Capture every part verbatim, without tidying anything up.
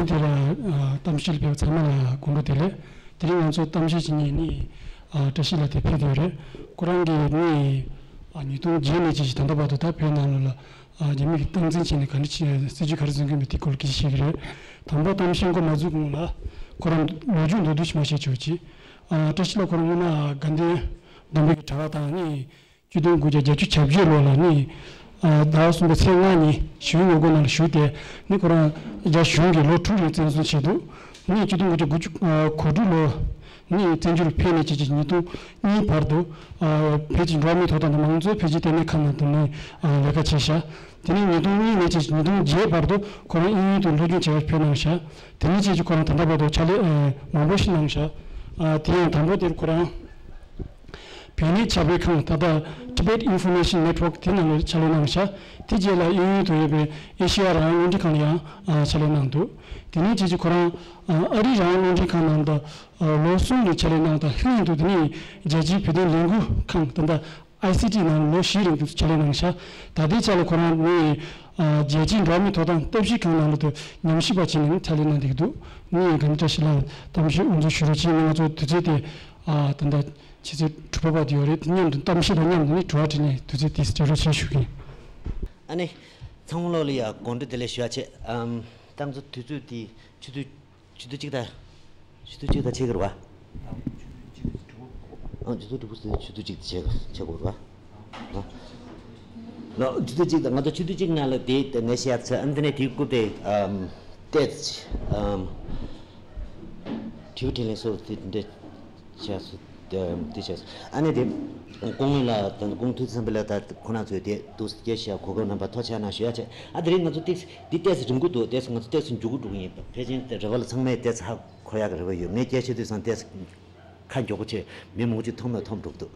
དེ་ལ་ཨ་གཏམ་བཤད་སྤེལ་བ་ཚང་མ་ལ་དགོངས་དག་བདེ་ལེགས། དེ་རིང་ང་ཚོ་གཏམ་བཤད་བྱེད་མཁན་ནི་ཨ་བཀྲ་ཤིས་ལགས་དེ་ཕེབས་ཡོད་རེད། ཁོ་རང་གིས་ནི་ཨ་ཉིས་སྟོང་བརྒྱད་ནས་བྱས་ད་ལྟ་བར་དུ་ད་བོད་ནང་ལོགས་ལ་ཨ་རྒྱ་མི་གིས་སྟངས་འཛིན་བྱས་ནས་ག་འདྲ་བྱས་སྲིད་ཇུས་ག་རེ་འཛིན་གྱི་ཡོད་མེད་དེ་སྐོར་སྐད་ཆ་བཤད་ཀྱི་རེད། དང་པོ་གཏམ་བཤད་འགོ་མ་འཛུགས་གོང་ལ་ཁོ་རང་ལོ་རྒྱུས་མདོར་བསྡུས་ཤིག་མར་བཤད་ཆོག་ཅིག་ཨ་བཀྲ་ཤིས་ལགས་ཁོ་རང་སྔོན་མ་དགའ་ལྡན་ལྡན་པའི་གྲྭ་པ་དང་ནི། སྤྱི་དོན་དགུ་བརྒྱ་བརྒྱད་ཅུ་གྱ་བརྒྱད་ལོ་ལ་ནི། ཟླ་བ་གསུམ་པའི་ཚེས་ལྔ་ཉིན་ཞི་བའི་ངོ་རྒོལ་ནང་ལ་ཞུགས་ཏེ་ནི་ཁོ་རང་རྒྱ་གཞུང་གིས་ལོ་དྲུག་རིང་བཙན་བཟུང་བྱས་འདུག་ནི་སྤྱི་དོན་དགུ་བརྒྱ་དགུ་བཅུ་གོ་དྲུག་ལོ་ནི་བཙན་བྱོལ་ཕེབས་ནས་བྱས་རྗེས་ཉིས་སྟོང་གཉིས་བར་དུ་བོད་ཀྱི་འགྲོ་བ་མིའི་ཐོབ་ཐང་དང་མང་གཙོའི་འཕེལ་རྒྱས་ལྟེ་གནས་ཁང་ནང་དུ་ནི་ལས་ཀ་བྱས་ཤག་དེ་ནས་ཉིས་སྟོང་གཉིས་ནས་བྱས་རྗེས་ཉིས་སྟོང་བརྒྱད་བར་དུ་ཁོ་རང་དབྱིན་ཡུལ་དུ་སློབ་སྦྱོང་བྱེད་པར་ཕེབས་གནང་ཤག་དེ་ནས་བྱས་རྗེས་ཁོ་རང་ད་ལྟ་བར་དུ་ཕྱག་ལས་མང་པོ་ཞིག་གནང་ཤག་དེ་ཡང་དང་པོ་དེར་ཁོ་རང་། བོད་གནས་ཁྱབ་སྤེལ་ཁང་ད་ལྟ་Tibet Information Network དེ་ནང་ལ་ཕྱག་ལས་གནང་ཤག་དེ་རྗེས་ལ་དབྱིན་ཡུལ་དུ་ཡོད་པའི་ཨེ་ཤེ་ཡ་རང་དབང་རླུང་འཕྲིན་ཁང་ལ་ཡང་ཕྱག་ལས་གནང་འདུག་དེ་ནས་རྗེས་ཀྱི་ཁོ་རང་ཨ་རིའི་རང་དབང་རླུང་འཕྲིན་ཁང་ནང་དུ་ལོ་གསུམ་རིང་ཕྱག་ལས་གནང་དང་། ལྷག་ཏུ་དེ་ནས་རྒྱལ་སྤྱིའི་བོད་དོན་ལས་འགུལ་ཁང་ད་ལྟ་ཨའི་སི་ཊི་ནང་ལོ་བཞི་རིང་དུ་ཕྱག་ལས་གནང་ཤག་ད་ལྟའི་ཆ་ལ་ཁོ་རང་ནི་རྒྱལ་སྤྱིའི་འགྲོ་བ་མིའི་ཐོབ་ཐང་ལྟ་ཞིབ་ཁང་ནང་ལ་དུ་ཉམས་ཞིབ་པ་བྱས་ནས་ཕྱག་ལས་གནང་བསྡད་ཀྱི་འདུག་ནི་དགའ་ལྡན་བཀྲ་ཤིས་ལགས་གཏམ་བཤད་དབུ་འཛུགས་ཞུ་རོགས་བྱས་ནས་ང་ཚོ་དུས་ཚོད་དེ་ད་ལྟ། ཆུ་ཚོད་དྲུག་པ་བར་དུ་ཡོད་རེད། དེ་མཉམ་དུ་གཏམ་བཤད་དང་མཉམ་དུ་ནི་དྲི་བ་དྲིས་ལན་དུས་ཚོད་དེ་སྤྲད་རོགས་བྱེད་ཞུ་གི་ཡིན། ཨ་ནི། ཚང་མ་ལོག་ལ་ཡ་དགོང་དྲོ་བདེ་ལེགས་ཞུ་བ་བྱེད། ཨམ། ད་ང་ཚོ་དུས་ཚོད་དེ་ཆུ་ཚོད་ཆུ་ཚོད་གཅིག་དང་། ཆུ་ཚོད་གཅིག་དང་ཕྱེད་ཀ་རེད་བ། ཨ་ཆུ་ཚོད་གཅིག་དང་ཕྱེད་ཀ་ཆུ་ཚོད་གཅིག་དང་ཕྱེད་ཀ་ཕྱེད་ཀ་རེད་བ། ལོ་ཆུ་ཚོད་གཅིག་དང་ང་ཚོ་ཆུ་ཚོད་གཅིག་ནང་ལ་དེ་ངས་བཤད་ཚར། ཨ་ནི་དེ་ནས་དེའི་སྐུ་དེ་ཨམ། ཏེ་ཨམ། དྲི་བ་དྲིས་ལན་སོགས་དེ་འདྲ་བྱས་སོ། དེ་བྱས་སོ། ཨ་ནི་དེ་སྐུ་ངོ་ལ་ད་སྐུ་ངོ་ཐུབ་བསྟན་ལགས་ད་ཁོ་རང་ཚོས་དེ་འདུག་སྐད་བཤད་གོ་སྐབས་གནང་བར་ཐུགས་རྗེ་གནང་ཞུ་ཡ་བྱས། ཨ་དེ་རིང་ང་ཚོ་ཏེ་འདི་ཏོག་ཙམ་རིང་པོ་འདུག་ཏོག་ཙམ་ང་ཚོ་ཏོག་ཙམ་མཇུག་སྒྲིལ་གྱི་ཡིན། ཕལ་ཆེར་རེ་བ་ལ་ཚང་མས་ཏོག་ཙམ་ཧ་གོ་ཡག་གི་རེ་བ་ཡོད། ངས་སྐད་ཆ་དུས་སང་ཏོག་ཙམ་ཁ་མགྱོགས་པོ་བྱས། མི་མང་པོ་ཅིག་མཐོང་མ་མཐོང་འགྲོ་གི་འདུག་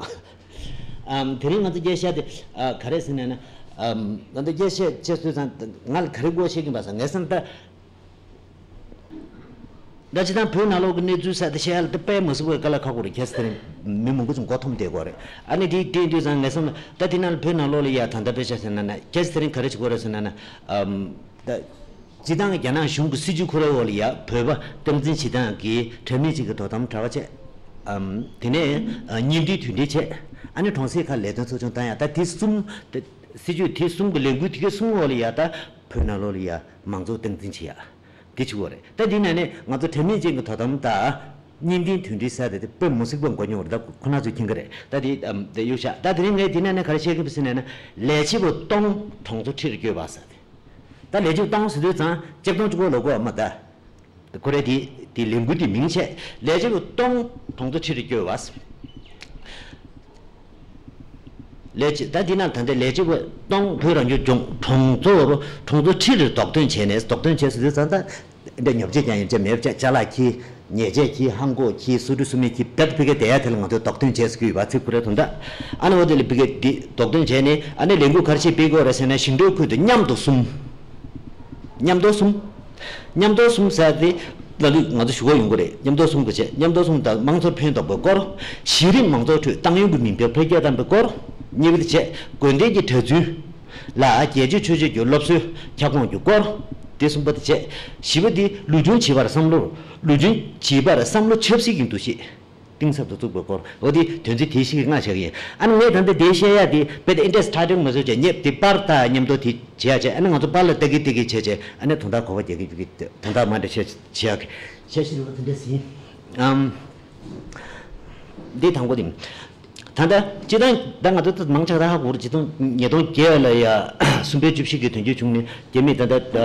ཨམ། དེ་རིང་ང་ཚོ་སྐད་ཆ་དེ་ཨ་ག་རེ་ཟེར་ན་ན། ཨམ། ང་ཚོ་སྐད་ཆ་བཤད་དུས་སང་ང་ལ་ག་རེ་དགོས་ཤེས་ཀྱིན་པ་སང་ངས་བསམ་ད། ད་སྤྱིར་བཏང་བོད་ནང་ལོགས་ཀྱི་གནས་ཚུལ་ས་དེ་བཤད་ཡ་ལ་དེ་དཔེ་མི་སྲིད་པའི་དཀའ་ལས་ཁག་པོ་རེད། ཁྱེད་ཚོ་དེ་རིང་མི་མང་པོ་ཅིག་མགོ་འཐོམས་བསྡད་ཀྱི་ཡོད་རེད། ཨ་ནི་དེ་དེ་དུས་སང་ངས་བསམ་ད་དེ་ནང་ལ་བོད་ནང་ལོགས་ལ་ཡ་ད་ལྟ་དཔེ་ཆ་ཟེར་ན་ན་ཁྱེད་ཚོ་དེ་རིང་ག་རེ་བྱེད་ཀྱི་ཡོད་རེད་ཟེར་ན་ན། ཨམ། ད། སྤྱིར་བཏང་རྒྱ་ནག་གཞུང་གི་སྲིད་ཇུས་ཁོ་རའི་འོག་ལ་ཡ་བོད་པ་སྟངས་འཛིན་བྱེད་སྟངས་ཀྱི་དྲ་མིག་ཅིག་གི་དོ་དམ་དྲ་བ་བྱས། ཨམ། དེ་ནས་ཨ་བརྙན་འཕྲིན་དུད་སྒྲིག་བྱས། ཨ་ནི་གྲོང་གསེབ་ཁག་ལས་དོན་ཚོགས་ཆུང་བཏང་ཡ། ད་དེ་གསུམ་དེ་སྲིད་ཇུས་དེ་གསུམ་གྱི་ལས་འགུལ་དེ་གའི་གསུམ་འོག་ལ་ཡ་ད་བོད་ནང་ལོགས་ལ་ཡ་མང་གཙོ་སྟངས་འཛིན་བྱེད་ཡ། དེ་གཅིག་པོ་རེད། ད་དེ་ནས་ནི་ང་ཚོ་དྲ་མིག་ཅན་གྱི་དོ་དམ་དང་བརྙན་འཕྲིན་དུད་སྒྲིག་ཟེར་དེ་དེ་དཔེ་མི་སྲིད་པ་མགོ་རྙོག་རེད། ད་ཁོ་ན་ཚོས་མཁྱེན་གྱི་རེད། ད་དེ་ཨམ་དེ་གཡུག་བཞག་ད་དེ་རིང་ངས་དེ་ནས་ནི་ག་རེ་བཤད་ཀྱི་ཡིན་ཟེར་ན་ན་ལས་བྱེད་པ་སྟོང་གྲོང་ཚོ་ཁྲི་རུ་བསྐྱོད་པ་ཟེར་དེ། ད་ལས་བྱེད་སྟོང་ཟེར་དུས་ཙང་གཅིག་སྟོང་གཅིག་པོ་ལོག་གོ་མ་ད། ཁོ་རེ་དེ་དེ་ལས་འགུལ་དེ་མིང་བྱས། ལས་བྱེད་པ་སྟོང་གྲོང་ཚོ་ཁྲི་རུ་བསྐྱོད་པ། ལས་བྱེད་ད་འདི་ན་ད་ལྟ་ལས་བྱེད་པ་སྟོང་བོད་རང་སྐྱོང་ལྗོངས་གྲོང་ཚོར་གྲོང་ཚོ་ཁྲི་རུ་རྡོག་ཐོན་བྱས་ནས། རྡོག་ཐོན་བྱས་ཟེར་དུས་ཙང་ད་འདི་ཉོ་ཆས་ཀྱང་ཡོད་ཅེས་མེད་ཅེས་ཅ་ལག་ཁྱི་ཉལ་ཆས་ཁྱི་ཧང་གོ་ཁྱི་སུ་འདྲ་སུ་མེད་ཁྱི་བེད་ཕི་གེ་དེ་ཡ་དེ་ལ་ང་ཚོས་རྡོག་ཐོན་བྱས་ཟེར་གྱི་ཡོད་པ་ཚིག་ཁོ་རེ་དོན་དག་ཨ་ནི་འོ་དེ་ལ་ཕི་གེ་འདི་རྡོག་ཐོན་བྱས་ནས་ཨ་ནི་ལས་འགུལ་ག་རེ་བྱེད་ཕི་གོ་རེ་ཟེར་ན་ཞིང་འབྲོག་ཁུལ་དུ་མཉམ་དུ་གསུམ། མཉམ་དུ་གསུམ། མཉམ་དུ་གསུམ་ཟེར་ཏེ་ལ་ལུས་ང་ཚོ་ཞུ་གི་ཡོང་གི་རེད། མཉམ་དུ་གསུམ་གྱི་ཆེད། མཉམ་དུ་གསུམ་དང་མང་གཙོར་ཕན་ཐོགས་པའི་སྐོར། གཞི་རིམ་མང་གཙོའི་ཁྲོད་ཏང་ཡོན་གྱི་མིང་དོན་འཕེལ་རྒྱས་བཏང་བའི་སྐོར། གཉིས་པ་དེ་བྱས་དགོན་སྡེ་གྱི་གྲྭ་བཙུན་ལ་རྒྱལ་གཅེས་ཆོས་གཅེས་ཀྱི་སློབ་གསོའི་ཁྱབ་ཁོངས་ཀྱི་སྐོར། དེ་གསུམ་པ་དེ་བྱས། བཞི་པ་དེ་ལུས་སྦྱོང་བྱེད་པར་བསམ་བློར་ལུས་སྦྱོང་བྱེད་པར་བསམ་བློ་ཆབ་སྲིད་ཀྱི་འདུ་ཤེས། གཏིང་ཟབ་ཏུ་བཙུགས་པའི་སྐོར། འོ་དེ་དོན་ཚན་དེ་བཞི་གི་ལྔ་བཞག་གི་ཡིན། ཨ་ནི་ངས་ད་ལྟ་དེ་བཤད་ཡ་དེ་དཔེ་དེ་ཨིན་ཊེ་རེ་སི་ཊི་ཊེ་ཊི་མ་བཟོ་བྱས་ངས་དེ་པར་དང་མཉམ་དུ་དེ་བྱེད་ཡ་བྱས། ཨ་ནི་ང་ཚོ་པར་ལ་ལྟ་གི་ལྟ་གི་བྱས་བྱས་ཨ་ནི་དོན་དག་གོ་བ་རྒྱག་གི་རྒྱུག་གི་དོན་དག་མ་འདྲ་བྱས་བྱེད་ཡ་གི་བྱས་ཤི་རེད་པ་དེ་འདྲ་ཟིན། ཨམ། འདི་དང་པོ་དེ། ད་ལྟ་སྤྱིར་བཏང་ད་ང་ཚོ་ད་མང་ཆེ་ད་ཧ་གོ་རེད། ཆིག་སྟོང་ཉིས་སྟོང་བརྒྱད་ལ་ཡ་གསུམ་པའི་བཅུ་བཞི་གི་དོན་གཅོད་བྱུང་ནས་རྒྱ་མིས་ད་ལྟ་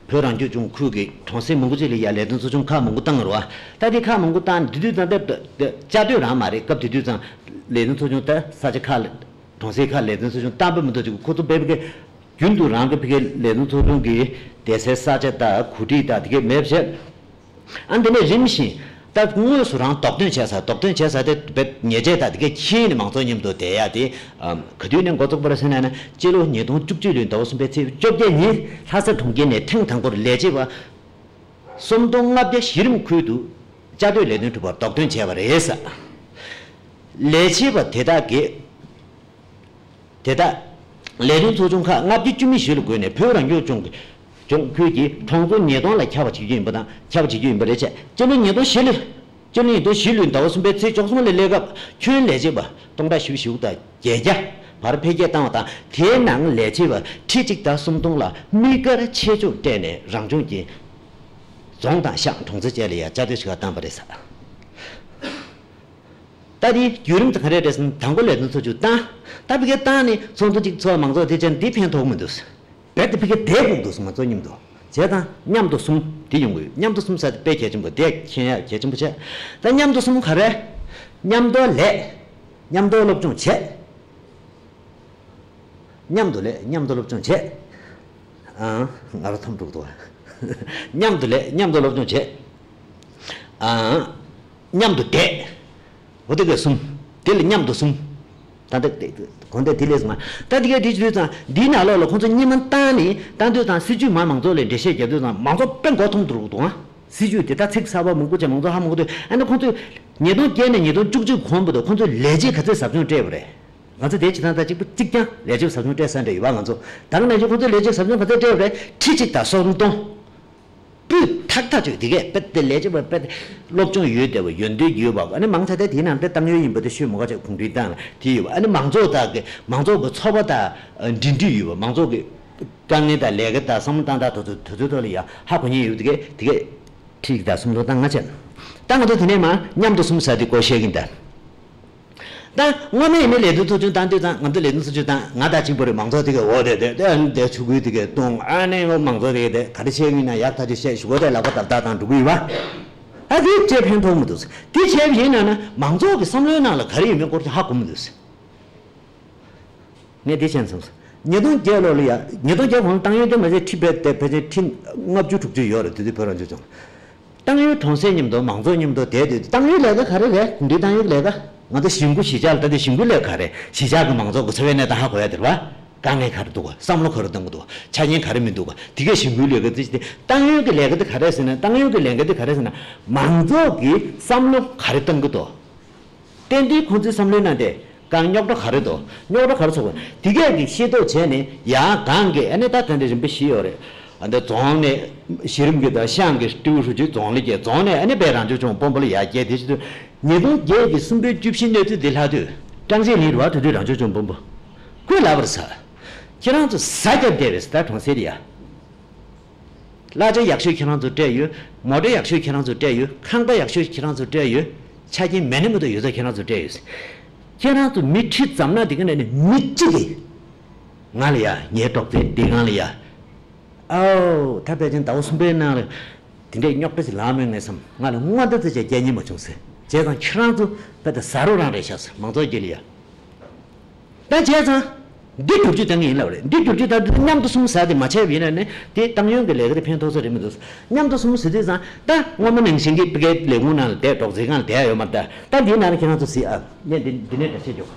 བོད་རང་སྐྱོང་ལྗོངས་ཁུལ་གྱི་གྲོང་གསེབ་མང་པོ་ཅིག་ལ་ཡ་ལས་དོན་ཚོགས་ཆུང་ཁག་མང་པོ་བཏང་རེད་བ། ད་དེ་ཁག་མང་པོ་བཏང་དེ་དུས་ད་ལྟ་བཅའ་སྡོད་རང་མ་རེད། སྐབས་དེ་དུས་ཙང་ལས་དོན་ཚོགས་ཆུང་ད་ས་ཆ་ཁག་ལ་གྲོང་གསེབ་ཁག་ལས་དོན་ཚོགས་ཆུང་བཏང་པ་མི་འདུག་ཅིག་ཁོ་ཚོ་དཔེ་ཕ་གི་རྒྱུན་དུ་རང་གི་ཕ་གི་ལས་དོན་ཚོགས་ཆུང་གི་སྡེ་སའི་ས་ཆ་དང་གོ་སྒྲིག་དང་དེ་གའི་མེད་བྱས། ཨ་འདི་ནས་རིམ་བཞིན་ད་དངོས་སུ་རང་རྡོག་ཐོན་བྱས་ས་རྡོག་ཐོན་བྱས་ས་དེ་བེད་ཉེས་ཆད་དང་དེ་གའི་ཁྱེར་ནས་མང་ཚོགས་མཉམ་དུ་བསྡད་ཡ་དེ་ག་དུས་ནས་འགོ་བཙུགས་པ་རེད་ཟེར་ན་ན་སྤྱི་ལོ་ཉིས་སྟོང་བཅུ་གཅིག་ལོའི་ཟླ་བ་གསུམ་པའི་ཚེས་བཅོ་བརྒྱད་ཉིན་ལྷ་ས་གྲོང་ཁྱེར་ནས་ཐེངས་དང་པོར་ལས་བྱེད་པ་སུམ་སྟོང་ལྔ་བརྒྱ་གཞི་རིམ་ཁུལ་དུ་བཅའ་སྡོད་ལས་དོན་སྒྲུབ་པར་རྡོག་ཐོན་བྱས་པ་རེད་ཟེར། ལས་བྱེད་པ་དེ་དག་གིས། དེ་དག་ལས་དོན་ཚོགས་ཆུང་ཁག་ལྔ་བཅུ་ཅུ་མི་བཞི་ལ་བགོས་ནས་བོད་རང་སྐྱོང་ལྗོངས་ཀྱི་ ལྗོངས་ཁུལ་གྱི་གྲོང་ཚོ་ཉིས་སྟོང་ལ་ཁྱབ་པ་བྱེད་རྒྱུ་ཡིན་པ་དང་། ཁྱབ་པ་བྱེད་རྒྱུ་ཡིན་པ་རེད་བྱས། སྤྱི་ལོ་ཉིས་སྟོང་བཞི་ལོའི། སྤྱི་ལོ་ཉིས་སྟོང་བཞི་ལོའི་ཟླ་བ་གསུམ་པའི་ཚེས་བཅུ་གསུམ་ལ་སླེབས་སྐབས་ཁྱོན་ལས་བྱེད་པ་སྟོང་ཕྲག་བཞི་བཅུ་ཞེ་དགུ་དང་བརྒྱད་བརྒྱ་བར་འཕེལ་རྒྱས་བཏང་བ་དང་། དེའི་ནང་ལས་བྱེད་པ་ཁྲི་གཅིག་དང་སུམ་སྟོང་ལ་དམིགས་བཀར་ཆེ་ཆུང་སྤྲད་ནས་རང་ལྗོངས་ཀྱི་རྫོང་དང་ཤང་གྲོང་ཚོ་བཅས་ལ་ཡང་བཅའ་སྡོད་བྱེད་པར་བཏང་བ་རེད་ཟེར། ད་དེའི་བརྒྱུད་རིམ་དེ་ག་རེ་རེད་ཟེར་ན། དང་པོ་ལས་དོན་ཚོགས་ཆུང་བཏང་། ད་ཕ་གིར་བཏང་ནས་ཚོགས་འདུ་གཅིག་ཚོགས། མང་ཚོགས་དེ་བྱས་ན་འདི་ཕན་ཐོགས་མི་འདུག་རྦད་དེ་ཕ་གིར་བསྡད་དགོས་འདུག་མང་ཚོགས་མཉམ་དུ་བྱས་ཙང་མཉམ་དུ་གསུམ་དེ་ཡོང་གི་ཡོད། མཉམ་དུ་གསུམ་ཟེར་དེ་དཔེ་གལ་ཆེན་པོ། དེ་མཁྱེན་ཡག་གལ་ཆེན་པོ་བྱས། ད་མཉམ་དུ་གསུམ་ག་རེ། མཉམ་དུ་ལས། མཉམ་དུ་སློབ་སྦྱོང་བྱས། མཉམ་དུ་ལས། མཉམ་དུ་སློབ་སྦྱོང་བྱས། ཨང་། ང་རང་འཐོམ་འགྲོ་གི་འདུག་མཉམ་དུ་ལས། མཉམ་དུ་སློབ་སྦྱོང་བྱས། ཨང་། མཉམ་དུ་བསྡད། འོ་དེ་ག་གསུམ། དེ་ལ་མཉམ་དུ་གསུམ། ད་ལྟ་དེ་གོ་བདེ་དེ་ལས་མ། ད་དེ་ག་དེ་བྱེད་དུས་ཙང་འདིའི་ནང་ལོགས་ལ་ཁོང་ཚོ་སྔོན་མ་བཏང་ནས་བཏང་དུས་ཙང་སྲིད་ཇུས་མར་མང་ཚོགས་ལ་འགྲེལ་བཤད་རྒྱབ་དུས་ཙང་མང་ཚོགས་དཔེ་མགོ་འཐོམ་འགྲོ་གི་འདུག་ཨང་། སྲིད་ཇུས་དེ་ད་ཚིག་གསར་པ་མང་པོ་བྱས་མང་ཚོགས་ཧ་མ་གོ་དུས། ཨ་ནི་ཁོང་ཚོས་ཉིས་སྟོང་བརྒྱད་ནས་ཉིས་སྟོང་བཅུ་གཅིག་གོང་བར་དུ་ཁོང་ཚོས་ལས་བྱེད་ག་ཚོད་ཟབ་སྦྱོང་སྤྲད་པ་རེད། ང་ཚོ་དེ་བྱེད་སྟངས་དང་གཅིག་པ་གཅིག་རྐྱང་ལས་བྱེད་ཟབ་སྦྱོང་སྤྲད་ས་འདྲ་ཡོད་པ། ང་ཚོ་ད་ག་ནང་བཞིན་ཁོང་ཚོས་ལས་བྱེད་ཟབ་སྦྱོང་ག་ཚོད་སྤྲད་པ་རེད། ཁྲི་གཅིག་དང་སུམ་སྟོང་། སྤུས་དག་ཐག་ཆོད། དེ་གས་དཔེ་དེ་ལས་བྱེད་པ་དཔེ་དེ་སློབ་སྦྱོང་ཡོད་བསྡད་པ། ཡོན་ཏན་ཡོད་པ། ཨ་ནི་མང་ཆེ་དེ་དེའི་ནང་དེ་ཏང་ཡོན་ཡིན་པ་དེ་ཤོད་མ་དགོས་ཅིག་གུང་ཁྲན་ཏང་ལ་དེ་ཡོད་པ། ཨ་ནི་མང་ཚོགས་དང་གི་མང་ཚོགས་ཀྱི་ཚོར་བ་དང་འབྲེལ་འདྲིས་ཡོད་པ། མང་ཚོགས་ཀྱི་དཀའ་ངལ་དང་ལས་ཀ་དང་བསམ་བློ་བཏང་སྟངས་དེ་ཚོ་དེ་ཚོའི་ཐོག་ལ་ཡང་ཧ་གོ་མཁན་ཡོད་པ། དེ་གས་དེ་གས་ཁྲི་གཅིག་དང་སུམ་སྟོང་བཏང་། ང་བྱས་ན་ད་ང་ཚོ་དེ་ནས་མར་མཉམ་དུ་གསུམ་ཟེར་དེ་སྐོར་བཤད་ཀྱིན་གདའ། ད་སྔོན་མ་ཡིན་ན་ལས་དོན་ཚོགས་ཆུང་བཏང་དུས་ཙང་། ང་ཚོ་ལས་དོན་ཚོགས་ཆུང་བཏང་། ང་དང་གཅིག་པ་རེད། མང་ཚོགས་དེ་གས་འོ་དེ་དེ་དེ་ཨ་ནི་དེ་ཆུ་ཁོལ་དེ་གས་བཏུང་། ཨ་ནི་འོ་མང་ཚོགས་དེ་གས་དེ་ག་རེ་བཤད་ཀྱི་ཡིན་ན་ཡག་ཐག་ཆོད་བཤད། ཞུ་གོ་དེ་ལག་པ་བརྡབ་བརྡབ་བཏང་འགྲོ་གི་ཡོད་པ། ཨ་དེ་ཅེས་ཕན་ཐོགས་མི་འདུག་དེ་བྱས་པ་ཡིན་ན་ན་མང་ཚོགས་ཀྱི་བསམ་བློའི་ནང་ལ་ག་རེ་ཡོད་མེད་སྐོར་དེ་ཧ་གོ་མི་འདུག་ངས་འདི་བྱས་ན་བསམ་སོང་། ཉིས་སྟོང་བརྒྱད་ལོ་ལ་ཡ། ཉིས་སྟོང་བརྒྱད་གོང་ལ་ཏང་ཡོན་དེ་མ་ཟད་ཁྲི་རྦད་དེ་ཕལ་ཆེར་ཁྲི་ལྔ་བཅུ་དྲུག་ཅུ་ཡོད་རེད། དེ་དུས་བོད་རང་སྐྱོང་ལྗོངས། ཏང་ཡོན་གྲོང་གསེབ་མཉམ་དུ་མང་ཚོགས་མཉམ་དུ་བསྡད་དུས། ཏང་ཡོན་ལས་ཀ་ག་རེ་རེད། གུང་ཁྲན་ཏང་ཡོན་ལས་ཀ། ང་ཚོ་གཞིས་འགོ་གཞིས་ཆགས་ལ། ད་དེ་གཞིས་འགོ་ལས་ཀ་ག་རེ། གཞིས་ཆགས་ཀྱི་མང་ཚོགས་ཀྱི་འཚོ་བའི་གནས་སྟངས་ཧ་གོ་ཡ་དེ་རེད་པ། དཀའ་ངལ་ག་རེ་འདུག་ག་བསམ་བློ་ག་རེ་གཏོང་གི་འདུག་ག་ཆ་རྐྱེན་ག་རེ་མི་འདུག་ག་དེ་གས་གཞིས་འགོའི་ལས་ཀ་དེ་བྱས་ཏེ། ཏང་ཡོན་གྱི་ལས་ཀ་དེ་ག་རེ་ཟེར་ན། ཏང་ཡོན་གྱི་ལས་ཀ་དེ་ག་རེ་ཟེར་ན། མང་ཚོགས་ཀྱི་བསམ་བློ་ག་རེ་གཏོང་གི་འདུག་ཏན་ཏན་ཁོང་ཚོའི་བསམ་བློའི་ནང་དེ་གང་རྙོག་དྲ་ག་རེ་འདུག་རྙོག་དྲ་ག་རེ་ཚོགས་པ། དེ་གས་ཀྱི་ཤེས་རྟོགས་བྱས་ནས། ཡང་གང་གི་ཨ་ནི་ད་ད་འདི་རིམ་པ་བཞི་ཡོད་རེད། ཨ་འདི་རྫོང་ནས་གཞི་རིམ་གྱི་དང་ཤང་གི་ཀྲི་པུའུ་ཧྲུའུ་ཅི་རྫོང་ལ་སྐྱེལ། རྫོང་ནས་ཨ་ནི་དཔེ་རང་སྐྱོང་ལྗོངས་དཔོན་པོ་ལ་ཡར་སྐྱེལ། དེ་བྱེད་དུས་ཉིས་སྟོང་བརྒྱད་ཀྱི་གསུམ་པའི་བཅུ་བཞི་གནས་ཚུལ་འདི་ལྷག་དུས། ཀྲང་ཅེ་ལིན་རེད་པ། དེ་དུས་རང་སྐྱོང་ལྗོངས་དཔོན་པོ། ཁོས་ལབ་པ་རེད་ཟེར། ཁྱེད་རང་ཚོ་ཟ་རྒྱབ་བསྡད་པས་ཟེར། ད་གྲོང་གསེབ་ལ་ཡ། གླ་ཆ་ཡག་ཤོས་ཁྱེད་རང་ཚོ་སྤྲད་ཡོད། མོ་ཊ་ཡག་ཤོས་ཁྱེད་རང་ཚོ་སྤྲད་ཡོད། ཁང་པ་ཡག་ཤོས་ཁྱེད་རང་ཚོ་སྤྲད་ཡོད། ཆ་རྐྱེན་མེད་ན་མི་འདུག་ཡོད་ཚད་ཁྱེད་རང་ཚོ་སྤྲད་ཡོད། ཁྱེད་རང་ཚོ་མི་ཁྲི་འཛོམས་ན་དེ་ག་ནས་ནི་མི་གཅིག་གིས་ང་ལ་ཡ། ངའི་གྲོགས་པོའི་སྡེ་ཁང་ལ་ཡ། ཨའོ། ད་ཕལ་ཆེར་ཟླ་བ་གསུམ་པའི་ནང་ལ་དེ་འདྲའི་རྙོག་དྲ་ཞིག་ལངས་མེད་ངེས་བསམ། ང་ལ་དངོས་འདི་ཚོ་བྱས་རྒྱག་སྙིང་མ་བྱུང་ཟེར། བྱས་ཙང་ཁྱེད་རང་ཚོ་དཔེ་ད་ཟ་རོགས་རང་རེད་ཤག་ཟེར། མང་ཚོགས་ཀྱི་ལ་ཡ། ད་བྱས་ཙང་། འདི་བསྒྱུར་བཅོས་བཏང་གི་ཡིན་ལབ་རེད། འདི་བསྒྱུར་བཅོས་བཏང་དུས་མཉམ་དུ་གསུམ་ཟེར་དེ་མ་བྱས་པ་ཡིན་ན་ནི་དེ་ཏང་ཡོན་གྱི་ལས་ཀ་དེ་ཕན་ཐོགས་ས་རེད་མི་འདུག་མཉམ་དུ་གསུམ་ཟེར་དུས་ཙང་ད་སྔོན་མ་ནང་བཞིན་གྱི་ཕ་གིའི་ལས་ཁུངས་ནང་ལ་བསྡད། སྒྲོག་འཛིན་ཁང་ལ་བསྡད་ཡ་ཡོད་མ་རེད། ད་ད་འདིའི་ནང་ལ་ཁྱེད་རང་ཚོ་གཟིགས་ཨ། ངས་འདི་འདི་ནས་འགྲེལ་བཤད་རྒྱོབ།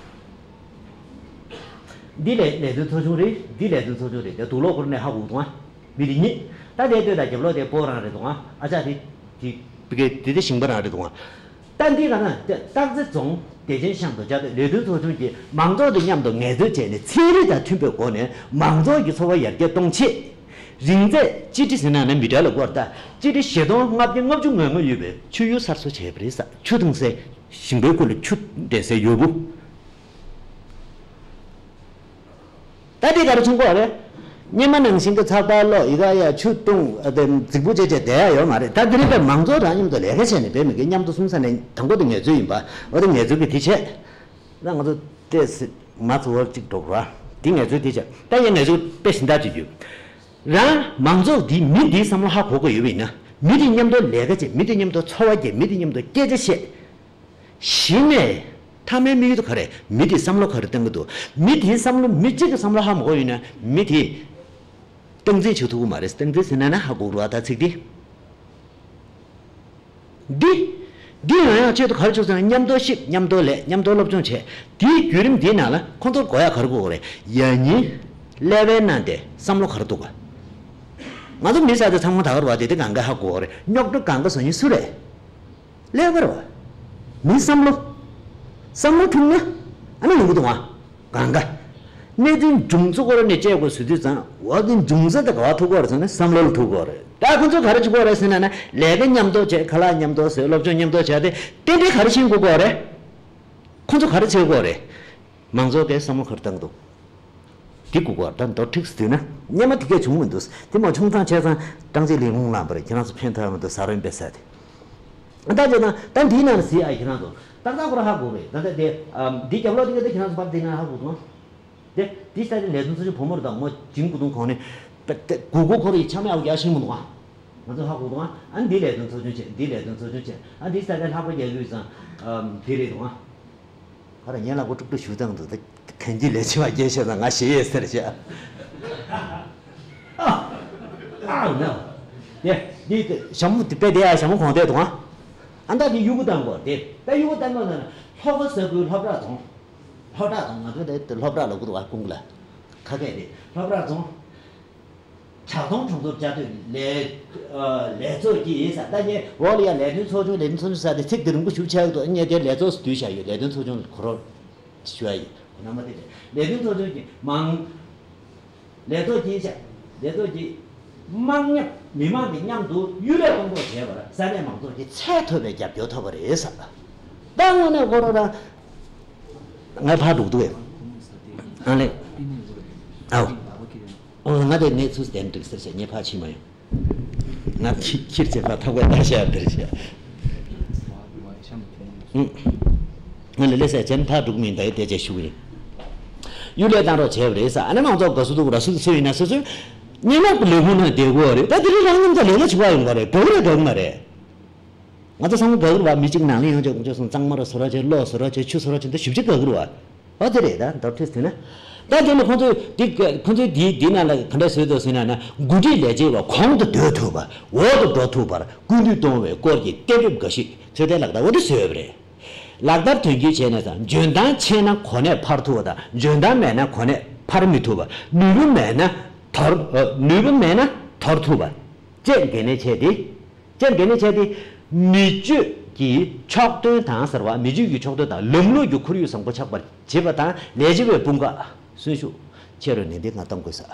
འདི་ལས་ལས་དོན་ཚོགས་ཆུང་རེད། འདི་ལས་དོན་ཚོགས་ཆུང་རེད། དེ་དུག་ལོག་ཁོ་རང་ནས་ཧ་གོ་གི་འདུག་ཨ། མི་དེ་གཉིས། ད་དེ་ལྟོས་དང་རྒྱབ་ལོགས་དེ་སྤོ་རང་རེད་འདུག་ཨ། ཨ་ཅག་དེ་དེ་ཕ་གི་དེ་དེ་ཞིང་པ་རང་རེད་འདུག་ཨ། ད་འདི་ག་ན་སྟག་རྩེ་རྫོང་བདེ་ཆེན་ཤང་དུ་བཅའ་སྡོད་ལས་དོན་ཚོགས་ཆུང་གིས་མང་ཚོགས་དང་མཉམ་དུ་ངལ་རྩོལ་བྱས་ནས་ཚན་རིག་དང་མཐུན་པའི་སྒོ་ནས་མང་ཚོགས་ཀྱི་འཚོ་བ་ཡར་རྒྱས་གཏོང་ཆེད། རིང་ཚད་སྤྱི་ཁྲི་ཟེར་ན་ན་མི་ཊར་ལ་བསྐོར་ད་སྤྱི་ཁྲི་བཞི་སྟོང་ལྔ་བརྒྱ་ལྔ་བཅུ་ང་ལྔ་ཡོད་པའི་ཆུ་ཡུར་གསར་བཟོ་བྱས་པ་རེད་ཟེར། ཆུ་འཐུང་སའི་ཞིང་པའི་ཁུལ་ལ་ཆུ་འདྲེན་སའི་ཡོ་བུ། ད་དེ་ག་རེ་མཚོན་གོ་རེད། སྔོན་མ་ནང་བཞིན་གྱི་ཚགས་པར་ཀློག་ཡི་ག་ཡ་ཆུ་བཏུང་ཨ་དེ་རྫིག་པོ་བྱས་བྱས་བསྡད་ཡ་ཡོད་མ་རེད། ད་དེ་རིང་ད་མང་ཚོགས་རང་མཉམ་དུ་ལས་ཀ་བྱས་ནས་བས་མི་དགེ་མཉམ་དུ་གསུམ་ས་ནས་དང་པོ་དེ་ངལ་རྩོལ་ཡིན་པ། འོ་དེ་ངལ་རྩོལ་གྱི་དེ་བྱས། ད་ང་ཚོ་ཏོག་ཙམ་མ་ཚོ་བར་གཅིག་འགྲོ་ར། དེ་ངལ་རྩོལ་དེ་བྱས། ད་ཡ་ངལ་རྩོལ་དཔེ་ཞིབ་ལྟ་བྱེད་རྒྱུ། རང་མང་ཚོགས་འདིས་མི་འདིའི་བསམ་བློ་ཧ་གོ་དགོས་ཡོད་པ་ཡིན་ན། མི་དེ་མཉམ་དུ་ལས་ཀ་བྱེད། མི་དེ་མཉམ་དུ་འཚོ་བ་སྐྱེལ། མི་དེ་མཉམ་དུ་སྐད་ཆ་བཤད། གཞི་ནས་མཐའ་མའི་དམིགས་ཡུལ་དེ་ག་རེ། མི་དེའི་བསམ་བློ་ག་རེ་གཏོང་གི་འདུག་མི་དེའི་བསམ་བློ། མི་གཅིག་གི་བསམ་བློ་ཧ་མ་གོ་ཡོད་ན་མི་དེ་སྟངས་འཛིན་བྱེད་ཐུབ་ཀྱི་མ་རེད། སྟངས་འཛིན་ཟེར་ན་ན་ཧ་གོ་རུ་བ་ད་ཚིག་འདི། འདི། འདི་ཡང་ཡང་ཆེད་དུ་ག་རེ་བྱུང་ཟེར་ན། མཉམ་དུ་གཤིབ། མཉམ་དུ་ལས། མཉམ་དུ་སློབ་སྦྱོང་བྱས། དེའི་བརྒྱུད་རིམ་འདིའི་ནང་ལ་ཁོང་ཚོར་གོ་ཡ་ག་རེ་དགོས་རེད། ཡ་ཉིན་ཀླད་པའི་ནང་དེ་བསམ་བློ་ག་རེ་འདུག་ག་ང་ཚོ་མི་ཟེར་དེ་ཚང་མ་ད་ག་རུ་བ་དེ་དེ་གང་ག་ཧ་གོ་རེད། རྙོག་དྲ་གང་ག་བཟོ་མཁན་སུ་རེད། ཀླད་པ་རེད་བ། མི་བསམ་བློ། བསམ་བློ་འཁྲུགས་ན་ཨ་ནི་ཡོང་གི་འདུག་ཨ། གང་ག་གནད་དོན་འབྱུང་ཚུལ་སྐོར་ནས་དཔྱད་དགོས་ཟེར་དུས་ཙང་འོ་དེ་འབྱུང་རྩ་དེ་ག་བ་ཐུག་གི་རེད་ཟེར་ན་བསམ་བློ་ལ་ཐུག་གི་རེད། ད་ཁོ་ཚོས་ག་རེ་བྱེད་ཀྱི་ཡོད་རེད་ཟེར་ན་ན་ལས་ཀ་མཉམ་དུ་བྱས། ཁ་ལག་མཉམ་དུ་བཟས། སློབ་སྦྱོང་མཉམ་དུ་བྱས་ཏེ་ཏན་ཏན་ག་རེ་ཤེས་དགོས་ཀྱི་ཡོད་རེད། ཁོ་ཚོ་ག་རེ་བྱེད་དགོས་རེད། མང་ཚོགས་ཀྱིས་བསམ་བློ་ག་རེ་བཏང་འདུག་འདི་གོ་གོ་ད་མདོར་ཁྲིགས་སུ་བསྡུས་ན་སྔོན་མ་དེ་གས་བྱུང་མི་འདུག་དེ་མ་བྱུང་ཐང་ཆད་ཙང་ཀྲང་ཅིག་ལིང་ལུང་ལངས་པ་རེད། ཁྱེད་རང་ཚོ་ཕན་ཐོགས་མི་འདུག་ཟ་རོན་པས་ཟ་དེ། ད་བྱས་ན་ད་འདིའི་ནང་ལ་གཟིགས་ཨ། ཁྱེད་རང་ཚོ་ཏག་ཏག་ཁོ་རང་ཧ་གོ་རེད། ད་ལྟ་དེ་འདི་རྒྱབ་ལོགས་དེ་གས་དེ་ཁྱེད་རང་ཚོ་ཕར་འདི་ན་ཧ་གོ་འདུག་དེ་འདི་ས་དེ་ལས་དོན་ཚོགས་ཆུང་བུ་མོ་རེད། ད་ངོ་བྱིང་དགུ་དུང་གོང་ནས་གུ་གུ་ཁོ་རེ་ཡི་ཆ་མེད་ཨ་གོ་རྒྱག་ཤེས་མི་འདུག་ཨ། ང་ཚོ་ཧ་གོ་འདུག་ཨ། འདི་ལས་དོན་ཚོགས་ཆུང་བྱས། འདི་ལས་དོན་ཚོགས་ཆུང་བྱས། ཨ་འདི་ས་དེ་ལྷག་པ་རྒྱག་ཡོད་ཙང་འདི་རེད་འདུག་ཨ། ཁ་ར་ཉན་ལ་གོ་དཀྲུག་དཀྲུག་ཞུ་སྟངས་འདུག་ད་གན་གྱི་ལས་བྱེད་པ་རྒྱལ་ཤོད་ཙང་ང་ཞེ་ཡས་ཟེར་བྱས། ཨ་ཨ་ན། དེ་འདི་ཞྭ་མོ་དེ་དཔེ་དེ་ཡ་ཞྭ་མོ་གོང་དེ་དང་། ཨ་ད་དེ་གཡུ་གུ་བཏང་གོ་དེ་ད་གཡུ་གུ་བཏང་གོ་ན་ལྷོ་ཁ་ས་ཁུལ་ལྷོ་བྲག་རྫོང་། ལྷོ་བྲག་རྫོང་། ང་ཚོ་དེ་ལྷོ་བྲག་ལ་གོ་རུ་བ་ཀུང་ལ་ཁ་སྐད་དེ་ལྷོ་བྲག་རྫོང་། བྲག་རྫོང་གྲོང་ཚོར་བཅའ་སྡོད་ལས་ལས་ཚོགས་ཀྱིས་ཟེར། ད་ངས་འོག་ལ་ཡ་ལས་དོན་ཚོགས་ཆུང་ལས་དོན་ཚོགས་ཆུང་ཟེར་ཏེ་ཚིག་འདི་རིང་པོ་ཞིག་ཆགས་འདུག་ངས་དེ་ལས་ཚོགས་སུ་བསྡུས་བཞག་ཡོད། ལས་དོན་ཚོགས་ཆུང་ལ་གོ་རོགས་ཞུ་ཡ་ཡིན། ཁོ་ན་མ་དེ་ལས་ལས་དོན་ཚོགས་ཆུང་གི་མང་ལས་ཚོགས་ཀྱིས་ཟེར། ལས་ཚོགས་ཀྱིས་དམངས་མཉམ་མི་དམངས་ཀྱི་མཉམ་དུ་གཡུལ་ལས་གཏོང་རོགས་བྱས་པར་ས་གནས་མང་ཚོགས་ཀྱིས་ཚད་མཐོ་བའི་རྒྱབ་སྐྱོར་ཐོབ་པ་རེད་ཟེར། ད་དངོས་གནས་ཁོ་རང་རང་ངས་ཕར་འགྲོ་གི་འདུག་གས། ཨ་ལེ། ཨའོ། ཨོ་ང་དེ་ངས་ཚུར་བསྟན་འགྲིག་ཟེར་བྱས་ངས་ཕར་ཕྱིན་མ་ཡོང་། ང་ཁྱི་ཁྱིར་བྱེད་པ་ཐོག་པའི་ད་ཤ་འདིར་བྱས། ང་ལ་ལས་ཟེར་ཅན་ཕར་འགྲོ་གི་མིན། ད་ཡི་དེ་བྱས་ཞུ་གི་ཡིན། གཡུལ་ལས་བཏང་རོགས་བྱས་པ་རེད་ཟེར། ཨ་ནི་མང་ཚོགས་དགའ་བསུ་འདུག་ར་སུ་སུ་ཡིན་ན་སོ་སོའི་སྙན་ངག་གི་ལས་ཁུངས་ནང་བསྡད་དགོས་རེད། ད་དེ་རིང་རང་མཉམ་དུ་ལས་ཀ་བྱེད་པ་ཡོང་གི་རེད། དགའ་གི་རེད་དགའ་གི་མ་རེད། ང་ཚོ་ཚང་མ་དགའ་གི་རེད་བ། མི་གཅིག་ནང་ལ་ཡོང་ཆོག་ཆོག་སོང་། གཙང་མ་རུ་བཟོ་རོགས་བྱེད། གློག་བཟོ་རོགས་བྱེད། ཆུ་བཟོ་རོགས་བྱེད། འདི་ཞིབ་ཆ་དགའ་གི་རེད་བ། ཨོ་དེ་རེད། ད་མདོར་ཁྲིད་ཟིན་ན། ད་དེ་ནི་ཁོང་ཚོས་འདི་ཁོང་ཚོས་འདིའི་འདི་ནང་ལ་ག་འདྲ་བཟོས་འདུག་ཟེར་ན་ན། འགོ་ཁྲིད་ལས་བྱེད་པ་གོང་དུ་སྡོད་ཐུབ་པ། འོག་ཏུ་འགྲོ་ཐུབ་པར་སྐུལ་འདེད་གཏོང་བའི་སྐོར་གྱི་གཏན་འབེབས་འགའ་ཞིག་ཚོད་ལྟའི་ལག་བསྟར་འོ་དེ་བཟོས་པ་རེད། ལག་བསྟར་དོན་འཁྱོལ་བྱས་ནས་ཙང་འཇོན་ཐང་ཆེ་ན་གོ་གནས་འཕར་ཐུབ་པ་དང་། འཇོན་ཐང་མེད་ན་གོ་གནས་འཕར་མི་ཐུབ་པ། ནུས་པ་མེད་ན་དོར་ནུས་པ་མེད་ན་དོར་ཐུབ་པ། ཅེས་འགན་ལེན་བྱས་ཏེ། ཅེས་འགན་ལེན་བྱས་ཏེ། མི་སྤྱོད་ཀྱི་ཕྱོགས་སྟོན་དང་ཟེར་བ། མི་སྤྱོད་ཀྱི་ཕྱོགས་སྟོན་དང་ལམ་ལུགས་ཀྱི་ཁོར་ཡུག་བཟང་པོ་ཆགས་པར་བྱེད་པ་དང་། ལས་བྱེད་པའི་དཔུང་ཁག་གསོན་ཤུགས་ཆེ་རུ་ནན་ཏན་ངང་གཏོང་དགོས་ཟེར།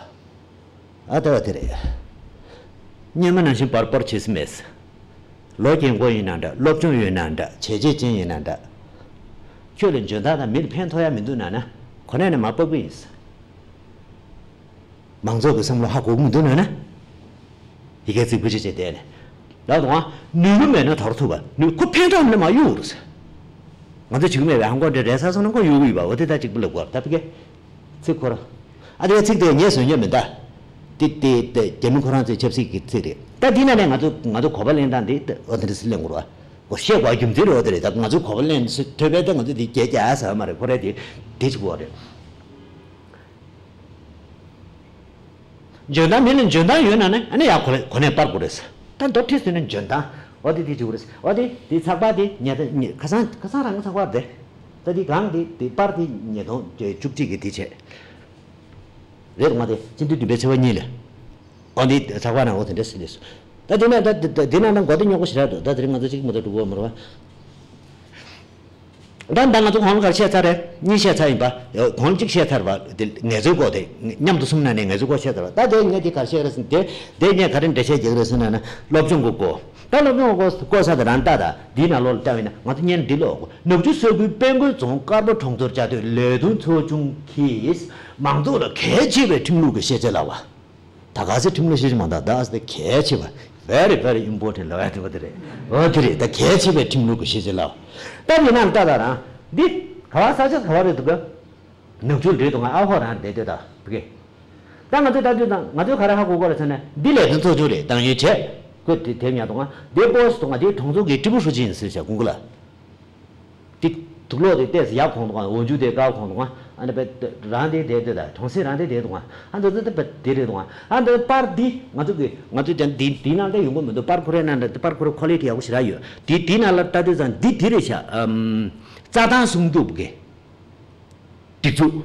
ཨ་ད་བ་དེ་རེད། སྔོན་མ་ནང་བཞིན་འབར་འབར་བྱེད་ས་མེད། ལོ་རྒན་གོག་ཡིན་ན་འདྲ། སློབ་སྦྱོང་ཡོད་ན་འདྲ། བྱས་རྗེས་ཅན་ཡིན་ན་འདྲ། ཁྱོད་ལ་འཇོན་ཐང་དང་མི་ལ་ཕན་ཐོགས་ཡ་མི་འདུག་ན་ན། གོ་གནས་ནས་མར་ཕབ་གི་ཡིན། མང་ཚོགས་ཀྱི་བསམ་བློ་ཧ་གོ་གི་མི་འདུག་ན་ན། ཡི་གེ་ཚིག་བུ་ཅི་བྱེད་བསྡད་ནས། ལབ་དང་། ནུས་པ་མེད་ན་དོར་ཐུབ་པ། ནུས་ཁོ་ཕན་ཐོགས་མེད་ན་མ་གཡུག་རུ་ཟེར། ང་ཚོ་བྱེད་ཀྱི་མེད་པའི་ཧང་གོ་འདྲ་རེ་ས་སོང་ན་ཁོ་གཡུག་གི་ཡོད་པ། འོ་དེ་ད་གཅིག་པུ་ལབ་དགོས་རེད། ད་ཕ་གི་ཚིག་ཁོ་རང་། ཨ་དེ་ཚིག་དེ་ངས་བཟོས་ཉོས་མིན་ད། དེ་དེ་དེ་རྒྱ་མི་ཁོ་རང་ཚོའི་ཆབ་སྲིད་ཀྱི་ཚིག་རེད། ད་འདི་ན་ནས་ང་ཚོ་ང་ཚོ་གོ་བ་ལེན་སྟངས་དེ་འོ་དེ་འདྲ་སེ་ལེན་དགོས་རེད་བ། འོ་བཤད་དགོས་རྒྱུ་མཚན་རེད། འོ་དེ་རེད། ད་ང་ཚོ་གོ་བ་ལེན་སྲིད་ཐོས་པས་ད་ང་ཚོ་དེ་རྒྱལ་རྒྱག་ཟེར་བ་མ་རེད། ཁོ་རེ་དེ་དེ་ཅིག་གོ་རེད། འཇོན་ཐང་མི་ལ་འཇོན་ཐང་ཡོད་ན་ནི་ཨ་ནི་ཡ་གོ་གོ་གནས་སྤར་དགོས་རེད། ད་མདོར་ཁྲིད་ཟིན་ན་འཇོན་ཐང་། འོ་དེ་དེ་ཅིག་གོ་རེད། འོ་དེ་དེ་ཚགས་པར་དེ་ཉེ་ད་ཉེ་ཁ་སང་ཁ་སང་རང་གི་ཚགས་པར་དེ། ད་དེ་གང་དེ་དེ་པར་དེ་ཉིས་སྟོང་བཅུ་གཅིག་གི་དེ་བྱས། རེད་མ་དེ་སྤྱི་འཐུས་བདུན་པའི་ཚེས་པ་གཉིས་ལ། ཨོ་འདི་ཚགས་པར་ནང་འོ་དེ་འདྲ་ཟེར་ལས་སོང་། ད་དེ་ན་ད་དེ་ན་ད་མགོ་དེ་ཉོག་པོ་ཞེ་དྲག་འདུག་ད་དེ་རིང་ང་ཚོ་གཅིག་མ་གཏོགས་འགྲོ་གི་ཡོད་མ་རེད་བ། ད་ད་ང་ཚོ་གོང་ལ་ག་རེ་བཤད་ཚར་རེད། གཉིས་བཤད་ཚར་ཡིན་པ། གོང་གཅིག་བཤད་ཚར་བ་དེ་ངལ་རྩོལ་སྐོར་དེ་མཉམ་དུ་གསུམ་ན་ནས་ངལ་རྩོལ་སྐོར་བཤད་ཚར་བ། ད་དེ་ངས་དེ་ག་རེ་བཤད་རེད་ཟེར་ན་དེ་དེ་ངས་ག་རེ་འགྲེལ་བཤད་རྒྱག་གི་རེད་ཟེར་ན་ན་སློབ་སྦྱོང་གི་སྐོར། ད་སློབ་སྦྱོང་གི་སྐོར་སྐོར་ས་དེ་རང་ལྟ་ད་འདིའི་ནང་ལོགས་ལ་བལྟ་བས་ན་ང་ཚོ་བརྙན་འདི་ཀློག་གོ། ནག་ཆུ་ས་ཁུལ་དཔལ་མགོན་རྫོང་དཀར་པོ་གྲོང་ཚོར་བཅའ་སྡོད་ལས་དོན་ཚོགས་ཆུང་གིས་མང་ཚོགས་ལ་གལ་ཆེ་བའི་ཁྲིམས་ལུགས་ཀྱི་ཤེས་བྱ་ལབ་པ། ད་ག་ཚོད་ཁྲིམས་ལུགས་ཤེས་བྱ་མང་དག་ད་ཨ་ཙི་གལ་ཆེ་བ། very very important ལབ་ཡ་དེ་བ་དེ་རེད། འོ་དེ་རེད། ད་གལ་ཆེ་བའི་ཁྲིམས་ལུགས་ཀྱི་ཤེས་བྱ་ལབ། ད་ཡིན་ན་ལྟ་ད་རང་འདི་ག་བ་ས་ཆ་ག་བ་རེད་འདུག་ག་ནག་ཆུ་རེད་འདུག་ང་ཨ་ཧོ་རང་བསྡད་བསྡད་ད་བི་གེ། ད་ང་ཚོས་ད་དུས་དང་ང་ཚོས་ག་རེ་ཧ་གོ་དགོས་རེད་ཟེར་ན་འདི་ལས་དོན་ཚོགས་ཆུང་རེད། བཏང་ཡོད་བྱས། ཁོས་དེ་དེབ་ཉར་འདུག་ང་འདི་པོ་སི་འདུག་ང་འདི་གྲོང་ཚོ་གི་ཀྲི་པུའུ་ཧྲུའུ་ཅི་ཡིན་ཟེར་བྱས་ཀུང་ཀུ་ལ། དེ་དུག་ལོག་དེ་ཏོག་ཙམ་ཡག་གོང་དུ་གང་འོ་འཇུ་དེ་དཀར་གོང་དུ་གང་ཨ་ནི་པའི་རང་དེ་དེ་དེ་དང་གྲོང་གསེབ་རང་དེ་དེ་དུ་གང་ཨ་འདི་འདི་པ་དེ་རེད་དུ་གང་ཨ་འདི་པར་འདི་ང་ཚོ་གི་ང་ཚོ་ཀྱང་འདི་འདི་ནང་དེ་ཡོང་གི་མི་འདུག་པར་ཁོ་རའི་ནང་དེ་པར་ཁོ་རའི་ཁོ་ལི་ཊི་ཡག་པོ་ཞེ་དྲག་ཡོད། དེ་དེ་ནང་ལ་ལྟ་དུས་ཙང་འདི་འདི་རེད་ཤག་ཨམ། རྩྭ་ཐང་སྲུང་སྐྱོབ་ཀྱི་སྒྲིག་འཛུགས།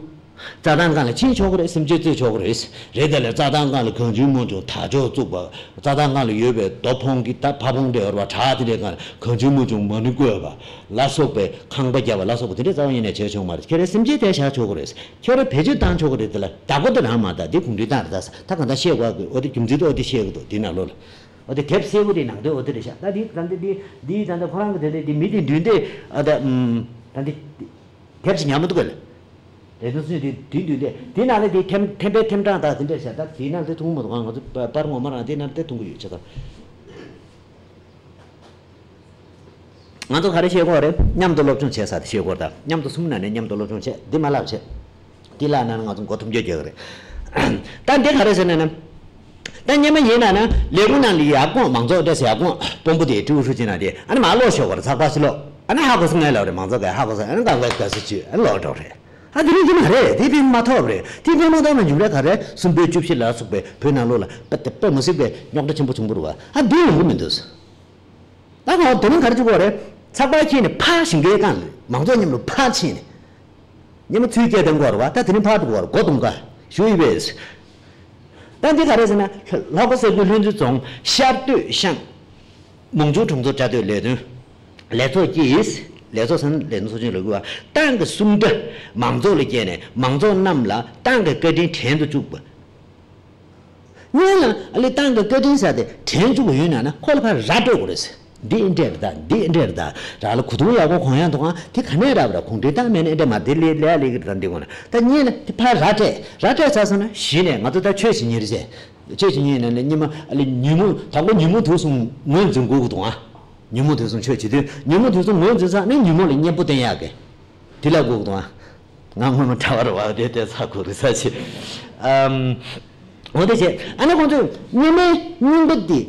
རྩྭ་ཐང་སྒང་ལ་ཕྱིན་ཆོག་གི་རེད། སེམས་ཅན་གསོད་ཆོག་གི་རེད། རེད་དེ་ལས་རྩྭ་ཐང་སྒང་ལ་གང་བྱུང་མང་བྱུང་དར་ལྕོག་བཙུགས་པ། རྩྭ་ཐང་སྒང་ལ་ཡོད་པའི་རྡོ་ཕོང་གི་ད་ཕ་བོང་འདྲ་བ་བྲག་དེ་འདྲའི་སྒང་ལ་གང་བྱུང་མང་བྱུང་མ་ཎི་བརྐོས་པ་ལ་སོགས་པའི་ཁང་པ་བརྒྱབ་པ་ལ་སོགས་པ་དེ་འདྲའི་རྩ་བ་ཉིད་ནས་བྱས་ཆོག་མ་རེད། ཁྱེད་རང་སེམས་ཅན་དེ་བཞག་ཆོག་གི་རེད། ཁྱོད་རང་བེད་སྤྱོད་བཏང་ཆོག་གི་རེད། དེ་ལ་བདག་པོ་དེ་རང་མ་རེད། ད་འདི་གུང་ཁྲན་ཏང་རེད། ད་ད་གང་ལྟར་བཤད་དགོས་གི། འོ་དེ་རྒྱུ་མཚན་དེ་འོ་དེ་བཤད་གི་འདུག་དེ་ནང་ལོགས་ལ། འོ་དེ་དེབ་སེར་པོ་དེ་ནང་དོན་འོ་དེ་རེད་ཤག་ད་འདི་ད་འདི་འདི་འདི་ད་འདི་ཁོ་རང་གི་དེ་དེ་འདི་མི་དེ་མདུན་དེ་ཨ་ད་ཨམ་ད་འདི་དེབ་ཅིག་ཉར་མི་འདུག་ག་ལ། རེད་དོ་སུས་དེ་དེ་མདུན་དེ་དེ་ནང་ལ་དེ་ཐེམ་ཐེམ་པའི་ཐེམ་གྲངས་དང་དེ་འདྲ་ཤག་ད་དེ་ནང་དེ་མཐོང་མི་འདུག་ང་ཚོ་པར་ངོ་མ་རང་དེ་ནང་དེ་མཐོང་གི་ཡོད་ཆ་ད། ང་ཚོ་ག་རེ་བཤད་དགོས་རེད། མཉམ་དུ་སློབ་སྦྱོང་བྱེད་ས་དེ་བཤད་དགོས་རེད། ད་མཉམ་དུ་གསུམ་ནང་ནས་མཉམ་དུ་སློབ་སྦྱོང་བྱེད། འདི་མ་ལབ་བྱེད། འདི་ལབ་ན་ང་ཚོ་མགོ་འཐོམ་རྒྱག་རྒྱག་གི་རེད། ད་འདི་ག་རེ་ཟེར་ན་ནི། ད་སྔོན་མ་ཡིན་ན་ན་ལས་ཁུངས་ནང་ལ་ཡར་དགོངས། མང་ཚོགས་འདྲ་ཟེར་ཡར་དགོངས། དཔོན་པོ་དེ་ཀྲུའུ་ཧྲུའུ་ཅི་ན་དེ་ཨ་ནི་མར་ལོག་ཤོག་གི་རེད། ཚགས་པར་ཞིག་ཀློག་ཨ་ནི་ཧ་གོ་སོང་ངས་ལབ་རེད། མང་ཚོགས་ཀྱིས་ཧ་གོ་སོང་། ཨ་ནི་གང་ག་ག་ཟེར་བྱས་ཨ་ནི་ལོག་འགྲོ་རེད། ཨ་དེ་རིང་དེ་མ་རེད། དེ་ཕན་མ་ཐོགས་པ་རེད། དེ་ཕན་མ་ཐོགས་ན་མཇུག་ལ་ག་རེ་གསུམ་པའི་བཅུ་བཞི་ལ་སོགས་པའི་བོད་ནང་ལོགས་ལ་དཔེ་དཔེ་མི་སྲིད་པའི་རྙོག་དྲ་ཆེན་པོ་བྱུང་བ་རེད་བ། ཨ་འདི་ཡོང་གི་མི་འདུག་ད་ང་དེ་རིང་ག་རེ་བྱེད་དགོས་རེད། ཚགས་པར་ཁྱེར་ནས་ཕར་ཞིང་ཁའི་སྒང་ལ་མང་ཚོགས་མཉམ་དུ་ཕར་ཕྱིན་ནས། སྔོན་མ་ཚུར་སྐད་བཏང་དགོས་རེད་བ། ད་དེ་རིང་ཕར་འགྲོ་དགོས་རེད། སྒོ་རྡུང་ག་ཞུ་ཡི་བས། ད་འདི་ག་རེ་ཟེར་ན། ལྷོ་ཁ་ས་ཁུལ་ལྷུན་རྩེ་རྫོང་ཤར་སྟོད་ཤང་མང་ཆུང་གྲོང་ཚོར་བཅའ་སྡོད་ལས་དོན་ལས་ཚོགས་ཀྱིས། ལས་ཚོགས་ཟེར་ན་ལས་དོན་ཚོགས་ཆུང་ལ་གོ་བ། ཏང་གི་གསུང་སྒྲ་མང་ཚོགས་ལ་བསྐྱལ་ནས་མང་ཚོགས་རྣམས་ལ་ཏང་གི་བཀའ་དྲིན་དྲན་དུ་བཅུག་པ། སྔོན་ལ་ཨ་ལེ་ཏང་གི་བཀའ་དྲིན་ཟེར་དེ་དྲན་བཅུག་གི་ཡོད་ན་ན་ཁོ་ལ་ཕར་ར་སྤྲོད་དགོས་རེད། འདི་ཨེ་འདྲས་རེད་ད། འདི་ཨེ་འདྲས་རེད་ད། ར་ལ་གོས་ཐུང་ཡག་པོ་གོན་ཡག་འདུག་ཨང་། དེ་ག་ནས་རག་པ་ར། གུང་ཁྲན་ཏང་མེད་ན་ཨེ་འདྲས་མ་རེད། དེ་ལས་ལས་ལས་ཀྱི་རེད་ད། འདི་དགོས་ན་ད་སྔོན་ལ་དེ་ཕར་ར་སྤྲད། ར་སྤྲད་ཚར་སོང་ན་གཞི་ནས་ང་ཚོ་ད་ཆོས་བྱེད་མཁན་རེད་ཟེར། ཆོས་བྱེད་མཁན་ཡིན་ན་ནི་སྔོན་མ་ཨ་ལེ་ཉོན་མོངས། དང་པོ་ཉོན་མོངས་དུག་གསུམ་ངོས་འཛིན་དགོས་ཀྱི་འདུག་ཨང་། ཉོན་མོངས་དུག་གསུམ་ཆོས་བྱེད་དུས་ཉོན་མོངས་དུག་གསུམ་ངོས་འཛིན་ཚར་ནས་ཉོན་མོངས་ལ་གཉེན་པོ་བསྟེན་ཡག་གི། དེ་ལ་སྒུག་དང་། ང་སྔོན་མ་གྲྭ་པ་རེད་བ། དེ་དེ་ཚ་ཁུ་རུ་ཚ་ཆེ། ཨམ། འོ་དེ་བྱས། ཨ་ནི་ཁོང་ཚོས་སྔོན་མའི་རྙིང་པ་འདི་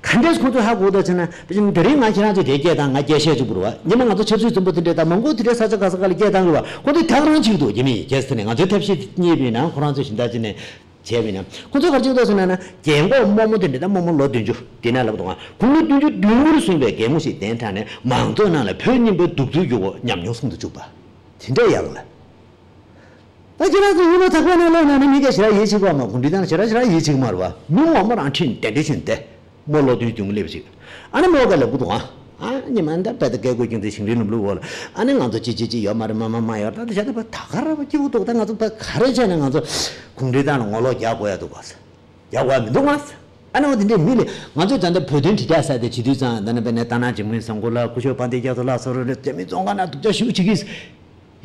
ག་འདྲས་ཁོང་ཚོས་ཧ་གོ་ད་ཟེར་ན། དཔེ་ཆ་དེ་རིང་ང་ཁྱེད་རང་ཚོས་དེ་སྐད་བཏང་། ང་སྐད་བཤད་བཅུག་པ་རེད་བ། སྔོན་མ་ང་ཚོ་ཆབ་སྲིད་བཙོན་པ་དེ་འདྲས་དང་མང་པོ་དེ་འདྲས་ས་ཆ་ག་ས་ག་ལ་སྐད་བཏང་གི་བ། ཁོང་ཚོས་ད་ག་རང་བྱེད་ཀྱི་འདུག་རྒྱ་མི་ཡིས། རྒྱལ་ས་དེ་ནས་ང་ཚོའི་ཐབས་ཤེས་རྙེད་པ་ཡིན་ན་ཁོ་རང་ཚོས་གཞན་དག་ཅིག་ནས། བྱས་པ་ཡིན་ན། ཁོ་ཚོས་ག་རེ་བྱེད་ཀྱི་འདུག་ཟེར་ན་ན། རྒན་གོག་རྨོ་མོ་དེ་འདྲ་དང་། རྨོ་མོ་ལོ་བདུན་ཅུ་དེ་ན་ལབ་དང་། དགུང་ལོ་བདུན་ཅུ་བདུན་དགུར་སོན་པའི་རྒན་མོ་ཞིག་གདན་དྲངས་ནས་མང་ཚོགས་ནང་ལ་བོད་རྙིང་པའི་གདུག་རྩུབ་ཡོད་པོ་ཉམས་མྱོང་གསུང་དུ་བཅུག་པ། དེ་འདྲ་ཡག་ལ། ད་ཁྱེད་རང་ཚོ་ཡིན་ན་ཚགས་པར་ནང་ཀློག་ན་ནི་མི་སྐད་ཞེ་དྲག་ཡིད་ཆེས་པ་མ། གུང་ཁྲན་ཏང་ཞེ་དྲག་ཞེ་དྲག་ཡིད་ཆེས་ཀྱི་མ་རེད་བ། མི་ངོ་མ་རང་ཁྲིད་ནས་གདན་འདྲེན་ཞུས་ཏེ། རྨོ་ལོ་བདུན་ཅུ་བདུན་ལེབ་ཞིག་ཨ་ནི་རྨོ་ག་ལ་སྒུག་དང་། ཨ་ཉི་མ་འདི་བལ་ཏི་སྐད་གོ་ཀྱང་ཚེ་ཞིང་རིན་ལམ་ལུགས་འོག་ལ། ཨ་ནི་ང་ཚོ་ཅི་ཅི་ཅི་ཡོད་མ་རེད། མ་མ་མ་ཡོད་རེད། ད་ད་བྱ་ད་པ་ད་ག་ར་པ་སྐྱིད་པོ་འདུག་ད་ང་ཚོ་པ་ག་རེ་བྱས་ནས་ང་ཚོ་གུང་ཁྲན་ཏང་ལ་ངོ་ལོག་རྒྱག་དགོས་ཡ་འདུག་ག་རྒྱག་དགོས་ཡ་མི་འདུག་ང་། ཨ་ནི་འོ་དེ་འདྲའི་མི་ལས་ང་ཚོས་ད་ལྟ་བོད་དོན་དྲིལ་བསྒྲགས་ཟེར་དེ་བྱེད་དུས་ཙང་། ད་ནི་དཔེར་ན་སྟག་སྣ་འཇིགས་མེད་བཟང་པོ་ལགས། སྐུ་ཞབས་དཔལ་ལྡན་རྒྱ་མཚོ་ལགས་སོགས་རེ་རེ་རྒྱ་མི་བཙོན་ཁང་ནང་སྡུག་ཅག་ཞེ་པོ་བྱེད་ཀྱི་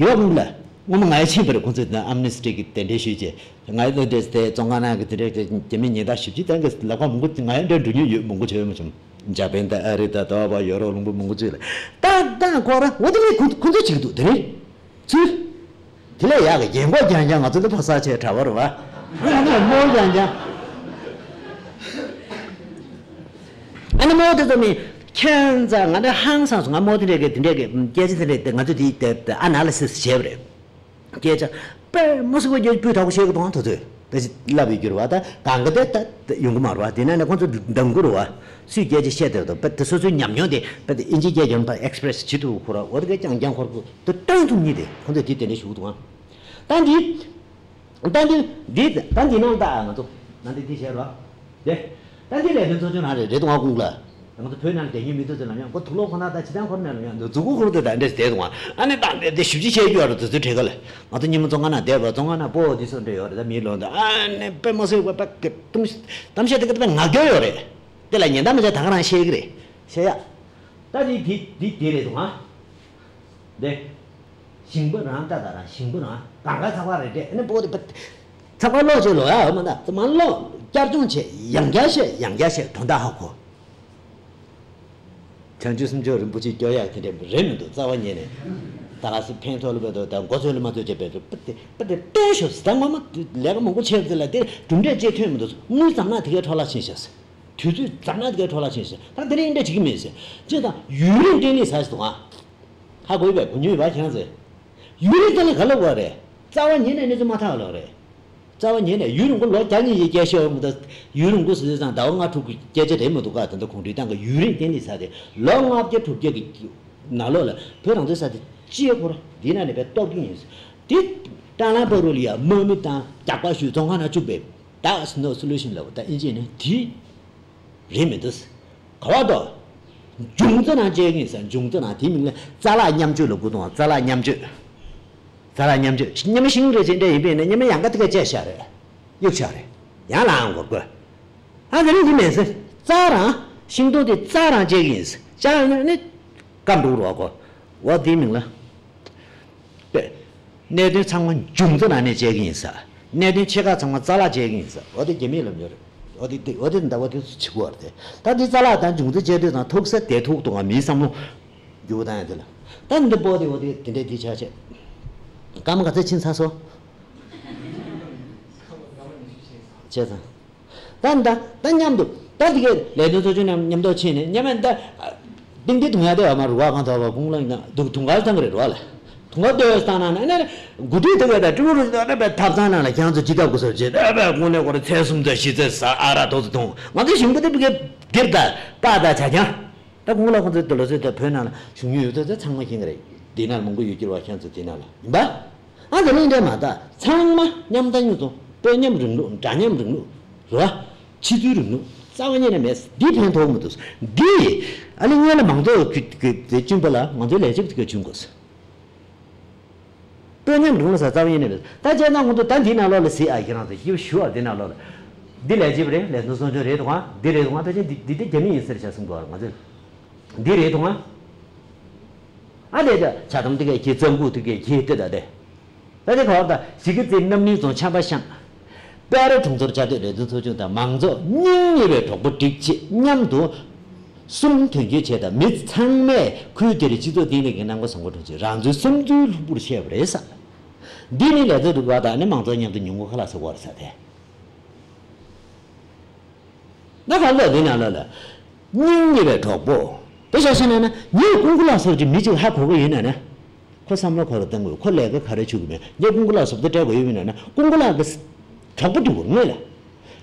ཡོད་ཀྱང་ལ། སྔོན་མ་ང་ཡང་ཕྱིན་པ་རེད། ཁོང་ཚོས་ཨམ་ནེ་སི་ཊི་གི་གདན་འདྲེན་ཞུས་རྗེས། ང་ཡི་ལོ་འདྲེས་ཏེ་བཙོན་ཁང་ནང་གི་དེ་འདྲས་རྒྱ་མི་ཉེས་དག་ཞིབ་ཕྱིས་བཏང་གི་ལབ་པ་མང་པོ། ང་ཡང་འདྲ་འགྲོ་མྱོང་ཡོད། མང་པོ་བྱས་ཡོད་མ་བྱུང་། འཇར་པན་དང་ཨ་རི་དང་དོ་བ་ཡོ་རོབ་ལུང་པ་མང་པོ་ཚུད་ལ། ཏག་ཏག་ཁོ་ར་འོ་དེ་ནས་ཁོ་ཁོ་ཚོ་བྱེད་ཀྱི་འདུག་དེ་ནས་ཚུལ། དེ་ལས་ཡག་གི་རྒན་གོག་རྐྱང་རྐྱང་། ང་ཚོ་འདི་ཕ་ས་ཆེ་གྲྭ་པ་རེད་བ། ང་ཚོ་རྨོ་རྐྱང་རྐྱང་། ཨ་ནི་རྨོ་དེ་ཚོ་ནི་ཁྱད་མཚར། ང་འདྲ་ཧང་སངས་སོང་། ང་རྨོ་དེ་འདྲས་ཀྱི་དེ་འདྲས་ཀྱི་སྐད་ཆ་དེ་འདྲས་དེ་ང་ཚོ་དེ་དེ་ཨ་ན་ལི་སིས་བྱས་པ་རེད། སྐད་ཆ་དཔེ་མི་སྲིད་པ་རྒྱ་སྤུས་དག་པོ་བཤད་གི་འདུག་ཨང་། དེ་ཚོས་དཔེ་ལབ་ཡོད་རྒྱུ་རེད་བ། ད་གང་ག་དེ་ད་ད་ཡོང་གི་མ་རེད་བ། དེ་ནས་ནས་ཁོང་ཚོ་འདང་གི་རེད་བ། སུས་སྐད་ཆ་བཤད་བསྡད་འདུག་དཔེ་དེ་སོ་སོའི་ཉམས་མྱོང་དེ་དཔེ་དེ་ཨིན་ཇི་སྐད་ཡོང་པ་ཨེག་སི་པི་རེ་སི་བྱེད་ཐུབ་ཁོ་ར། འོ་དེ་ག་རྐྱང་རྐྱང་ཁོ་ར་ཁོ་དེ་བཏང་ཐུབ་མཁན་དེ་ཁོང་ཚོས་དེ་དེ་འདྲ་ཞུ་གི་འདུག་ཨང་། ད་འདི། ད་འདི་འདི་ད་འདི་ནང་ད་ང་ཚོ་ནང་འདི་འདི་བྱས་རོགས། དེ་ད་འདི་ལས་དོན་ཚོགས་ཆུང་རང་རེད། རེད་འདུག་ཨང་། ཁོང་ལ་ང་ཚོ་བོད་ནང་བསྡད་མཁན་མི་ཚོ་ཚོ་ལ་ཡང་ཁོ་དུག་ལོག་ཁོ་ན་ད་ཕྱི་ཐང་ཁོ་ན་ལ་ཡང་འདུག་མཛུབ་གུ་ཁོ་རུ་དེ་ད་འདྲས་བསྡད་འདུག་ཨང་། ཨ་ནི་ད་འདི་འདི་ཞིབ་ཅིག་བྱས་རྒྱུ་ཨ་རུ་དེ་ཚོའི་གྲས་ཀ་ལ་ང་ཚོ་ཉིན་མོ་བཙོན་ཁང་ནང་བསྡད་པ། བཙོན་ཁང་ནང་སྤོ་བོ་འདི་ཚོ་འདྲ་ཡོད་རེད། ད་མིའི་ལོ་འདི་ཨ་ནི་དཔེ་མ་སྲིད་པ་པ་གཏམ་གཏམ་བཤད་དེ་ག་དཔེ་ངག་རྒྱུན་ཡོད་རེད། དེ་ལ་ཉན་ད་མི་བྱ་ད་ག་རང་བཤད་གི་རེད། བཤད་ཡ། ད་འདི་འདི་འདི་འདི་རེད་འདུག་ཨང་། དེ། ཞིང་པ་རང་ལྟ་ད་རང་ཞིང་པ་རང་གང་ག་ཚགས་པར་རེ་སྤྲད་ནས་སྤོ་དེ་པ། ཚགས་པར་ཀློག་བྱས་ལོ་ཡ་འོ་མ་ད་ཚང་མ་ཀློག་བསྐྱར་སྦྱོང་བྱས། ཡང་བསྐྱར་བཤད། ཡང་བསྐྱར་བཤད། དོན་དག་ཧ་གོ། བྱང་ཆུབ་སེམས་མཆོག་རིན་པོ་ཆེ་སྐྱོ་ཡག་དེ་འདྲ་རེད་མི་འདུག་རྩ་བ་ཉིད་ནས། ད་ག་སེ་ཕན་ཐོགས་ལ་བས་དོ་ད་མགོ་ཚོས་ལ་མ་ཚོས་བྱས་པས་དོ་པ་དེ་པ་དེ་ལྟོས་ཤོག་ཟེར། ད་ངོ་མ་ལས་ཀ་མང་པོ་བྱས་པ་དེ་ལ་དེ་གྲུབ་འབྲས་ཅིག་ཐོན་མི་འདུག་དངུལ་ཙམ་ན་དེ་གའི་འཕྲོ་བརླག་ཕྱིན་ཤག་དུས་ཚོད་ཙམ་ན་དེ་གའི་འཕྲོ་བརླག་ཕྱིན་ཤག་ད་དེ་འདྲ་ཡིན་འདྲ་བྱེད་ཀྱི་མེད་ཟེར། ཅེས་དང་ཡུན་རིང་བརྟན་ལྷིང་ཟེར་ཞིག་འདུག་ཨ། ཧ་གོ་ཡོད་པས་གོ་མྱོང་ཡོད་པ་ཁྱེད་རང་ཚོས། ཡུན་རིང་བརྟན་ལྷིང་ག་ལ་དགོས་རེད། རྩ་བ་ཉིད་ནས་གནས་ཚུལ་མ་ཐག་ལོག་རེད། རྩ་བ་ཉིད་ནས་ཡུན་རིང་པོ་ལོ་བརྒྱ་གཉིས་ཀྱི་སྐད་ཤོད་མི་འདུག་ཡུན་རིང་པོ་ཟེར་དུས་ཙང་ཟླ་བ་ལྔ་དྲུག་གི་སྐད་ཆ་རེད་མི་འདུག་ག་ད་ལྟ་གུང་ཁྲན་ཏང་གི་ཡུན་རིང་བརྟན་ལྷིང་ཟེར་དེ་ལོ་ལྔ་བརྒྱ་དྲུག་བརྒྱ་གི་ནང་ལོགས་ལ་བོད་རང་བཙན་ཟེར་དེ་ཅི་ཡོད་ཁོ་ར་འདི་ནང་ནས་བས་སྟོབས་ཀྱི་ཡིན་ཟེར། དེ་ སྲང་ལམ་བར་དུ་ལ་ཡ་དམག་མི་དང་རྒྱག་པ་ཞུས་བཙོན་ཁང་ནང་བཅུག་པའི། That's no solution ལབ་ད་ཨིན་ཇི་ནས་དེ་རེད་མི་འདུག་ག་བ་དོ། འབྱུང་རྩ་ནང་བཅད་ཀྱི་ཡིན་ཟེར། འབྱུང་རྩ་ནང་དེའི་མིང་ལ་རྩ་ལག་མཉམ་བཅོས་ལབ་དགོས་འདུག་རྩ་ལག་མཉམ་བཅོས། རྩ་ལག་མཉམ་བཅོས་སྙེ་མ་ཤིང་རེ་ཅན་འདྲ་ཡིན་པས་ན་སྙེ་མ་ཡང་ག་དེ་ག་བཅད་བཞག་རེད། གཡུག་བཞག་རེད། ཡང་ལངས་འགོར་དགོས། ཨ་དེ་རིང་འདི་མེད་ཟེར། རྩྭ་རང་། ཤིང་སྡོང་དེ་རྩྭ་རང་བཅད་ཀྱི་ཡིན་ཟེར། བཅད་ཡོང་ན་ནི་སྐམ་འགྲོ་རོགས་གོ། འོ་དེའི་མིང་ལ། པས། གནད་དོན་ཚང་མ་འབྱུང་རྩ་ནང་ནས་བཅད་ཀྱི་ཡིན་ཟེར། གནད་དོན་ཆེ་ཁག་ཚང་མ་རྩ་ལག་བཅད་ཀྱི་ཡིན་ཟེར། འོ་དེ་རྒྱ་མིས་ལབ་ཡོད་རེད། འོ་དེ་དེ་འོ་དེ་འདྲ་བ་དེ་ཚོ་བྱེད་དགོས་རེད་དེ། ད་དེ་རྩ་ལག་དང་འབྱུང་རྩ་བཅད་དུས་ཙང་ཐུག་ས་དེ་ཐུག་འདུག་ག་མིའི་བསམ་བློ་འགྱུར་བ་བཏང་ཡ་དེ་ལ། ད་འདི་པོ་དེ་འོ་དེ་དེ་འདྲས་དེ་ཆ་བྱས། སྐར་མ་ག་ཚོད་ཕྱིན་ཚར་སོང་། བྱས་ཙང་། ད་ད་ད་མཉམ་དུ་ད་དེ་གའི་ལས་དོན་ཚོགས་ཆུང་མཉམ་མཉམ་དུ་ཕྱིན་ནས་མཉམ་མེད་ད། ཏིང་ཏི་དུང་ཡ་དེ་བ་མ་རུ་བ་གང་ཐོག་བ་ཁུང་ལ་ཡིན་ན་དུང་དུང་དཀར་བཏང་གི་རེད་རོ་ལ། དུང་དཀར་ལྟོས་བཏང་ན་ན་ན་འགོ་ཁྲིད་དེ་གའི་ད་ཀྲུའུ་རུ་ད་ད་པའི་ཐབ་ཚང་ནང་ལ་ཁྱང་ཚོ་ཅི་ཐབ་གོ་སོ་ཅེ་ད་པའི་ཁུང་ལས་སྐོར་ཚེ་གསུམ་ཚེ་བཞི་ཚེ་ས་ཨ་ར་ཐོག་ཚོ་དུང་ང་ཚོ་ཞིང་པ་དེ་བི་གའི་འདིར་ད་པ་ད་བྱ་ཁྱང་། ད་ཁོང་ལ་ཁོང་ཚོའི་འདི་ལོ་ཚོད་དེ་བོད་ནང་ལ་བཞུགས་མྱོང་ཡོད་ཚོད་ཚང་མ་ཤེས་ཀྱི་རེད། འདི་ནང་ལ་མང་པོ་ཡོད་ཀྱི་རེད་བ། ཁྱེད་ཚོ་འདི་ནང་ལ་ཡིན་པ། ཨ་དེ་ནས་འདྲ་མ་ད་ཚང་མ་མཉམ་ཐག་མཉམ་གཏོང་དཔོན་ཉམས་རིང་ལུགས་འདྲ་མཉམ་རིང་ལུགས་རེད་བ། ཕྱི་ཚུལ་རིང་ལུགས་རྩ་བ་ཉིད་ནས་མེད། འདི་ཕན་ཐོགས་མི་འདུག་འདི་ཨ་ནི་སྔོན་ལ་མང་ཚོགས་ཀྱི་དེ་བསྐྲུན་པ་ལ་ང་ཚོའི་ལས་བྱེད་ཀྱི་བསྐྲུན་དགོས། དཔོན་ཉམས་རིང་ལ་ཟ་རྩ་བ་ཡིན་ནས་མེད། ད་བྱས་ན་ཁོང་ཚོ་ད་འདི་ནང་ལོགས་ལ་ཟེར་ཨ་ཁྱེད་རང་ཚོ་སྐྱིད་པོ་ཞུ་ཨ། འདི་ནང་ལོགས་ལ་འདི་ལས་བྱེད་པ་རེད། ལས་དོན་སྲུང་སྐྱོང་རེད་དུ་ཨ། འདི་རེད་དུ་ཨ། ཕལ་ཆེར་འདི་འདི་འདི་རྒྱ་མི་ཡིན་ཟེར་བྱ་གསུང་གི་བ་ང་ཚོས་འདི་རེད་དུ་ཨ། ཨ་དེ་ད་བྱ་དམ་དེ་གས་ཁྱེད་རྩམ་ཁུག་དེ་གས་ཁྱེད་དེ་ད་དེ། ད་དེ་ག་བར་ད་གཞིས་ཀ་རྩེ་རྣམ་གླིང་རྫོང་ཆམ་པ་ཤང་། དཔལ་རི་གྲོང་ཚོར་བཅའ་སྡོད་ལས་དོན་ཚོགས་ཆུང་དང་མང་ཚོགས་སྙིང་ཉེ་བའི་གྲོགས་པོ་སྒྲིག་ཆེད་མཉམ་དུ། གསུམ་དོན་འཁྱོལ་བྱས་དང་མི་ཚང་མས་ཁུལ་དེར་སྤྱི་ཚོགས་བརྟན་ལྷིང་གི་གནང་སྒོ་བཟང་པོ་གྲོང་ཆེད་རང་ཚོའི་བསམ་ཚུལ་ལྷུག་པོར་བཤད་པ་རེད་ས། འདི་ནི་ལས་ཚོགས་རུ་ཁག་དང་ནི་མང་ཚོགས་མཉམ་དུ་ཉུང་མགོ་ཁ་ལག་ཟ་དགོས་རེད་ས་དེ། ད་ག་ལ་འདི་ནང་ལ་ལ། སྙིང་ཉེ་བའི་གྲོགས་པོ། དེ་ཤ་ཤ་ན་ན་ཉིད་ཀུང་ཀུ་ལགས་སོགས་ཀྱི་མི་གཅིག་ཧ་གོ་གི་ཡོད་ན་ན། ཁོ་བསམ་བློ་ཁོ་ར་བཏང་དགོས། ཁོ་ལས་ཀ་ག་རེ་བྱེད་དགོས་མེད། ངས་ཀུང་ཀུ་ལགས་སོབ་ཏ་སྤྲད་དགོས་ཡོད་མིན་ན་ན་ཀུང་ཀུ་ལགས་ཀྱི་གྲོགས་པོ་འདི་བོར་ངོས་ལ།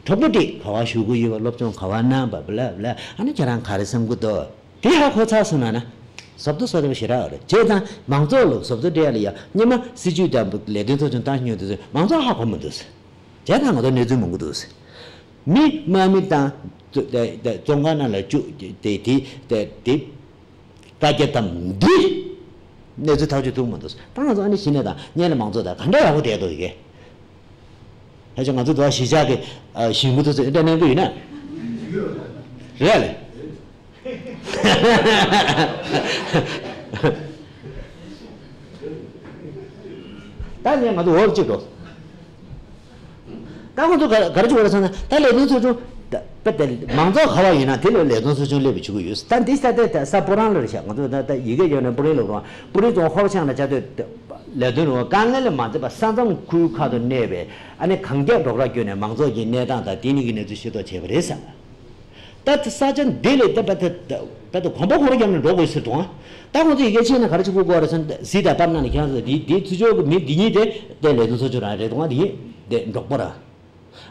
གྲོགས་པོ་འདི་ག་བ་ཞུ་གི་ཡོད་པ། སློབ་སྦྱོང་ག་བ་གནང་བ་བླ་བླ། ཨ་ནི་ཁྱེད་རང་ག་རེ་བསམ་གི་འདུག་དེ་ཧ་གོ་ཚར་སོང་ན་ན། སོབ་ཏ་སོ་ཏ་བ་ཞེ་དྲག་རེད། བྱས་ཙང་མང་ཚོགས་ལ་སོབ་ཏ་སྤྲད་ཡ་ལ་ཡ་སྙེ་མ་སྲིད་ཇུས་དང་ལས་དོན་ཚོགས་ཆུང་བཏང་མྱོང་དུས་མང་ཚོགས་ཧ་གོ་མི་འདུག་བྱས་ཙང་ང་ཚོ་གནས་ཚུལ་མང་པོ་འདུག་མི་དམག་མི་དང་། བཙོན་ཁང་ནང་ལ་བཅུག་དེ་དེ་དེ་དེ། བཀའ་རྒྱ་དམ་འདི། གནས་ཚུལ་ཐག་གཅོད་ཐུབ་མ་འདུག་ད་ང་ཚོ་ཨ་ནི་གཞི་ནས་དང་སྔོན་ལ་མང་ཚོགས་དང་ག་འདྲ་ཡག་པོ་བསྡད་འདུག་ཡི་གེ། ད་ཆ་ང་ཚོ་དུ་བ་གཞིས་ཆགས་ཀྱི་ཞིང་པ་དུ་ཚོད་འདྲ་གནང་གི་ཡོད་ན། རེད་ལེ། ད་ནས་ང་ཚོ་འོག་གཅིག་འགྲོ། ད་ཁོང་ཚོ་ག་ག་རེ་བྱེད་དགོས་རེད་ཟེར་ན། ད་ལས་དོན་ཚོགས་ཆུང་། ད་དཔེ་དེ་མང་ཚོགས་ག་བ་ཡིན་ན་དེ་ལ་ལས་དོན་ཚོགས་ཆུང་སླེབས་པའི་ཆུ་གུ་ཡོད། ད་འདི་ས་དེ་ད་ས་སྤོ་རང་ལ་རེད་ཤག་ང་ཚོ་ད་ད་ཡི་གེ་ཡོད་ན་སྤོ་རིང་ལ་རོ། སྤོ་རིང་རྫོང་ཧོར་ཤང་ལ་བཅའ་སྡོད་ལས་དོན་རུ་དཀའ་ངལ་མ་འཛེམས་པ་ས་མཚམས་ཁུལ་ཁག་ཏུ་གནས་པའི་ཨ་ནི་གངས་རྒྱབ་འབྲོག་ར་བསྐྱོད་ནས་མང་ཚོགས་ཀྱི་གནས་སྟངས་དང་དེ་ནི་གི་གནས་ཚུལ་ཤེས་རྟོགས་བྱས་པ་རེད་ཟེར། ད་ས་ཆ་འདི་ལས་ད་ད་ད་ད་གོམ་པ་ཁོ་ར་བརྒྱབ་ནས་འགྲོ་དགོས་ཟེར་དུས། ད་ཁོང་ཚོ་ཡི་གེ་ཕྱིན་ན་ག་རེ་བྱེད་དགོས་ཀྱི་རེད་ཟེར་ན། གཟིགས་དང་པར་ནང་ནས་ཁྱེད་རང་ཚོ་འདི་འདི་ཚུར་ཕྱོགས་ཀྱི་མི་འདི་གཉིས་དེ་དེ་ལས་དོན་ཚོགས་ཆུང་རང་རེད་དུས། འདི་གཉིས་དེ་འབྲོག་པ་ར།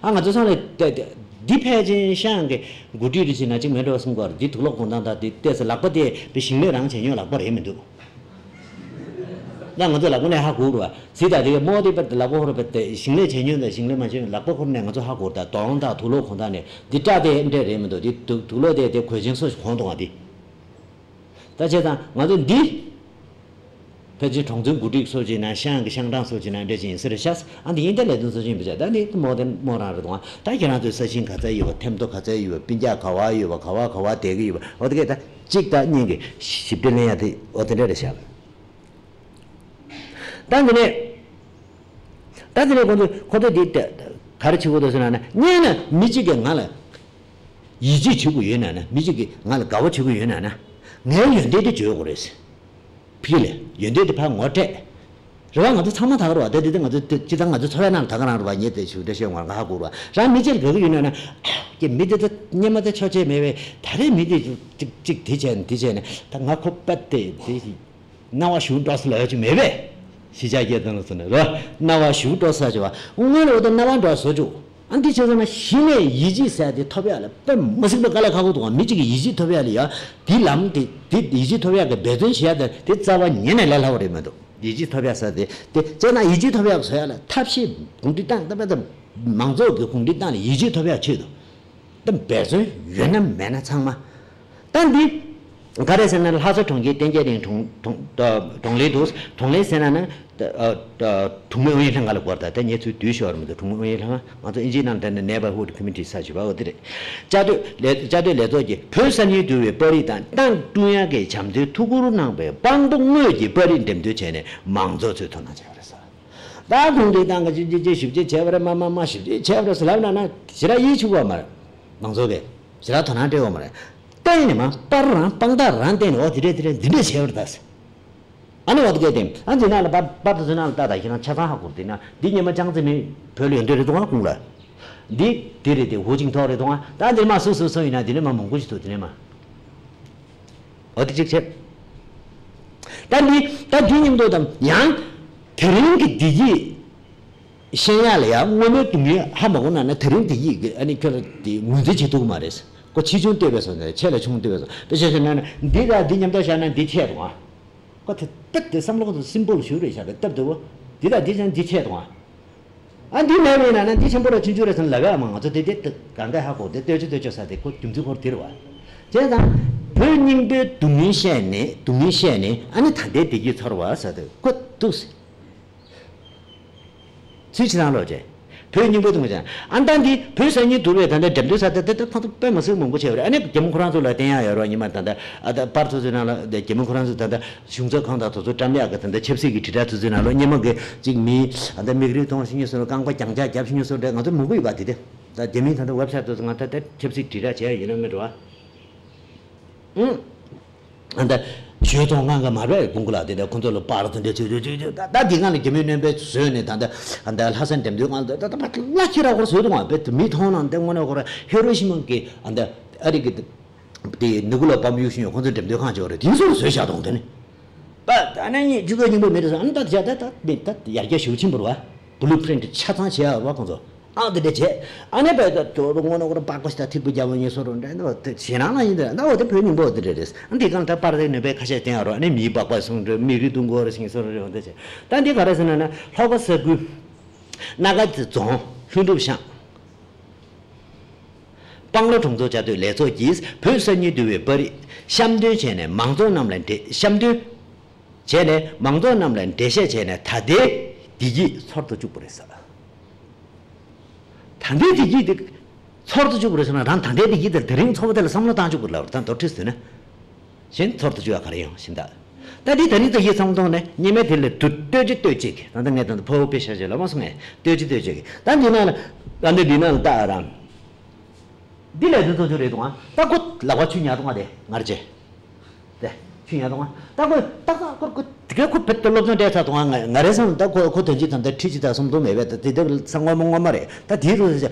ཨ་ང་ཚོ་ཚང་ལས་དེ་དེ་འདི་ཕལ་ཆེར་ཤང་གི་འགོ་ཁྲིད་རེ་བྱས་ན་གཅིག་མེད་འགྲོ་བསམ་གྱི་ཡོད་རེད། འདི་དུག་ལོག་གོང་ཐང་དང་དེ་ལྟས་ཚེ་ལག་པ་དེ་དཔེ་ཞིང་ལས་རང་བྱས་མྱོང་ལག་པ་རེད་མི་འདུག་ད་ང་ཚོ་ལག་པ་ནས་ཧ་གོ་རུ་བ། གཟིགས་དང་དེ་གའི་རྨོ་དེ་པར་ལག་པ་ཧོར་པ་དེ་ཞིང་ལས་བྱས་མྱོང་དང་ཞིང་ལས་མ་བྱས་མྱོང་ལག་པ་ཧོར་ནས་ང་ཚོ་ཧ་གོ་རུ། ད་དོང་དང་དུག་ལོག་གོང་ཐང་ནས་འདི་སྐྲ་དེ་འདྲས་རེད་མི་འདུག་འདི་དུག་དུག་ལོག་དེ་དེ་གོས་ཆེན་སོགས་གོང་དུ་བ་འདི། ད་བྱས་ཙང་ང་ཚོ་འདི། ཕལ་ཆེར་གྲོང་ཚོའི་འགོ་ཁྲིད་སོགས་བྱས་ན་ཤང་གི་ཤང་ཀྲང་སོགས་བྱས་ན་འདྲ་ཅིག་ཡིན་ས་རེད་ཤག་ཨ་འདི་ཡིན་ད་ལས་དོན་སོགས་བྱས་ཡིན་པ་བྱས། ད་འདི་རྨོ་དེ་རྨོ་རང་རེད་དུས། ད་ཁྱེད་རང་ཚོའི་ས་ཞིང་ག་ཚད་ཡོད་པ། ཐེམ་ཐོ་ག་ཚད་ཡོད་པ། སྤུན་ཀྱག་ག་བ་ཡོད་པ། ག་བ་ག་བ་བསྡད་ཀྱི་ཡོད་པ། འོ་དེ་གས་ད་གཅིག་དང་གཉིས་ཀྱི་ཞིབ་ཕྲ་ལེན་ཡ་དེ་འོ་དེ་འདྲ་རེད་ཤག་ད་འདི་ནས། ད་དེ་ནས་ཁོ་ཚོས་ཁོ་ཚོས་འདི་ག་རེ་བྱེད་དགོས་འདུག་ཟེར་ན་ན། སྔོན་ན་མི་གཅིག་གིས་ང་ལ་ཡིད་ཆེས་བྱེད་དགོས་ཡོད་ན་ན། མི་གཅིག་གིས་ང་ལ་དགའ་བ་བྱེད་དགོས་ཡོད་ན་ན། ངའི་ཡོན་ཏན་དེ་བརྗོད་དགོས་རེད། ཕི་ལ་ཡོན་ཏན་དེ་ཕར་ངོ་སྤྲད། རེད་བ། ང་ཚོ་ཚང་མ་ད་ག་རེད་བ། ད་དེ་དེ་ང་ཚོ་སྤྱི་བཏང་ང་ཚོ་འཚོ་བའི་ནང་ལ་ད་ག་རང་རེད་བ། ངས་དེ་ཞུ་འདྲ་བཤད་ངོ་ང་ཧ་གོ་རེད་བ། རང་མི་གཅིག་ལ་དགའ་གི་ཡོད་ན་ན། ཀྱེ་མི་དེ་ད་སྔོན་མ་ད་ཆོག་ཆེ་མེད་པས། ད་རེས་མི་དེ་གཅིག་གཅིག་དེ་བྱས་ནས་དེ་བྱས་ནས་ད་ང་ཁོ་པད་དེ་དེ། རྣ་བ་ཞུ་འགྲོ་ས་ལ་ཡོད་ཀྱི་མེད་པས། གཞིས་ཆགས་སྐད་དོན་ལ་སོང་ནས་རོ། རྣ་བ་ཞུ་འགྲོ་ས་ཅི་བ། དངོས་ལ་འོ་ད་རྣ་བ་འགྲོ་བཟོ་བཅུག་ཨ་འདི་བྱས་ཙང་ན་གཞི་ནས་ཡིད་ཆེས་ཟེར་དེ་ཐོབ་ཡ་ལ་དཔེ་མ་སྲིད་པའི་དཀའ་ལས་ཁག་པོ་འདུག་མི་གཅིག་གི་ཡིད་ཆེས་ཐོབ་ཡ་ལ་ཡ། དེ་ལམ་དེ་དེ་ཡིད་ཆེས་ཐོབ་ཡ་གི་འབད་བརྩོན་བྱེད་ཡ་དེ་དེ་རྩ་བ་ཉིད་ནས་ལས་སླ་བོ་རེད་མི་འདུག་ཡིད་ཆེས་ཐོབ་ཡག་ཟེར་དེ་དེ་བྱས་ན་ཡིད་ཆེས་ཐོབ་ཡག་བཟོ་ཡག་ལ་ཐབས་ཤེས་གུང་ཁྲན་ཏང་ད་ད་མང་ཚོགས་ཀྱི་གུང་ཁྲན་ཏང་ལ་ཡིད་ཆེས་ཐོབ་ཡག་ཆེད་དུ་ད་འབད་བརྩོན་ཡོད་ན་མེད་ན་ཚང་མ། ད་འདི་ག་རེ་ཟེར་ན་ལྷ་ས་གྲོང་ཁྱེར་བསྟན་རྒྱས་གླིང་གྲོང་གྲོང་གྲོང་གླིང་དུ་གྲོང་གླིང་ཟེར་ན་ན་ད་ཨ་ད་གྲོང་མི་ཨུ་ཡོན་ལྷན་ཁང་ལ་སྐོར་ད་ད་ངས་ཚུར་བསྡུས་ཤོར་མི་འདུག་གྲོང་མི་ཨུ་ཡོན་ལྷན་ཁང་ང་ཚོ་ཨིན་ཇིའི་ནང་ད་ནི་Neighborhood Committee་ས་ཞུ་བ་འོ་དེ་རེད། བཅའ་སྡོད་ལས་བཅའ་སྡོད་ལས་ཚོགས་ཀྱིས་བོད་གསར་རྙིང་བསྡུར་བའི་པར་རིས་དང་ཏང་བསྐྲུན་ཡག་གི་བྱམས་བརྩེའི་ཐུགས་ཁུར་གནང་བའི་དཔང་པོ་དངོས་ཀྱི་པར་རིས་འགྲེམས་སྟོན་བྱས་ནས་མང་ཚོགས་ཚོས་དོ་སྣང་བྱས་པ་རེད་ཟེར། ད་གུང་ཁྲན་ཏང་གི་ཅི་ཅི་ཅི་ཞིབ་དཔྱད་བྱས་པ་རེད། མ་མ་མ་ཞིབ་དཔྱད་བྱས་པ་རེད་ཟེར་ལབ་ན་ན་ཞེ་དྲག་ཡིད་ཆུག་པ་མ་རེད། མང་ཚོགས་ཀྱིས་ཞེ་དྲག་དོ་སྣང་སྤྲད་པ་མ་རེད། གཏན་ནས་མ་པར་རང་དཔང་རྟགས་རང་བསྟན་ནས་འོ་དེ་འདྲས་དེ་འདྲས་འདི་འདྲས་བྱས་པ་རེད་ད་ཟེར། ཨ་ནི་འོ་དེ་གས་དེ་ཨ་འདི་ནང་ལ་པར་པར་དེ་ཚོའི་ནང་ལ་ལྟ་ད་ཁྱེད་རང་ཆ་ཚང་ཧ་གོ་དེ་ན་འདི་སྔོན་མ་ཅང་ཙེ་མིན་བོད་ལ་ཡོད་འདོད་རེད་དོ་ཨ་ཁོང་ལ། འདི་འདི་རེད་དེ་ཧུའུ་ཅིན་ཐའོ་རེད་དོ་ཨ། ད་འདིར་མ་སུ་སུ་སུ་ཡིན་ན་འདི་ནས་མ་མང་པོ་ཞིག་འདུག་དེ་ནས་མ། འོ་དེ་གཅིག་བྱས། ད་འདི་ད་འདི་མཉམ་དུ་དང་ཡང་དེ་རིང་གི་བདེ་སྐྱིད་ཤེས་ཡག་ལ་ཡང་དངོས་གནས་སྡུག་བསྔལ་ཧ་མ་གོ་ན་ན་དེ་རིང་བདེ་སྐྱིད་ཀྱི་ཨ་ནི་ཁྱོད་ལ་དེ་ངོས་འཛིན་བྱེད་ཐུབ་ཀྱི་མ་རེད། ཁོ་ཆེ་ཆུང་ལྟོས་པས་སོ་ན་ཆེ་ལ་ཆུང་ལྟོས་པས་སོ་དཔེ་ཆ་བཞག་ན་ན་འདི་དང་འདི་མཉམ་དུ་བཞག་ན་འདི་ཆེ་དང་ཨ། ཁོ་དེ་དཔེ་དེ་བསམ་བློ་ཁོ་ཚོ་སིམ་པོལ་ཞུ་རེད་བཞག་པས་སྟབས་བདེ་བོ། འདི་དང་འདི་བཞག་འདི་ཆེ་དང་ཨ། ཨ་འདི་མེད་པ་ཡིན་ན་ན་འདི་ཆེན་པོ་ར་ཆུང་ཆུང་ར་ཟེར་ལབ་ཡ་མ་ང་ཚོ་དེ་དེ་གང་ག་ཧ་གོ་དེ་ལྟོས་ཆོག་ལྟོས་ཆོག་ཟེར་དེ་ཁོ་རྒྱུ་མཚན་ཁོར་དེ་རེད་བ། བྱས་ཙང་བོད་རྙིང་པའི་སྡུག་བསྔལ་བཤད་ནས་སྡུག་བསྔལ་བཤད་ནས་ཨ་ནི་ད་ལྟའི་བདེ་སྐྱིད་ཚོར་བ་ཟེར་དེ་ཁོ་འདུག་སེ། ཚུལ་ཕྱི་ནང་ལོག་བྱས། བོད་རྙིང་པའི་སྡུག་བསྔལ་བཤད་ཨ་ནི་ད་འདི་བོད་གསར་རྙིང་བསྡུར་བའི་ད་ལྟའི་འགྲེམས་སྟོན་ཟེར་དེ་དེ་དེ་ཁོ་ཚོ་དཔེ་མ་སྲིད་མང་པོ་བྱས་པ་རེད། ཨ་ནི་རྒྱ་མོ་ཁོ་རང་ཚོ་ལ་བསྟན་ཡ་ཡོད་རོགས་ཉི་མ་ད་ལྟ་ཨ་ད་པར་ཚོ་ཚོའི་ནང་ལ་རྒྱ་མོ་ཁོ་རང་ཚོ་ད་ལྟ། གཞུང་ཚབ་ཁང་དང་དེ་ཚོ་བཀྲམ་ཡག་གི་ད་ལྟ་ཆབ་སྲིད་ཀྱི་དྲིལ་བསྒྲགས་ཚུལ་ཚུལ་ནང་ལོགས་སྔོན་མ་གི་ཅིག་མི་ཨ་ད་མིག་རིལ་གཏོང་ཤེས་མཁན་ཚོ་རྐང་པ་རྒྱང་རྒྱག་རྒྱབ་ཤེས་མཁན་ཚོ་འདྲ་ང་ཚོ་མང་པོ་ཡོད་པ་དེ་དེ་ད་རྒྱ་མིའི་ད་ལྟ་ཝེབ་སའིཊ་དེ་ཚོ་ང་ད་ལྟ་ཆབ་སྲིད་དྲིལ་བསྒྲགས་བྱས་ཡིན་ན་མི་འགྲོ་བ། ཨང་། ཨ་ད་ཞོལ་ཐོག་ང་ག་མ་རེད་ཀུང་ཀུ་ལ་དེ་འདྲ་ཁོ་ཚོ་ལ་པར་ཚོ་འདྲ་ཚོ་ཚོ་ཚོ་ད་ད་དེ་སྒང་ལ་རྒྱ་མིའི་སྣོན་པ་བཟོས་ནས་ད་ད་ཨ་ད་ལྷ་ས་འགྲེམས་སྟོན་སྒང་ལ་ད་ད་ད་ལྷ་ཁྱེད་ར་ཁོར་བཟོས་འདུག་ཨ་བེད་མི་མཐོང་ན་འདི་དངོས་གནས་ཁོ་ར་ཧི་རོ་ཤི་མ་གི་ཨ་ད་ཨ་རི་གི་དེ་ནུ་གུ་ལ་བམ་གཡུག་བཞིན་ཡོད་ཁོང་ཚོ་འགྲེམས་སྟོན་ཁང་ཅིག་ཡོད་རེད་དེ་ཚོར་བཟོས་བཞག་དང་དེ་ནི། པ་ད་ནི་སྤྱི་ཚོགས་རྙིང་པ་མི་རེད་ཟེར་ཨ་ནི་ད་བྱས་ད་ད་མི་ད་ཡར་རྒྱས་ཞེ་པོ་ཕྱིན་པ་རེད་བ། བུ་ལུ་པི་རིན་ཊི་ཆ་ཚང་བྱས་ཡོད་པ་ཁོང་ཚོ་ཨང་དེ་འདྲ་བྱས་ཨ་ནི་པ་ད་དོ་དོ་དངོས་གནས་ཁོ་རང་པགས་པ་ཞིག་ད་ཐིག་པོ་རྒྱབ་པ་ཉེ་སོ་རུ་འདྲ་ནི་བ་དེ་ཞེད་སྣང་ལ་ཡིན་འདྲ་ན་འོ་དེ་བོད་རྙིང་པ་འོ་དེ་འདྲ་རེད་ཨ་འདི་གང་ད་པར་དེ་ནུས་པའི་ཁ་ཤས་བསྟན་ཡོད་རོགས་ཨ་ནི་མིའི་པགས་པ་སོང་འདྲ་མིག་རིལ་བརྡུང་གོ་རེ་ཞིང་སོ་རུ་རེ་འོ་དེ་བྱས་ད་འདི་ག་རེ་ཟེར་ན་ན་ལྷོ་ཁ་ས་ཁུལ་སྣ་ཁ་རྫོང་ལྷུན་གྲུབ་ཤང་། སྤང་ལོ་གྲོང་ཚོ་བཅའ་སྡོད་ལས་ཚོགས་ཀྱིས་བོད་གསར་རྙིང་བསྡུར་བའི་པར་རིས་གཤམ་སྟོན་བྱས་ནས་མང་ཚོགས་རྣམས་ལ་འགྲེལ་གཤམ་སྟོན་བྱས་ནས་མང་ཚོགས་རྣམས་ལ་འགྲེལ་བཤད་བྱས་ནས་ད་ལྟའི་བདེ་སྐྱིད་ཚོར་དུ་བཅུག་པ་རེད་ཟེར། ད་ལྟའི་བདེ་སྐྱིད་དེ་ཚོར་དུ་བཅུག་པ་རེད་ཟེར་ན་རང་ད་ལྟའི་བདེ་སྐྱིད་དེ་དེ་རིང་ཚོར་བ་དེ་ལ་བསམ་བློ་བཏང་བཅུག་པ་རེད་ལབ་རེད་ད་མདོར་ཁྲིད་ཟེར་ན། གཞན་ཚོར་དུ་བཅུག་ཡ་ག་རེ་ཡོང་ཤིན་ད། ད་འདི་ད་རིང་ད་ཡིད་ཚང་མ་གཏོང་ནས་སྙེ་མའི་དེ་ལ་དུ་ལྟོས་ཅི་ལྟོས་ཅིག་ད་ལྟ་ངས་ད་ལྟ་ཕོ་བོ་དཔེ་ཤ་ཤ་ལ་མ་སོང་ངས་ལྟོས་ཅི་ལྟོས་ཅིག་ད་འདི་ནང་ལ་ད་འདི་འདི་ནང་ལ་ལྟ་ཨ་རང་། འདི་ལས་དོན་ཚོགས་ཆུང་རེད་དུང་ཨ་ད་ཁོ་ལག་པ་ཆུ་ཉར་དུང་ཨ་དེ་ངར་ཅེ། དེ་ཆུ་ཉར་དུང་ཨ་ད་ཁོ་ཏག་ཏག་ཁོ་ཁོ་དེ་ག་ཁོ་བེད་དུ་སློབ་སྦྱོང་སྤྲད་ཚར་དུང་ཨ་ང་ང་རེ་སང་ད་ཁོ་ཁོ་དོན་གཅིག་དང་ད་ཁྲི་གཅིག་དང་གསུམ་དུ་མེད་པས་ད་དེ་དེ་ས་ངོ་མ་ངོ་མ་རེད་ད་དེའི་རུ་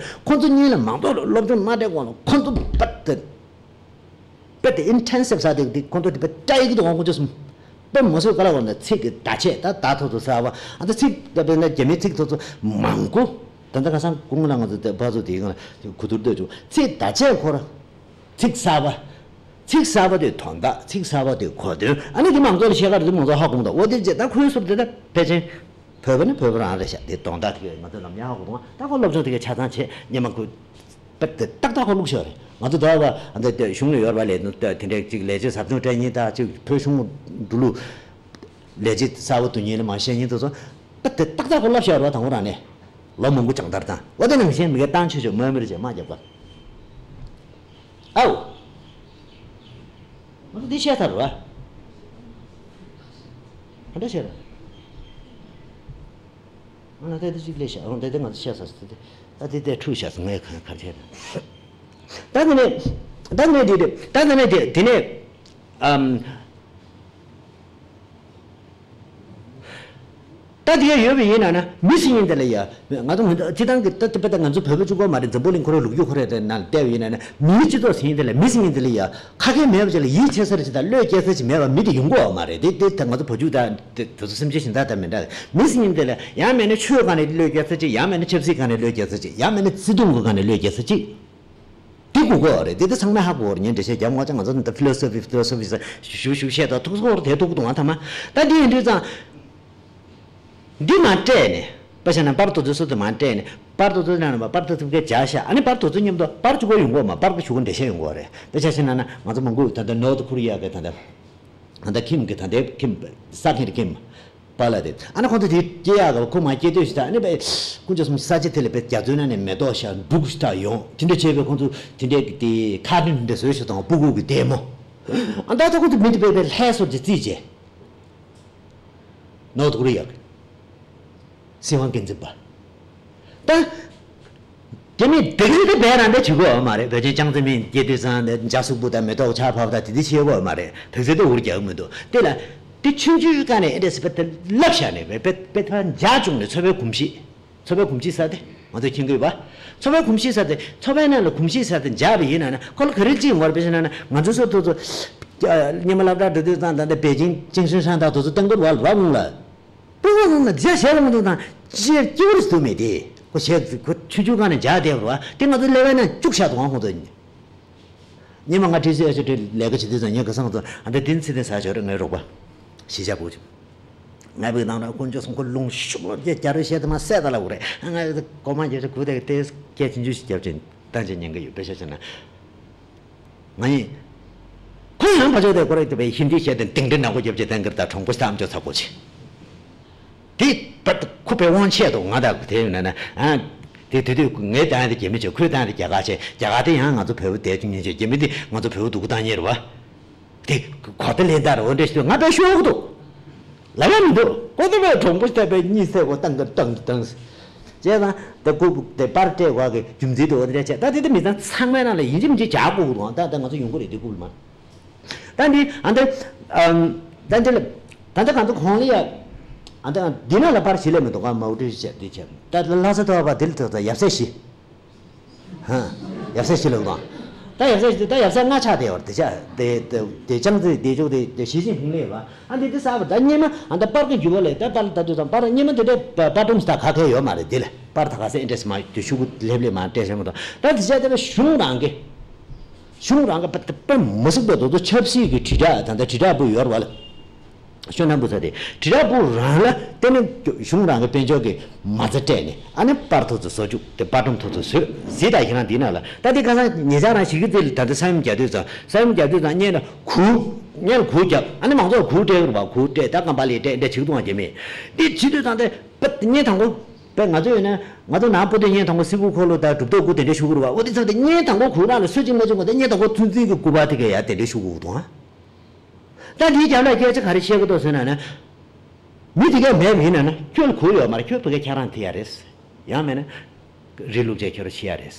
ཁོ་ཚོ་གཉིས་ལ་མང་ཚོགས་ལ་སློབ་སྦྱོང་མ་སྤྲད་གོང་ལ་ཁོ་ཚོ་བེད་དེ། དཔེ་དེ་ཨིན་ཊེན་སིབ་ས་དེ་དེ་ཁོང་ཚོ་དེ་དཔེ་སྐྲ་ཡི་གི་དུ་ཁོང་ཚོ་སུམ། དཔེ་མ་སུ་ག་ལ་བ་ན་ཚིག་གི་བརྡ་ཆད་ད་ད་ཐོ་ཚོ་ས་བ་ཨ་ད་ཚིག་ད་དཔེ་ན་རྒྱ་མི་ཚིག་ཐོ་ཚོ་མང་གོ། ད་ད་ཁ་སང་ཀུང་ལ་ང་ཚོ་དེ་ཕ་ཚོ་དེ་གང་ལ་གུ་དུར་སྡོད་བྱུང་ཚིག་བརྡ་ཆད་ཁོ་ར་ཚིག་ས་བ་ཚིག་ས་བ་དེ་དོན་དག་ཚིག་ས་བ་དེ་གོ་དོན་ཨ་ནི་དེ་མང་ཚོགས་ལ་ཤེས་ག་རེ་དེ་མང་ཚོགས་ཧ་གོ་མ་ད་འོ་དེ་རྗེས་ད་ཁོའི་ཟུར་དེ་ད་ཕལ་ཆེན། བོད་པ་ནི་བོད་པ་རང་རེད་ཤག་དེ་གདོང་རྟགས་དེ་གས་ང་ཚོ་ནམ་ཡང་ཧ་གོ་དང་ད་ཁོ་སློབ་སྦྱོང་དེ་གས་ཆ་ཚང་བྱས་སྙེ་མ་ཁོ་པད་དེ་ཏག་ཏག་ཁོ་བླུགས་ཤོག་རེད་ང་ཚོ་ད་བ་འདི་དེ་གཞུང་ལ་ཡོད་པ་ལས་དེ་འདྲས་ཅིག་ལས་བྱེད་ཟབ་སྦྱོང་སྤྲད་མཁན་དང་ཅིག་བོད་གཞུང་འགྲོ་ལུགས་ལས་བྱེད་གསར་པ་དུ་ཉིད་ལ་མ་བཤད་མཁན་དེ་ཚོ་པད་དེ་ཏག་ཏག་ཁོ་བསླབ་ཤོག་རེད་བ་དང་པོ་རང་ནས་ལོ་མང་པོ་སྦྱང་བརྡར་དང་འོ་དེ་ནང་བཞིན་མི་གས་བཏང་ཆོས་ཆོས་མོས་མི་རེད་ཅེས་མ་རྒྱབ་པ། ཨའོ། ང་ཚོ་འདི་བཤད་ཚར་རེད་བ། ག་འདྲ་བཤད་རེད། ང་ཚོ་འདི་གཅིག་ལས་བཤད་ཨང་འདི་འདི་ང་ཚོ་བཤད་ཚར་འདི་འདི་ཨ་འདི་འདི་འཁྲུག་བཤད་སོང་ངས་ག་ག་བཤད་རེད། ད་འདི་ནས་ད་འདི་ནས་འདི་འདི་ད་འདི་ནས་འདི་འདི་ནས་ཨམ། ད་དེ་ཡོད་པ་ཡིན་ན་ན་མི་ཟེར་མཁན་དེ་ལ་ཡ། ང་ཚོ་སྤྱི་བཏང་གི་ད་ལྟ་ང་ཚོ་བོད་པ་གཅིག་པོ་མ་རེད་འཛམ་བུ་གླིང་ཁོ་རའི་ལུག་རྒྱུ་ཁོ་རའི་ནང་ལ་བལྟས་པ་ཡིན་ན་ན་མིའི་སྤྱི་ཚོགས་ཟེར་མཁན་དེ་ལ་མི་ཟེར་མཁན་དེ་ལ་ཡ་ཁ་སྐད་མེད་པ་ཅིག་ལ་ཡིད་ཆེས་ས་རེ་ཅིག་དང་བློས་འགེལ་ས་ཅིག་མེད་པ་མི་དེ་ཡོང་གི་ཡོད་མ་རེད་དེ་དེ་ད་ང་ཚོ་བོད་ཕྲུག་དང་དེ་ཚོ་སེམས་ཅན་གཞན་དག་དང་མི་འདྲ་མི་ཟེར་མཁན་དེ་ལ་ཡང་མེད་ན་ཆོས་སྒང་ནས་བློས་འགེལ་ས་ཅིག་ཡང་མེད་ན་ཆབ་སྲིད་སྒང་ནས་བློས་འགེལ་ས་ཅིག་ཡང་མེད་ན་བརྩེ་དུང་གི་སྒང་ནས་བློས་འགེལ་ས་ཅིག་དེ་དགོས་ཀྱི་ཡོད་རེད། དེ་དེ་ཚང་མས་ཧ་གོ་བ་རེད། ངས་འགྲེལ་བཤད་རྒྱབ་ངོ་ཅག་ང་ཚོ་ནི་ད་ཕི་ལོ་སོ་ཕི་ཕི་ལོ་སོ་ཕི་ཟེར་ཞུ་ཞུ་ཞུ་བཤད་དང་ཐུགས་སོ་རེད་དེ་ཐུག་གི་འདུག་ང་ཐ་མ་ད་འདི་ཡིན་དུས་ཙང་། འདི་མ་སྤྲད་ནས། དཔེ་བཞག་ན་པར་དེ་ཚོ་སོ་སོ་མ་སྤྲད་ནས། པར་དེ་ཚོ་ནང་ལ་པར་དེ་ཚོ་གི་བྱ་ཤ། ཨ་ནི་པར་དེ་ཚོ་མཉམ་དུ་པར་གཅིག་པོ་ཡོང་གི་ཡོད་མ། པར་གི་ཤུགས་འགྲེལ་བཤད་ཡོང་གི་ཡོད་རེད། དཔེ་ཆ་བཞག་ན་ན་ང་ཚོ་མང་པོ་ད་ལྟ་ནོར་ཐ་ཁོ་རི་ཡ་གི་ད་ལྟ། ད་ལྟ་ཁིམ་གི་ད་ལྟའི་ཁིམ། ས་ཁེ་རི་ཁིམ། པཱ་ལགས་དེ། ཨ་ནི་ཁོང་ཚོ་དེ་སྐྱེ་ཡག་གི། ཁོ་མ་སྐྱེ་དུས་ཤི་ད། ཨ་ནི་པའི་དཀོན་མཆོག་གསུམ། ས་ཆ་དེ་ལ་པའི་རྒྱ་མཚོའི་ནང་ནས་མེ་ཏོག་ཤར་འབྲུག་ཤར་ཡོང་། དེ་འདྲ་བྱས་པའི་ཁོང་ཚོ་དེ་འདྲའི་དེ་ཁ་བྲིན་འདྲ་བཟོས་ཤིག་དང་། སྤུ་གུ་གི་ལྡེ་མོ། ཨ་ད་ད་ཁོང་ཚོ་མི་དེ་པའི་པའི་ལྷ་སོར་གྱི་རྩིས་བྱས། ནོར་ཐ་ཁོ་རི་ཡ་གི་སྲིད་དབང་འགན་འཛིན་པ། ད། དེ་མིན་དེ་གི་དེ་བས་རང་འདྲ་བྱེད་དགོས་ཡོད་མ་རེད། བོད་ཆེན་ཅང་ཙེ་མིན་སྐྱེས་དུས་ཙང་ནས་འཇའ་གཟུགས་པོ་དང་མེ་ཏོག་ཆར་ཕབ་དང་དེ་འདྲ་བྱེད་དགོས་ཡོད་མ་རེད། དེ་ཚེ་དེ་འུར་རྒྱག་གི་མི་འདུག་དེ་ལ་དེ་ཆུང་ཆུང་སྒང་ནས་ཨེ་འདྲ་སི་པ་དེ་ལབ་བཞག་ནས། བས་བས་བས་ཐ་འཇའ་བྱུང་ནས་ཚོ་པའི་གོམས་གཤིས། ཚོ་པའི་གོམས་གཤིས་ཟེར་དེ་ང་ཚོས་མཁྱེན་གྱི་ཡོད་པ། ཚོ་པའི་གོམས་གཤིས་ཟེར་དེ། ཚོ་པའི་ནང་ལ་གོམས་གཤིས་ཟེར་དེ་འཇགས་པ་ཡིན་ན་ན། ཁོ་ལ་ག་རེ་ཅིག་ཡོང་བ་རེད། དཔེ་བཞག་ན་ན་ང་ཚོ་སོ་ཐོ་ཚོ། སྔོན་མ་སློབ་གྲྭ་འགྲོ་དུས་ཙང་ད་ལྟ་པེ་ཅིང་ཅིང་ཧྲིན་ཧྲན་ད་དེ་ཚོ་སྟོན་གི་རེད་པ། ལ་ལ། སྤུ་གུ་ནང་ན་འཇའ་ཞེ་དྲག་མི་འདུག་དང་། ཅེར་སྐྱིད་པོ་རེད་འདུག་མེད་དེ། ཁོ་ཞེ་ཁོ་ཆུང་ཆུང་སྒང་ནས་འཇགས་བསྡད་པ་རེད་པ། དེ་ང་ཚོ་ཀླད་པའི་ནང་བཅུག་བཞག་འདུག་ཁོང་ཚོ། སྔོན་མ་ང་ཊི་སི་ཨེཆ་ཌི་ལས་ཀ་བྱེད་དུས་ཙང་ངས་ག་སང་ཚོ། ཨ་འདྲ་དེ་ཚེ་དེ་ཟ་ཞོར་ངའི་རོགས་པ། གཞིས་ཆགས་བུ། ང་བའི་ནང་ལ་དཀོན་མཆོག་གསུམ། ཁོ་རླུང་ཤུགས་ལོ་རྒྱ་རྒྱ་རུ་བཤད་དུ་མ་བསད་ད་ལ་འུ་རེད། ང་གོ་མ་རྒྱ་ཆེ་གུ་དེ་དེ་སྐད་ཆུང་ཆུང་ཞིག་རྒྱབ་ཅིང་བཏང་ཅིང་ཉན་གི་ཡོད། དཔེ་ཆ་བྱས་ན། ང་ཡིན། ཁོ་ཡང་ཕ་ཕྱོགས་དེ་ཁོ་རེ་དེ་བའི་ཧིན་དི་བཤད་དེ་དིང་དི་ནག་པོ་རྒྱབ་ཅིང་བཏང་གི་རེད། ད་གྲོང་པོ་ས་ཨམ་ཅོག་ཚ་པོ་ཆེ། དེ་བར་དུ་ཁོ་པའི་དབང་ཆད་དུ་ང་དང་དེ་ཡོད་ན་ན། ཨ། དེ་དེ་དུས་ངས་བཏང་དེ་རྒྱ་མི་ཆེ། ཁོས་བཏང་དེ་རྒྱ་གར་ཆེ། རྒྱ་གར་དེ་ཡང་ང་ཚོ་བོད་པ་དེ་ཆུང་ཉེ་ཆེ། རྒྱ་མི་དེ་ང་ཚོ་བོད་པ་སྡུག་གུ་བཏང་ཉེ་རེད་པ། དེ་གོ་ཐལ་ལེན་ད་རོ་འདྲ་ཞིག་ང་པའི་ཤོག་ཏུ་ལ་ཡ་མི་འདུག་ཁོ་ཚོ་པའི་གྲོང་པོ་ཞིག་ད་པའི་གཉིད་སད་གོ་བཏང་གི་བཏང་གི་བཏང་། བྱས་ཙང་དེ་ཁོ་དེ་པར་སྤྲད་དགོས་གི་རྒྱུ་མཚན་དེ་འོ་དེ་འདྲ་བྱས། ད་དེ་དེ་མི་ཚང་ཚང་མའི་ནང་ལ་ཡིན་གཅིག་མིན་གཅིག་བྱ་དགོས་གི་འདུག་ད་ད་ང་ཚོ་ཡོང་གི་རེད། དེ་ཁུག་ལ་མ། ད་འདི་ཨ་འདི་ཨམ། ད་འདི་ལ་ད་ལྟ་ང་ཚོ་གོང་ལ་ཡ། ཨ་འདི་འདི་ནང་ལ་པར་ཞིག་ལས་མི་འདུག་ག་མའོ་ཀྲི་ཤི་བྱས་འདི་བྱས། ད་ལྷ་ས་ཐོག་པ་འདི་ལ་ཐོག་ད་ཡབ་སྲས་བཞི། ཧ། ཡབ་སྲས་བཞི་ལ་འདུག་ད་ཡབ་སྲས་བཞི་ད་ཡབ་སྲས་ལྔ་ཆགས་བསྡད་ཡོད་རེད། དེ་ཆ་དེ་དེ་དེ་ཅང་ཙེ་དེ་ཅོག་དེ་དེ་ཞི་ཅིན་ཕིང་ལས་ཡོད་པ། ཨ་འདི་འདི་གསར་པ་ད་སྔོན་མ་ཨ་ད་པར་གྱི་འགྱུར་བ་ལས། ད་པར་ལ་ད་དུས་ཙང་པར་སྔོན་མ་དེ་འདྲ་པར་སྒྲོམ་ཞིག་ད་ག་གེ་ཡོད་མ་རེད། དེ་ལ་པར་ད་ག་ས་ཨེ་འདྲས་མ་དེ་ཤུ་གུ་ལྷེབ་ལྷེབ་མ་སྤྲད་བཞག་མ་གཏོགས། ད་དེ་ཆ་དེ་བས་གཞུང་རང་གི་གཞུང་རང་གི་པ་པ་མ་སུག་པ་དོ་དོ་ཆབ་སྲིད་ཀྱི་དྲིལ་བསྒྲགས་ད་ལྟ་དྲིལ་བསྒྲགས་པོ་ཡོད་རེད་པ་ལ། ཤོད་ན་བུ་ཚ་དེ་དྲིལ་བསྒྲགས་པོ་རང་ལ་བརྟེན་ནས་གཞུང་རང་གི་དཔལ་འབྱོར་གྱི་མ་རྩ་སྤྲད་ནས། ཨ་ནི་པར་ཐོག་ཚོ་བཟོ་བཅུག་དེ་པར་སྒྲོམ་ཐོག་ཚོ་བཟོས་ཟིག་ད་ཁྱེད་རང་འདི་ན་ལ་ད་དེ་ཁ་སང་ཉེ་ཆར་རང་ཞིག་གི་རྩེ་ལ་ད་ལྟ་ས་ཡོམ་རྒྱག་དུས་ཙང་། ས་ཡོམ་རྒྱག་དུས་ཙང་སྔོན་ལ་གུར། སྔོན་ལ་གུར་རྒྱབ། ཨ་ནི་མང་ཚོགས་གུར་སྤྲད་རུ་བ། གུར་སྤྲད། ད་ཀམ་པ་ལི་སྤྲད། འདྲ་བྱེད་གི་འདུག་ཨང་རྒྱ་མིས། འདི་བྱེད་དུས་ཙང་དེ་པ་སྔོན་དང་པོ་པས་ང་ཚོ་ཡོད་ན་ང་ཚོ་ནང་པོ་ཏི་སྔོན་དང་པོ་སི་པུ་ཁོ་ལོ་ད་གྲུབ་ཐོབ་གུར་དེ་འདྲ་ཞུ་གི་རུ་བ། འོ་དེ་ཚང་དེ་སྔོན་དང་པོ་གུར་རང་ལ་སུ་གཅིག་མ་བྱུང་གོ། དེ་སྔོན་དང་པོ་ཚུན་ཚིག་གི་སྐུ་པར་དེ་ག་ཡ་དེ་འདྲ་ཞུ་གི་འདུག་ཨང་། ད་འདིའི་རྒྱབ་ལ་སྐད་ཆ་ག་རེ་བཤད་གི་འདུག་ཟེར་ན་ན། མི་དེ་གས་མེད་པ་ཡིན་ན་ན། ཁྱོད་ལ་གུར་ཡོད་མ་རེད། ཁྱོད་ཕ་གིར་ཁྱེད་རང་ཐི་ཡ་རེད། ཡང་མེད་ན་རི་ལུག་ཅེས་ཁྱོད་རང་ཤི་ཡ་རེད།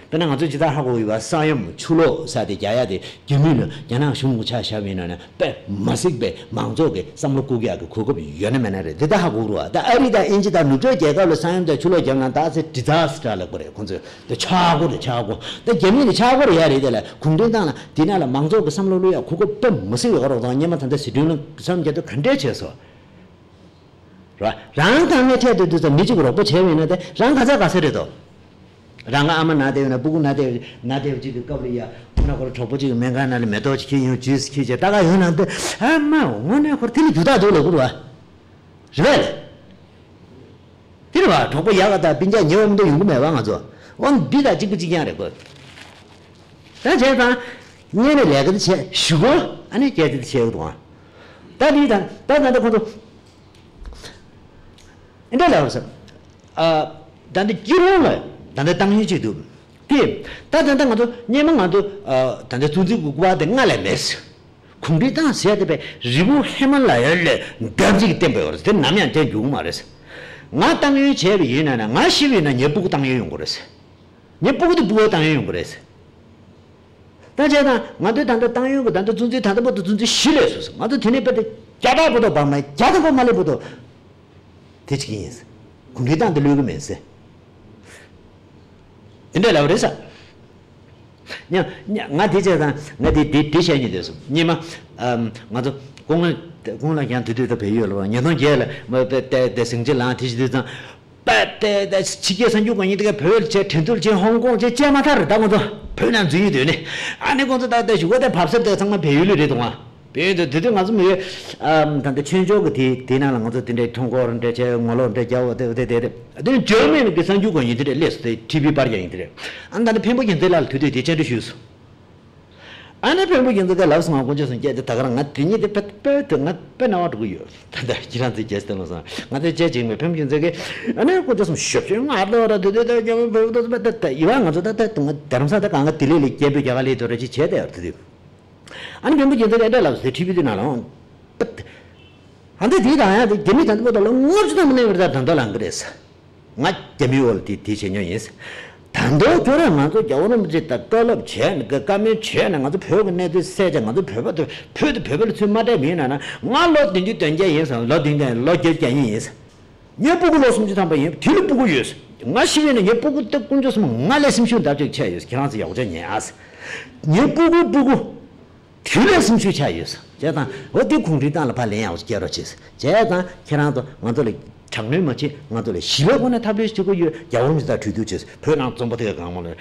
དཔེར་ན་ང་ཚོ་ཇི་ལྟར་ཧ་གོ་ཡོད་པ། ས་ཡོམ་ཆུ་ལོག་ས་དེ་རྒྱག་ཡ་དེ་རྒྱ་མི་ལ་རྒྱ་ནག་གཞུང་ངོ་ཆ་བཞག་པ་ཡིན་ན་ན་དཔེ་མ་སྲིད་པའི་མང་ཚོགས་ཀྱི་བསམ་བློ་བཀུག་ཡག་གི་གོ་སྐབས་ཡོད་ན་མེད་ན་རེད། དེ་ལྟར་ཧ་གོ་རུ་བ། ད་ཨ་རི་དང་དབྱིན་ཇི་དང་ནུབ་ཕྱོགས་རྒྱལ་ཁབ་ལ་ས་ཡོམ་དང་ཆུ་ལོག་བརྒྱབ་ན་ད་ཚེ་ཌི་ཛ་སི་ཊར་ལབ་དགོས་རེད། ཁོང་ཚོས་དེ་ཆག་སྒོ་རེད། ཆག་སྒོ། ད་རྒྱ་མི་ནི་ཆག་སྒོ་རེད་ཡ་རེད། དེ་ལ་གུང་ཁྲན་ཏང་ལ་དེ་ན་ལ་མང་ཚོགས་ཀྱི་བསམ་བློ་བླུག་ཡག་གོ་སྐབས་དཔེ་མ་སྲིད་ཡོད་རོགས་དང་། སྔོན་མ་ད་ལྟ་ཟི་ཁྲོན་ལ་ས་ཡོམ་རྒྱག་དུས་ག་འདྲས་བྱས་སོང་། ར། རང་དང་ནས་འཕྲད་དུས་དུས་ཙམ་མི་གཅིག་གི་རོགས་པ་བྱས་པ་ཡིན་ན་དེ་རང་ག་ཚད་ག་ཚད་རེད་དོ། རང་གི་ཨ་མ་ན་བསྡད་ཡོད་ན། སྤུ་གུ་ན་བསྡད་ཡོད་ན་བསྡད་ཡོད་ཅིག་གི་སྐབས་ལ་ཡ། ཁོ་ན་ཁོ་ར་གྲོགས་པོ་གཅིག་གི་སྨན་ཁང་ནང་ལ་མེ་ཏོག་ཅིག་ཁྱེར་ཡོང་། ཇུས་ཁྱེར་བྱས་ལྟ་ག་ཡོང་ན་འདི། ཨ་མ་འོ་ན་ཁོ་ར་དེ་ལ་རྒྱུ་དག་འདུག་ལབ་དགོས་རེད་བ། རེད་པས། དེ་རེད་བ། གྲོགས་པོ་ཡག་ག་དང་སྤུན་ཀྱག་ཉེ་བ་མི་འདུག་ཡོང་གི་མེད་བ། ང་ཚོ་འོ་འདི་དང་གཅིག་པ་གཅིག་རྐྱང་རེད་གོ། ད་བྱས་ཙང་། སྔོན་ནས་ལས་ཀ་དེ་བྱས་གཞུག་གུ་ཨ་ནི་སྐད་ཆ་དེ་བཤད་གི་འདུག་ཨ། ད་འདི་དང་ད་ད་ད་ཁོ་ཚོ། ཨེ་འདྲ་ལབ་ཟེར། ཨ། ད་ལྟ་སྐྱིད་རོང་ལ་ད་ལྟ་ཏང་ཡོན་གཅིག་འདུག་དེ། ད་ད་ལྟ་ང་ཚོ་སྔོན་མ་ང་ཚོ་ཨ། ད་ལྟ་གཙོ་འཛིན་གྱི་སྐུ་པར་དེ་སྔ་ལས་མེད། གུང་ཁྲན་ཏང་ཟེར་དེ་པའི་རི་བོ་ཧི་མ་ལ་ཡ་ལས་འདབ་ཅིག་བསྟན་པ་ཡོད་རེད། དེ་ནམ་ཡང་བསྟན་རྒྱུ་མ་རེད། ང་ཏང་ཡོན་བྱས་པ་ཡིན་ན་ན། ང་ཤི་བ་ཡིན་ན་ངའི་སྤུ་གུ་ཏང་ཡོན་ཡོང་གི་རེད། ངའི་སྤུ་གུ་དེ་སྤུ་གུ་ཏང་ཡོན་ཡོང་གི་རེད། ད་བྱས་ཙང་ང་ཚོའི་ད་ལྟ་ཏང་ཡོན་གྱི་ད་ལྟ་གཙོ་འཛིན་ད་ལྟ་བར་དུ་གཙོ་འཛིན་བཞི་ལས་སོ་སོ། ང་ཚོ་དེ་ནས་བར་དུ་བརྒྱ་ཕྲག་བར་དུ་བར་མ་བརྒྱ་དང་པོ་མ་ལས་བར་དུ་དེ་གཅིག་ཡིན། གུང་ཁྲན་ཏང་དེ་ལོས་གི་མིན་ཟེར། དེ་འདྲ་ལབ་རེད་ས། ཉ་ཉ་ང་དེ་བྱས་ཙང་ང་དེ་དེ་དེ་བཤད་ཉེ་དེ་སོ། སྔོན་མ་ཨམ་ང་ཚོ་ཀོང་ལ་ཀོང་ལ་ཡང་དེ་དུས་ད་བལ་ཡུལ་ལ་བ་ཉིས་སྟོང་བརྒྱད་ལ་མ་པ་ཏེ་ཏེ་ཟིང་ཆ་ལངས་དེ་བྱེད་དུས་ཙང་། པ་ཏེ་ཏེ་ཕྱི་རྒྱལ་གསར་འགྱུར་གང་ཡིན་དེ་ག་བོད་བྱས། ཁྲིན་ཏུར་བྱས། ཧོང་ཀོང་བྱས། བྱས་མ་ཐག་རེད། ད་ང་ཚོ་བོད་ནང་འཛུལ་ཡོང་དུས་ནས། ཨ་ནི་ཁོང་ཚོ་ད་ད་གཞུག་ག་ད་བབས་ཚབ་དེ་ཚང་མ་བལ་ཡུལ་ལ་རེད་འདུག་ཨ། བས་དེ་དེ་དུས་ང་ཚོ་མི་ཡོད། ཨམ། ད་ལྟ་ཆོས་འབྱོར་གྱི་དེ་དེའི་ནང་ལ་ང་ཚོ་དེ་འདྲའི་ཐོན་ཁུངས་འདྲ་བྱས། ངོ་ལོག་འདྲ་རྒྱག་པ་དེ་དེ་དེ་རེད། དེ་ནི་འཇར་མན་གྱི་གསར་འགྱུར་ཁང་ཡིན་དེ་རེད། སླེབས་སོང་། དེ་ཊི་ཝི་པར་ཡང་ཡིན་དེ་རེད། ཨ་ནི་ད་ནི་འཕན་པོ་རྒྱལ་མཚན་ལགས་ལ་དུས་དུས་དེ་བཅར་འདྲི་ཞུས་སོང་། ཨ་ནི་འཕན་པོ་རྒྱལ་མཚན་གྱིས་ལབ་སོང་། ང་དཀོན་མཆོག་གསུམ་སྐྱེས་དེ་ད་ག་རང་ང་དེ་ཉིད་དེ་དཔེ་དཔེ་དེ་ང་དཔེ་རྣ་བ་འགྲོ་གི་ཡོད། ད་ལྟ་ཁྱེད་རང་ཚོས་རྒྱལ་སྟོན་ལ་སོང་། ང་ཚོས་བྱས་ཅིག་མེད། འཕན་པོ་རྒྱལ་མཚན་གྱིས་ཨ་ནི་དཀོན་མཆོག་གསུམ་ཞབས་ཞུ་ང་ལོ་ར་དེ་དེ་ད་རྒྱ་མི་བོད་དུ་ད་ད་ཡི་བ་ང་ཚོ་ད་ད་ང་རྡ་རམ་ས་ད་གང་ག་དེ་ལས་ལས་སྐྱེས་བུ་རྒྱ་ག་ལས་དོ་ར་ཅི་བྱས་ད་ཡོད་དེ་དུས། ཨ་ནི་འཕན་པོ་རྒྱལ་མཚན་གྱིས་ཨེ་འདྲ་ལབ་སོང་། དེ་ཊི་ཝི་དེ་ནང་ལ་འོང་། ད་ལྟ་དེ་དང་ཡང་དེ་རྒྱ་མི་ད་ལྟ་བོད་དུ་ལོ་ལྔ་བཅུ་ཐམ་པ་གནས་པའི་ད་ད་ལྟ་ལངས་གི་རེད་ཟེར། ང་རྒྱ་མིའི་འོག་ལ་དེ་དེ་བྱེད་མྱོང་ཡིན་ཟེར། ད་ལྟ་ཁྱོད་རང་ང་ཚོ་རྒྱལ་བ་རིན་པོ་ཆེ་དང་བཀའ་སློབ་བྱས་ནས་བཀའ་མོལ་བྱས་ནས་ང་ཚོ་བོད་ཀྱི་གནས་ཚུལ་གསལ་བྱས། ང་ཚོ་བོད་པ་དེ་བོད་དེ་བོད་པ་ལ་ཚུར་མ་སྤྲད་མིན་ན་ན། ང་ལོ་བདུན་ཅུ་དོན་བརྒྱད་ཡིན་ཟེར། ལོ་བདུན་ཅུ་ལོ་བརྒྱད་བརྒྱ་ཡིན་ཟེར། ངའི་སྤུ་གུ་ལོ་སུམ་ཅུ་ཐམ་པ་ཡིན། དེ་ལ་སྤུ་གུ་ཡོད། ང་ཤི་བའི་ནས་ངའི་སྤུ་གུ་དེ་དཀོན་མཆོག་གསུམ་ང་ལས་སེམས་ཤུགས་ལྡབ་གཅིག་ཆེ་ཡོད། ཁྱེད་རང་ཚོ་ཡག་པོ་ཅིག་ཉན་ཨ། ངའི་སྤུ་གུའི་སྤུ་གུ་དེ་ལས་སེམས་ཤུགས་ཆེ་ཡོད། བྱས་ཙང་འོ་དེ་གུང་ཁྲན་ཏང་ལ་ཕར་ལན་ཡག་པོ་ཅིག་སྐྱེལ་རོགས་བྱེད། བྱས་ཙང་ཁྱེད་རང་ཚོ་ང་ཚོ་ལ་དྲག་གནོན་མ་བྱེད། ང་ཚོ་ལ་ཞི་བའི་སྒོ་ནས་འཐབ་རེས་བྱེད་དགོས་ཡོད། རྒྱལ་བ་རིན་པོ་ཆེ་དང་གྲོས་བསྡུར་བྱེད། བོད་ནང་རྩོམ་པ་དེ་ག་གང་མང་ལ།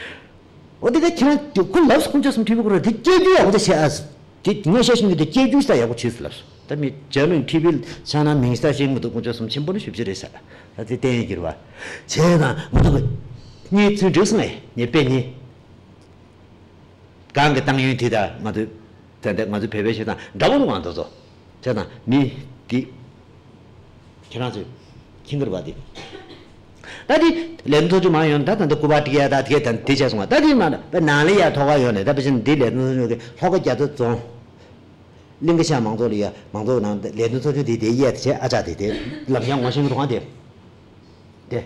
འོ་དེ་ག་ཁྱེད་རང་དེ་ཁོ་ལབ་སོང་། དཀོན་མཆོག་གསུམ་ཁྲི་པའི་སྐོར་དེ་སྐྱེལ་རྒྱུ་ཡག་པོ་ཅིག་བྱེད་ཨ། དེ་ངས་བཤད་བཞིན་གྱི་དེ་སྐྱེལ་རྒྱུ་ས་ཡག་པོ་བྱོས་ཟེར་ལབ་སོང་། ད་མི་འཇར་མན་ཊི་ཝི་ལ་ཆ་ན་མིང་ས་ཤེས་མི་འདུག་དཀོན་མཆོག་གསུམ་ཆེན་པོ་ནི་ཞེ་པོ་རེད་ཟེར། ད་དེ་བསྟན་ཡོད་ཀྱི་རེད་བ། བྱས་ཙང་ང་ཚོ་གཉིས་ཚུར་འགྲིག་སོང་ངས། ངས་དཔེ་ཉེ། གང་གི་ཏང་ཡོན་དེ་དང་ང་ཚོ་ད་ལྟ་ང་ཚོ་བོད་པའི་བཤད་སྟངས་འདྲ་བོ་འདུག་གང་དུ་ཚོ། བྱས་ཙང་མི་དེ་ཁྱེད་རང་ཚོས་མཁྱེན་གྱི་རེད་བ། དེ་ད་དེ་ལས་དོན་ཚོགས་ཆུང་མང་ཡོང་ད། ད་ལྟ་སྐུ་པར་སྒྲིག་ཡ་ད་དེ་ད་དེ་བྱས་སོང་བ། ད་དེ་མ་ད་ནང་ལ་ཡ་ཐོག་ཁ་ཡོང་ནས། ད་དཔེ་ཆ་ནི་འདི་ལས་དོན་ཚོགས་ཆུང་གི་ལྷོ་ཁ་རྒྱ་མཚོ་རྫོང་གླིང་ག་ཤང་མང་ཚོགས་ལ་ཡ། མང་ཚོགས་ནང་ལས་དོན་ཚོགས་ཆུང་དེ་དེ་གཡས་དེ་བྱས། ཨ་ཅག་དེ་དེ་ལམ་ཤང་ངོ་ཤེས་མི་འདུག་གང་དེ། དེ་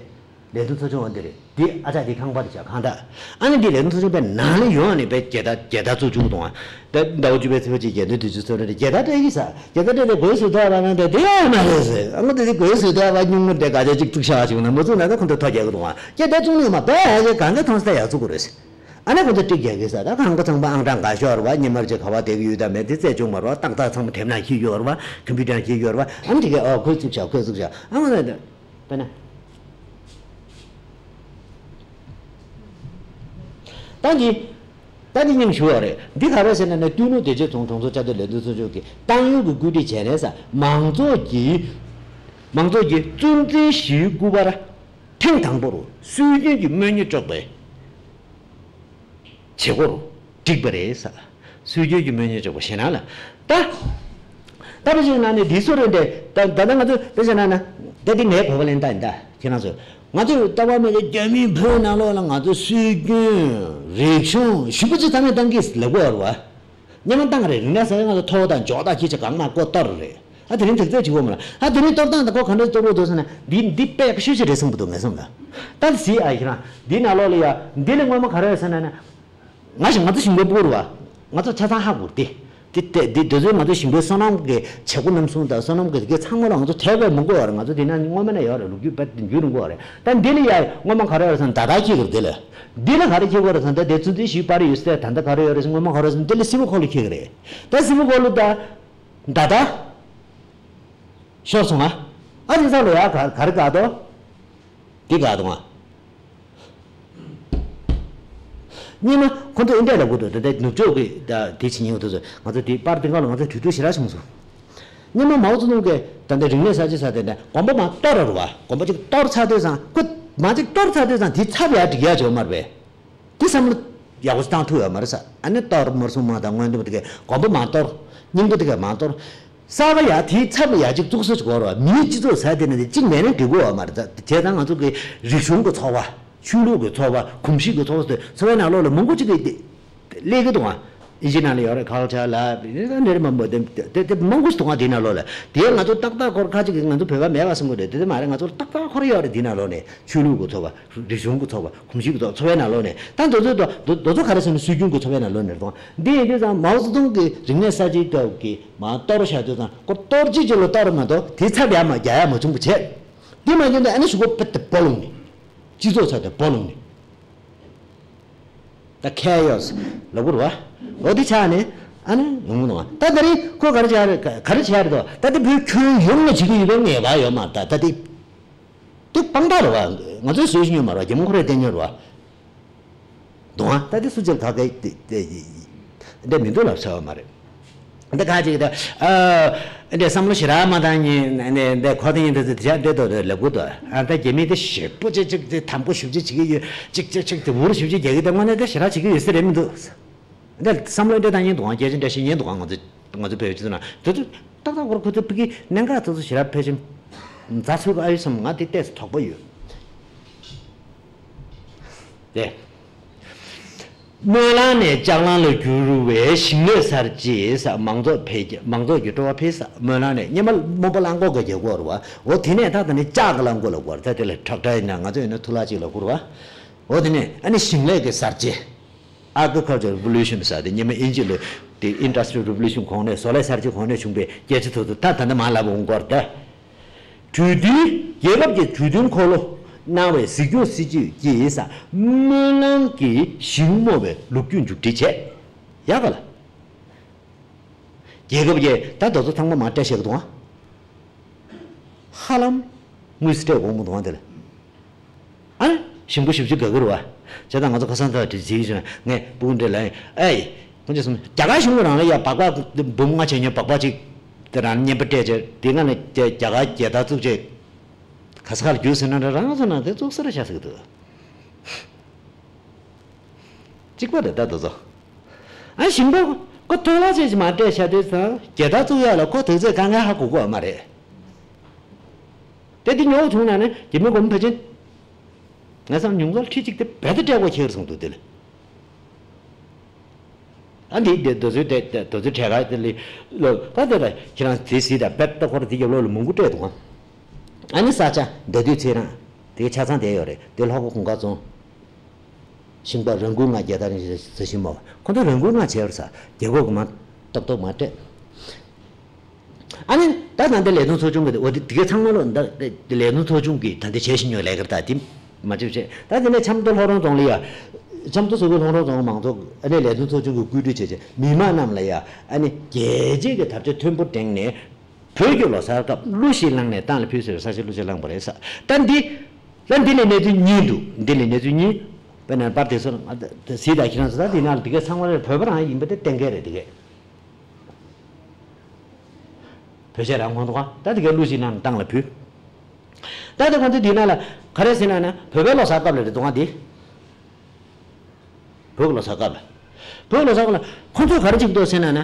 ལས་དོན་ཚོགས་ཆུང་འོ་འདི་རེད། འདི་ཨ་ཅག་འདི་ཁང་པ་དེ་བྱ་ཁང་བདག་ཨ་ནི་འདི་ལས་དོན་ཚོགས་ཆུང་པའི་ནང་ལ་ཡོང་ནས་པའི་རྒྱལ་དར་རྒྱལ་དར་བཙུགས་བཅུག་གཏོང་བ། ད་ཟླ་བ་བཅུ་པའི་ཚེས་པ་གཅིག་རྒྱལ་དོན་དུས་ཆེན་གསོལ་རས་རེད། རྒྱལ་དར་སྤྲད་ཀྱི་ས། རྒྱལ་དར་སྤྲད་དེ་སྒོའི་ཟུར་ཐོག་ལ་ནང་དེ་དེ་ཡོད་མ་རེད་ཟེར། ཨ་ངོ་དེ་དེ་སྒོའི་ཟུར་ཐོག་ལ་སྨྱུག་མ་དེ་ག་ཚོད་ཅིག་བཙུགས་བཞག་བྱུང་ན་མ་བཙུགས་ན་ད་ཁོང་ཚོ་ཐོ་རྒྱག་གི་འདུག་ཨ། རྒྱལ་དར་བཙུགས་ནས་མ་པའི་ཨ་ཅེ་གང་ག་ཐང་ས་ཡག་བཙུགས་དགོས་རེད་ཟེར། ཨ་ནི་ཁོང་ཚོ་ཏིག་རྒྱག་གི་ས། ད་ཁང་ག་ཚང་མ་ཨང་གྲངས་འགའ་ཤོར་བ། ཉི་མར་ཅིག་ག་བ་དེ་གི་ཡོད་དམ་མེད་དེ་རྩད་བཅུག་མ་རེད་བ། ཏག་ཏག་ཚང་མ་དེབ་ནང་བཤིག་ཡོད་རེད་བ། ཀམ་པུ་ཊར་བཤིག་ཡོད་རེད་བ། ཨ་ནི་དེ་གས་ཨོ་ཁོས་བཙུགས་བཞག་ཁོས་བཙུགས་བཞག་ཨ་ང་ད། དཔེར་ན། ད་འདི། ད་འདི་སྙིང་ཞུ་བ་རེད། འདི་ག་རེ་ཟེར་ན་ནི་སྟོད་ལུང་བདེ་སྐྱིད་རྫོང་གྲོང་ཚོ་བཅའ་སྡོད་ལས་དོན་ཚོགས་ཆུང་གི་ཏང་ཡོན་གྱི་བཀོད་སྒྲིག་བྱས་ནས་ས། མང་ཚོགས་ཀྱི། མང་ཚོགས་ཀྱི་གཙོ་འཛིན་ཞུའི་སྐུ་པར་ཐེངས་དང་པོར་སྲོལ་རྒྱུན་གྱི་སྨོན་ཉེས་དཀྲོག་པའི་བྱེད་སྒོར་བསྒྲིགས་པ་རེད་ས། སྲོལ་རྒྱུན་གྱི་སྨོན་ཉེས་དཀྲོག་པ་ཞེད་སྣང་ལ། ད། ད་དཔེ་བཞག་ན་ནི་འདི་སུ་རེད་འདྲ། ད་ད་ལྟ་ང་ཚོ་དཔེ་བཞག་ན་ན། ད་འདི་ངའི་གོ་བ་ལེན་སྟངས་ཡིན་ད། ཁྱེད་རང་ཚོ། ང་ཚོས་ལྟ་བ་མེད་ཀྱི་རྒྱ་མིས་བོད་ནང་ལོགས་ལ་ང་ཚོ་སྲོལ་རྒྱུན་རིག་གཞུང་ཞེ་པོ་ཅིག་རྩ་མེད་བཏང་གི་ལབ་ཀྱི་ཡོད་རེད་བ། སྔོན་མ་བཏང་རེད། རིག་གནས་གསར་བརྗེ་ང་ཚོ་ཐོག་དང་འཇོག་དང་ཁྱི་ཆ་གང་མང་ཀོ་གཏོར་རེད། ཨ་དེ་རིང་དེ་ཚོས་བྱེད་དགོས་མ་རེད། ཨ་དེ་རིང་གཏོར་སྟངས་དང་ཁོ་ག་འདྲ་གཏོར་དགོས་འདུག་ཟེར་ན། འདི་འདི་དཔེ་ཡག་ཤོས་ཅིག་རེད་བསམ་གྱི་འདུག་ངས་བསམ་ན། ད་གཟིགས་ཨ་ཁྱེད་རང་འདི་ནང་ལོགས་ལ་ཡ། འདི་ལ་སྔོན་མ་ག་རེ་ཡོད་ཟེར་ན་ན། ང་ཞིག་ང་ཚོ་ཞིང་པའི་སྤུ་གུ་རེད་བ། ང་ཚོ་ཆ་ཚང་ཧ་གོ་རེད་དེ། དེ་དེ་དེ་དེ་ཚོས་ང་ཚོ་ཞིང་པའི་སོ་ནམ་གྱི་བྱེད་སྒོ་རྣམ་གསུམ་དང་སོ་ནམ་གྱི་དེ་གའི་ཚང་མ་ལ་ང་ཚོ་དད་པ་མང་པོ་ཡོད་རེད། ང་ཚོ་དེ་ན་སྔོན་མ་ནས་ཡོད་རེད། ལོ་རྒྱུས་དཔེ་རྒྱུན་རིང་པོ་ཡོད་རེད། ད་འདི་ལ་ཡ་སྔོན་མ་ག་རེ་ཡོད་རེད་ཟེར་ན་ད་ལྟ་ཁྱེད་ཀྱི་རེད་དེ་ལ། འདི་ལ་ག་རེ་ཁྱེད་ཀྱི་རེད་ཟེར་ན་ད་དེ་ཚོ་འདི་ཞིག་པར་ཡོད་ས་ད་ལྟ་ག་རེ་ཡོད་རེད་ཟེར། སྔོན་མ་ག་རེ་ཟེར་ན་དེ་ལ་སིལ་བུ་ཁོག་ལ་ཁྱེད་ཀྱི་རེད། ད་སིལ་བུ་ཁོག་ལ་ད་ད་ད་ཤོར་སོང་ང་། ཨ་དེ་ཚ་ལོ་ཡ་ག་ག་རེ་ག་དོ། འདི་ག་དང་ཨ། སྔོན་མ་ཁོང་ཚོ་ཨིན་འདྲས་ལབ་དགོས་འདུག་ད་ལྟ་ནུབ་ཕྱོགས་ཀྱི་ད་དེ་བྱེད་མཁན་དེ་ཚོ་ང་ཚོ་དེ་པར་དེ་སྒང་ལ་ང་ཚོ་གྲོས་བསྡུར་ཞེ་དྲག་བྱུང་སོང་། སྔོན་མ་མའོ་ཙེ་ཏུང་གིས་ད་ལྟ་རིག་གནས་གསར་བརྗེ་ཟེར་དེ་འདྲ་གོམ་པ་མར་གཏོར་ར་རུ་བ། གོམ་པ་གཅིག་གཏོར་ཚར་དུས་ཙང་ཁོ་མ་གཅིག་གཏོར་ཚར་དུས་ཙང་དེ་ཚབ་ཡར་སྒྲིག་ཡ་བྱོས་མ་རེད་པས། དེ་བསམ་བློ་ཡག་པོ་ཞིག་བཏང་ཐུབ་ཡོད་མ་རེད་ས། ཨ་ནི་གཏོར་མར་སོང་མ་དང་སྔོན་འདུམ་དེ་གས་གོམ་པ་མར་གཏོར། སྙིང་པོ་དེ་གས་མར་གཏོར། གསར་པ་ཡ་དེའི་ཚབ་ལ་ཡ་གཅིག་བཙུགས་ས་ཅིག་དགོས་རེད་བ། མིའི་སྤྱི་ཚོགས་ཟེར་དེ་ནི་དེ་གཅིག་མེད་ན་འགྲིག་གི་ཡོད་མ་རེད། ད་བྱས་ཙང་ང་ཚོ་གི་རིག་གཞུང་གི་ཚོགས་པ། ཆོས་ལུགས་ཀྱི་ཚོགས་པ། གོམས་གཤིས་ཀྱི་ཚོགས་པ་དེ་ཚོགས་པའི་ནང་ལོགས་ལ་མང་པོ་ཅིག་གི་སླེབས་ཀྱི་འདུག་ཨ། ཨིན་ཇི་ནང་ལ་ཡོད་རེད། ཁལ་ཆར་ལ་འདི་འདྲ་མང་པོ་ཞིག་འདུག་ཨ། དེ་ནང་ལོགས་ལ་དེ་ང་ཚོ་ཏག་ཏག་ཁོ་རང་ཁ་ཅིག་གིས་ང་ཚོ་བོད་པ་མེད་པ་བསམ་གྱི་རེད། དེ་དེ་མ་རེད། ང་ཚོ་ཏག་ཏག་ཁོ་རང་ཡོད་རེད། དེ་ནང་ལོགས་ནས་ཆོས་ལུགས་ཀྱི་ཚོགས་པ། རིག་གཞུང་གི་ཚོགས་པ། གོམས་གཤིས་ཀྱི་ཚོགས་པ། ཚོགས་པའི་ནང་ལོགས་ནས་ད་དེ་ཚོ་དེ་དེ་ཚོ་ག་རེ་ཟེར་ན་སྲོལ་རྒྱུན་གྱི་ཚོགས་པའི་ནང་ལོགས་ནས་རེད་དོ། འདི་ཡིན་དུས་ཙང་མའོ་ཙེ་ཏུང་གི་རིག་གནས་གསར་བརྗེའི་སྐབས་ཀྱི་མར་གཏོར་བཞག་དུས་ཙང་ཁོ་གཏོར་ཅི་ཅི་ལ་གཏོར་མ་གཏོགས་དེ་ཚབ་ཡར་མར་རྒྱག་ཡ་མ་བྱུང་བ་བྱས། དེ་མ་བྱུང་དུས་ཨ་ནི་གཞུག་གུ་དཔེ་དེ་སྦོ་ལུང་ནས། སྤྱི་ཚོགས་ཚབ་དེ་སྦོ་ལུང་ནས། ད་ཁེ་ཡོ་སི་ལབ་དགོས་རེད་བ། འོ་དེ་ཆགས་ནས་ཨ་ནི་ཡོང་གི་འདུག་བ། ད་དེ་རིང་ཁོ་ག་རེ་བྱས་རེད། ག་ག་རེ་བྱས་རེད་དོ། ད་དེ་བོད་ཁྱོན་ཡོངས་ལ་བྱེད་ཀྱི་ཡོད་པའི་ངེས་པ་ཡོད་མ་རེད། ད་ད་དེ་དེ་དཔང་རྟགས་རེད་བ། ང་ཚོས་བཟོས་ཤེས་ཡོད་མ་རེད་བ། རྒྱ་མི་ཁོ་རས་བསྟན་ཡོད་རེད་བ། འདུག་བ། ད་དེ་སུ་ཅིག་ག་གེ་དེ་དེ་འདྲ་མི་འདུག་ལབ་ཚར་བ་མ་རེད། འདི་ཁ་ཅིག་ད་ཨ་འདི་བསམ་བློ་ཞེ་དྲག་མ་བཏང་ཉིན་འདི་འདི་ཁོ་དེ་ཉིན་འདི་འདི་འདི་འདི་འདི་ལབ་གི་འདུག་ཨ་ད་རྒྱ་མི་འདི་ཞེ་པོ་ཅིག་ཅིག་འདི་དམ་པོ་ཞེ་པོ་ཅིག་བྱེད་ཀྱི་ཡོད། ཅིག་ཅིག་ཅིག་འདི་འུར་ཞེ་པོ་ཅིག་རྒྱག་གི་འདུག་དངོས་གནས་འདི་ཞེ་དྲག་བྱེད་ཀྱི་ཡོད་ས་རེད་མི་འདུག་འདི་བསམ་བློ་འདི་བཏང་ཉིན་འདུག་ཨང་། སྐད་ཆ་འདྲ་བཤད་ཉིན་འདུག་ཨང་། ང་ཚོ་ང་ཚོ་བོད་སྤྱི་ཚོགས་ནང་དེ་ཚོ་ཏག་ཏག་ཁོ་ར་ཁོ་ཚོ་ཕ་གི་གནད་འགག་དེ་ཚོ་ཞེ་དྲག་ཕལ་ཆེར་མཛའ་ཚུལ་ག་ཨ་ཡོད་བསམ། ང་དེ་ཏོག་ཙམ་དོགས་པ་ཡོད་དེ། སྨོན་ལམ་ནས་ལྕགས་ལམ་ལ་བསྒྱུར་བའི་ཞིང་ལས་གསར་བརྗེ་ས། མང་ཚོགས་འཕེལ་རྒྱས། མང་ཚོགས་ཀྱི་སྤྲོ་བ་འཕེལ་ས། སྨོན་ལམ་ནས་སྔོན་མ་སྨོན་པ་གླང་གོག་གི་རྒྱལ་སྒོ་རེད་བ། འོ་དེ་ནས་ད་ད་ནི་ལྕགས་ཀྱི་གླང་གོག་ལ་བསྒྱུར། ད་དེ་ལ་ཊེག་ཊར་ཡིན་ན་ང་ཚོ་ཡིན་ན་ཐུ་ལ་ཅིག་ལ་བསྒྱུར་བ། འོ་དེ་ནས་ཨ་ནི་ཞིང་ལས་ཀྱི་གསར་བརྗེ། Agricultural Revolution ཟེར་དེ་སྔོན་མ་དབྱིན་ཇི་ལ་དེ་Industrial Revolution གོང་ནས་བཟོ་ལས་གསར་བརྗེ་གོང་ནས་བྱུང་བའི་སྐད་ཆ་ཚོ་ཚོ་ད་ད་ནི་མ་ལབ་འོང་གོ་རེད་ད། གྲོས་མཐུན། རྒྱལ་ཁབ་ཀྱི་གྲོས་མཐུན་འཁོར་ལོ་གནང་བའི་གཟིགས་སྐྱོང་སྲིད་ཇུས་ཀྱིས་སྨོན་ལམ་གྱི་ཞིང་རྨོ་བའི་ལོ་རྒྱུས་མཇུག་སྒྲིལ་བྱས། ཡག་ག་ལ། རྒྱལ་ཁབ་ཀྱིས་ད་དེ་ཚོ་ཚང་མ་མར་སྤྲད་བཞག་གི་འདུག་ཨ། ཧ་ལམ་དངུལ་སྤྲད་དགོས་མི་འདུག་ཨ་དེ་ལ། ཨ་ནི་ཞིང་པ་ཞེ་པོ་ཅིག་དགའ་གི་རེད་བ། བྱས་ཙང་ང་ཚོ་ཁ་སང་ད་དེ་ཟེར་གྱི་བྱུང་། ངས་སྤུ་གུ་འདྲ་ལ་ཨེ། ཁོང་ཚོས་གསུངས། རྒྱ་གར་གཞུང་གི་རང་ལ་ཡ་སྦག་སྦག་འབུམ་ལྔ་བྱས་ཉོན་སྦག་སྦག་ཅིག་དེ་རང་ལ་རྔན་པ་སྤྲད་བྱས། དེ་སྔ་ནས་རྒྱ་གར་རྒྱལ་དར་བཙུགས་བྱས། ག་ས་ག་ལ་རྒྱུགས་ཟེར་ན་འདྲ། རང་ཚོ་ནང་དེ་བཙུགས་ས་ར་ཤ་ཟེར་གི་འདུག་གཅིག་པ་རེད་ད་དེ་ཚོ། ཨ་ཞིང་པ་ཁོ་ཐོན་ལ་ཆེ་ཞིག་མ་སྤྲད་བྱ་དུས་ཙང་རྒྱལ་དར་བཙུགས་ཡག་ལ་ཁོ་དུས་ཚོད་གང་ག་ཧ་གོ་གོ་བ་མ་རེད། དེ་དེ་ཉོ་བྱུང་ན་ནི་རྒྱ་མི་གོང་ཕལ་ཆེར། ང་བསམ་ཉུང་ཚགས་ཁྲི་གཅིག་དེ་རྦད་དེ་སྤྲད་དགོས་ཁེལ་སོང་འདུག་དེ་ལ། ཨ་འདི་འདི་དེ་ཚོའི་དེ་དེ་ཚོའི་གྲས་ཁ་དེ་ལ་ལོ་ད་དེ་ལ་ཁྱེད་རང་དེ་སྲིད་ད་རྦད་དེ་ཁོ་ར་དེ་རྒྱབ་ལོགས་ལ་མང་པོ་སྤྲད་འདུག་ཨ། ཨ་ནི་ས་ཆ་འདི་དུས་ཚེ་རང་དེ་ཆ་ཚང་བསྡད་ཡོད་རེད། དེ་ལྷོ་ཁ་གུང་དཀར་རྫོང་། ཞིང་པ་རང་འགུལ་ངང་རྒྱལ་དར་རིང་ཞིག་ཟེར་བཞིན་མོ། ཁོ་ཚོ་རང་འགུལ་ངང་བྱས་པ་རེད་ས། རྒྱལ་ཁབ་ཀྱིས་མར་ཏོག་ཏོག་མར་སྤྲད། ཨ་ནི་ད་ད་ལྟ་ལས་དོན་ཚོགས་ཆུང་གི་འོ་དེ་དེ་གའི་ཚང་མ་ལོ་ད་ལས་དོན་ཚོགས་ཆུང་གིས་ད་ལྟ་བྱེད་བཞིན་ཡོད་ལས་ཀ་རེད། ད་དེ་མ་བྱེད་བྱེད་ད་དེ་ནས་ཆབ་མདོ་ལྷོ་རོང་རྫོང་ལ་ཡ། ཆབ་མདོ་ས་ཁུལ་ལྷོ་རོང་རྫོང་མང་ཚོགས་ཨ་ནི་ལས་དོན་ཚོགས་ཆུང་གིས་བཀོད་སྒྲིག་བྱས་བྱས་མི་མང་རྣམས་ལ་ཡ་ཨ་ནི་རྒྱལ་གཅེས་ཀྱི་དར་ཆ་མཐོན་པོ་བསྒྲེངས་ནས། བོད་ཀྱི་ལོ་གསར་སྐབས་གླུ་ཞིག་བླངས་ནས་ཏང་ལ་ཕུལ་ཟེར་བའི་ས་ཆ་གླུ་ཞིག་བླངས་པ་རེད་ས། ད་འདི། ད་འདི་ལས་གནས་ཚུལ་གཉིས་འདུག་འདི་ལས་གནས་ཚུལ་གཉིས། དཔེར་ན་པར་དེ་ཚོ་ང་ད་གཟིགས་དང་ཁྱེད་རང་ཚོ་ད་འདི་ནང་ལ་འདི་གའི་ཚང་མ་རེད། བོད་པ་རང་ཡིན་པ་དེ་གཏན་འཁེལ་རེད། འདི་གའི་བོད་ཆས་རང་ཁོང་ཚོ་ག་ད་འདི་གའི་གླུ་ཞིག་བླངས་ནས་ཏང་ལ་ཕུལ། ད་དེ་ཁོང་ཚོ་འདི་ནང་ལ་ག་རེ་ཟེར་ན་ན་བོད་པའི་ལོ་གསར་སྐབས་ལ་རེད་འདུག་ཨ། འདི། བོད་ཀྱི་ལོ་གསར་སྐབས་ལ། བོད་ཀྱི་ལོ་གསར་སྐབས་ལ་ཁོང་ཚོས་ག་རེ་བྱེད་ཀྱི་འདུག་ཟེར་ན་ན།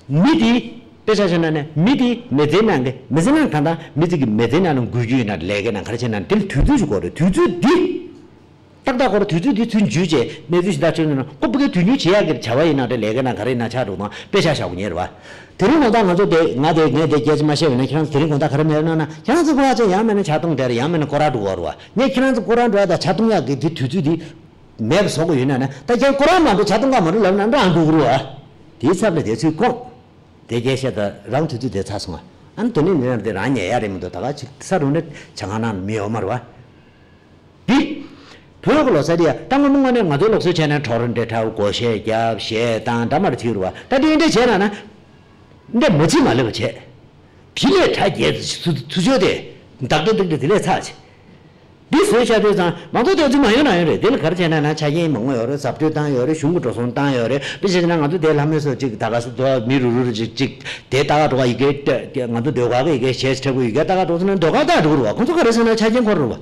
མི་དེ། དཔེ་ཆ་བཞག་ན་ན་མི་དེ་མི་ཚེའི་ནང་གི་མི་ཚེ་ནང་གང་ལྟར་མི་ཚེ་གི་མི་ཚེའི་ནང་ལ་འགུལ་རྒྱུ་ཡིན་ན་ལས་ཀའི་ནང་ག་རེ་བྱེད་ན་དེ་ལ་དུས་ཚོད་ཞིག་དགོས་རེད། དུས་ཚོད་འདི། ཏག་ཏག་ཁོ་ར་དུས་ཚོད་འདི་ཚུན་འཇུས་བྱས་གནས་ཚུལ་ཞིག་ད་ཆོད་ན་ན་ཁོ་ཕ་གིའི་དུས་ཡུན་བྱེད་ཡག་གི་བྱ་བ་ཡིན་ན་འདྲ་ལས་ཀའི་ནང་ག་རེ་ཡིན་ན་ཆགས་འགྲོ་དང་དཔེ་ཆ་བཞག་དགོས་ཉེ་རེད་བ། དེ་རིང་ང་ད་ང་ཚོ་དེ་ང་དེ་ངས་དེ་སྐད་ཆ་མ་བཤད་པ་ཡིན་ན་ཁྱེད་རང་ཚོ་དེ་རིང་དགོང་དག་ག་རེ་མེད་ན་ན་ཁྱེད་རང་ཚོ་ཁོ་ཧ་ཅང་ཡང་མེད་ན་ཇ་འཐུང་བསྡད་རེད། ཡང་མེད་ན་སྐོར་ར་འགྲོ་གི་རེད་བ། ངས་ཁྱེད་རང་ཚོ་སྐོར་ར་འགྲོ་ཡ་ད་ཇ་འཐུང་ཡག་གི་དེ་དུས་ཚོད་དེ། མེད་པ་བཟོ་དགོས་ཡོད་ན་ན་ད་ཁྱེད་སྐོར་ར་མ་འགྲོ་ཇ་འཐུང་ག་མ་འགྲོ་ལབ་ན་འདྲ་ཨང་འགྲོ་གི་རེད་བ། དེའི་ཚབ་ལ་དེ་ཚོས་ཁོང་། དེ་སྐད་བཤད་ད་རང་དུས་ཚོད་དེ་ཚར་སོང་ང་། ཨ་ནི་དེ་ནས་ནི་རང་དེ་རང་ཉལ་ཡ་རེད་མི་འདུག་ད་ག་ཅིག་ས་རུ་ནི་ཇ་ཁང་ནང་མི་ཡོད་མ་རེད་བ། འདི། བོད་ཀྱི་ལོ་གསར་དེ་ཡ་ད་སྔོན་མ་དངོས་གནས་ང་ཚོའི་ལུགས་སྲོལ་བྱས་ན་གྲོགས་རེ་འདྲ་ཁྲ་བོ་སྒོར་གཞས་རྒྱབ་གཞས་བཏང་འདྲ་མ་རེ་བྱེད་རུ་བ། ད་དེ་འདྲ་བྱས་ན་ན། འདི་མ་བྱེད་མ་ལེབ་བྱས། དེ་ལས་གྲ་རྒྱས་ཚུ་ཚུ་ཆོད་དེ། བདག་འདྲ་འདུག་འདྲ་དེ་ལས་ཚར་བྱས། འདི་བཟོས་བྱ་དུས་ཙང་མང་ཚོགས་དེ་ཚོ་མ་ཡོང་ན་ཡོང་རེད། དེ་ལ་ག་རེ་བྱས་ན་ན་ཆ་རྐྱེན་མང་པོ་ཡོད་རེད། ཟབ་སྤྲོད་བཏང་ཡོད་རེད། གཞུང་གི་འགྲོ་སོང་བཏང་ཡོད་རེད། དཔེ་བྱས་ན་ང་ཚོ་དེ་ལྷ་མོའི་སོགས་ཅིག་ད་ག་སུ་དོ་མི་རུ་རུ་རུ་ཅིག་ཅིག་དེ་ལྟ་ག་འགྲོ་ག་ཡི་གེ་ང་ཚོ་ཟློས་གར་གི་ཡི་གེ་གཞས་འཁྲབ་གི་ཡི་གེ་ལྟ་ག་འགྲོ་སོང་ན་ཟློས་གར་ལྟ་འགྲོ་གི་རེད་བ། ཁོང་ཚོ་ག་རེ་ཟེར་ན་ཆ་རྐྱེན་འཁོར་རེད་བ།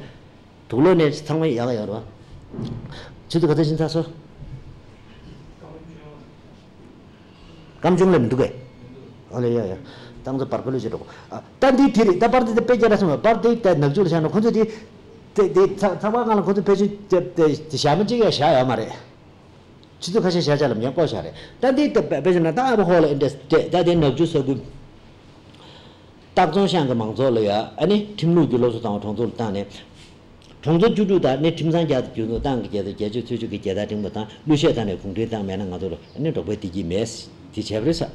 དུག་ལོག་ནས་ཚང་མ་ཡག་ཡོད་རེད་བ། ཆུ་ཚོད་ག་ཚོད་ཕྱིན་ཚར་སོང་། སྐམ་ཆུང་ལ་མི་འདུག་གས། ཨ་ལེ་ཡ་ཡ། ཏང་ཚོ་པར་ཕུ་ལུ་བྱེད་འགྲོ། ཨ་ད་འདི་དེ་རེད། ད་པར་དེ་དཔེ་རྒྱ་ར་སོང་བ། པར་དེ་ད་ནག་ཆུ་ལ་བཞག་ན་ཁོ་ཚོ་དེ། དེ་དེ་ཚ་ཚ་བ་སྒང་ལ་ཁོ་ཚོ་ཕལ་ཆེར་དེ་དེ་ཞག་མ་གཅིག་ཡ་བཞག་ཡོད་མ་རེད། ཆུ་ཚོད་ཁ་ཤས་བཞག་བྱ་ལ་མྱང་བཀོག་བཞག་རེད། ད་འདི་ད་དཔེ་བྱས་ན་ད་ཨ་བ་ཧོ་ལ་ཨེ་འདྲ་སྤྲད། ད་དེ་ནག་ཆུ་ས་ཁུལ། སྟག་རྫོང་ཤང་གི་མང་ཚོགས་ལ་ཡ་ཨ་ནི་ཁྲིམས་ལུགས་ཀྱི་སློབ་གསོ་དང་གྲོང་ཚོར་བཏང་ནས། གྲོང་ཚོ་བཅུ་དྲུག་དང་ནི་ཁྲིམས་གཙང་བརྒྱ་དང་བརྒྱད་ཚོ་ཏང་གི་རྒྱལ་ཚོགས་རྒྱལ་གཅེས་ཚུལ་འཆོས་ཀྱི་རྒྱལ་དར་སྒྲེང་བ་དང་གླུ་གཞས་བཏང་ནས་གུང་ཁྲན་ཏང་མེད་ན་ང་ཚོར་ཨ་ནི་འབྲོག་པའི་བདེ་སྐྱིད་མེད། དེ་བྱས་པ་རེད་ས།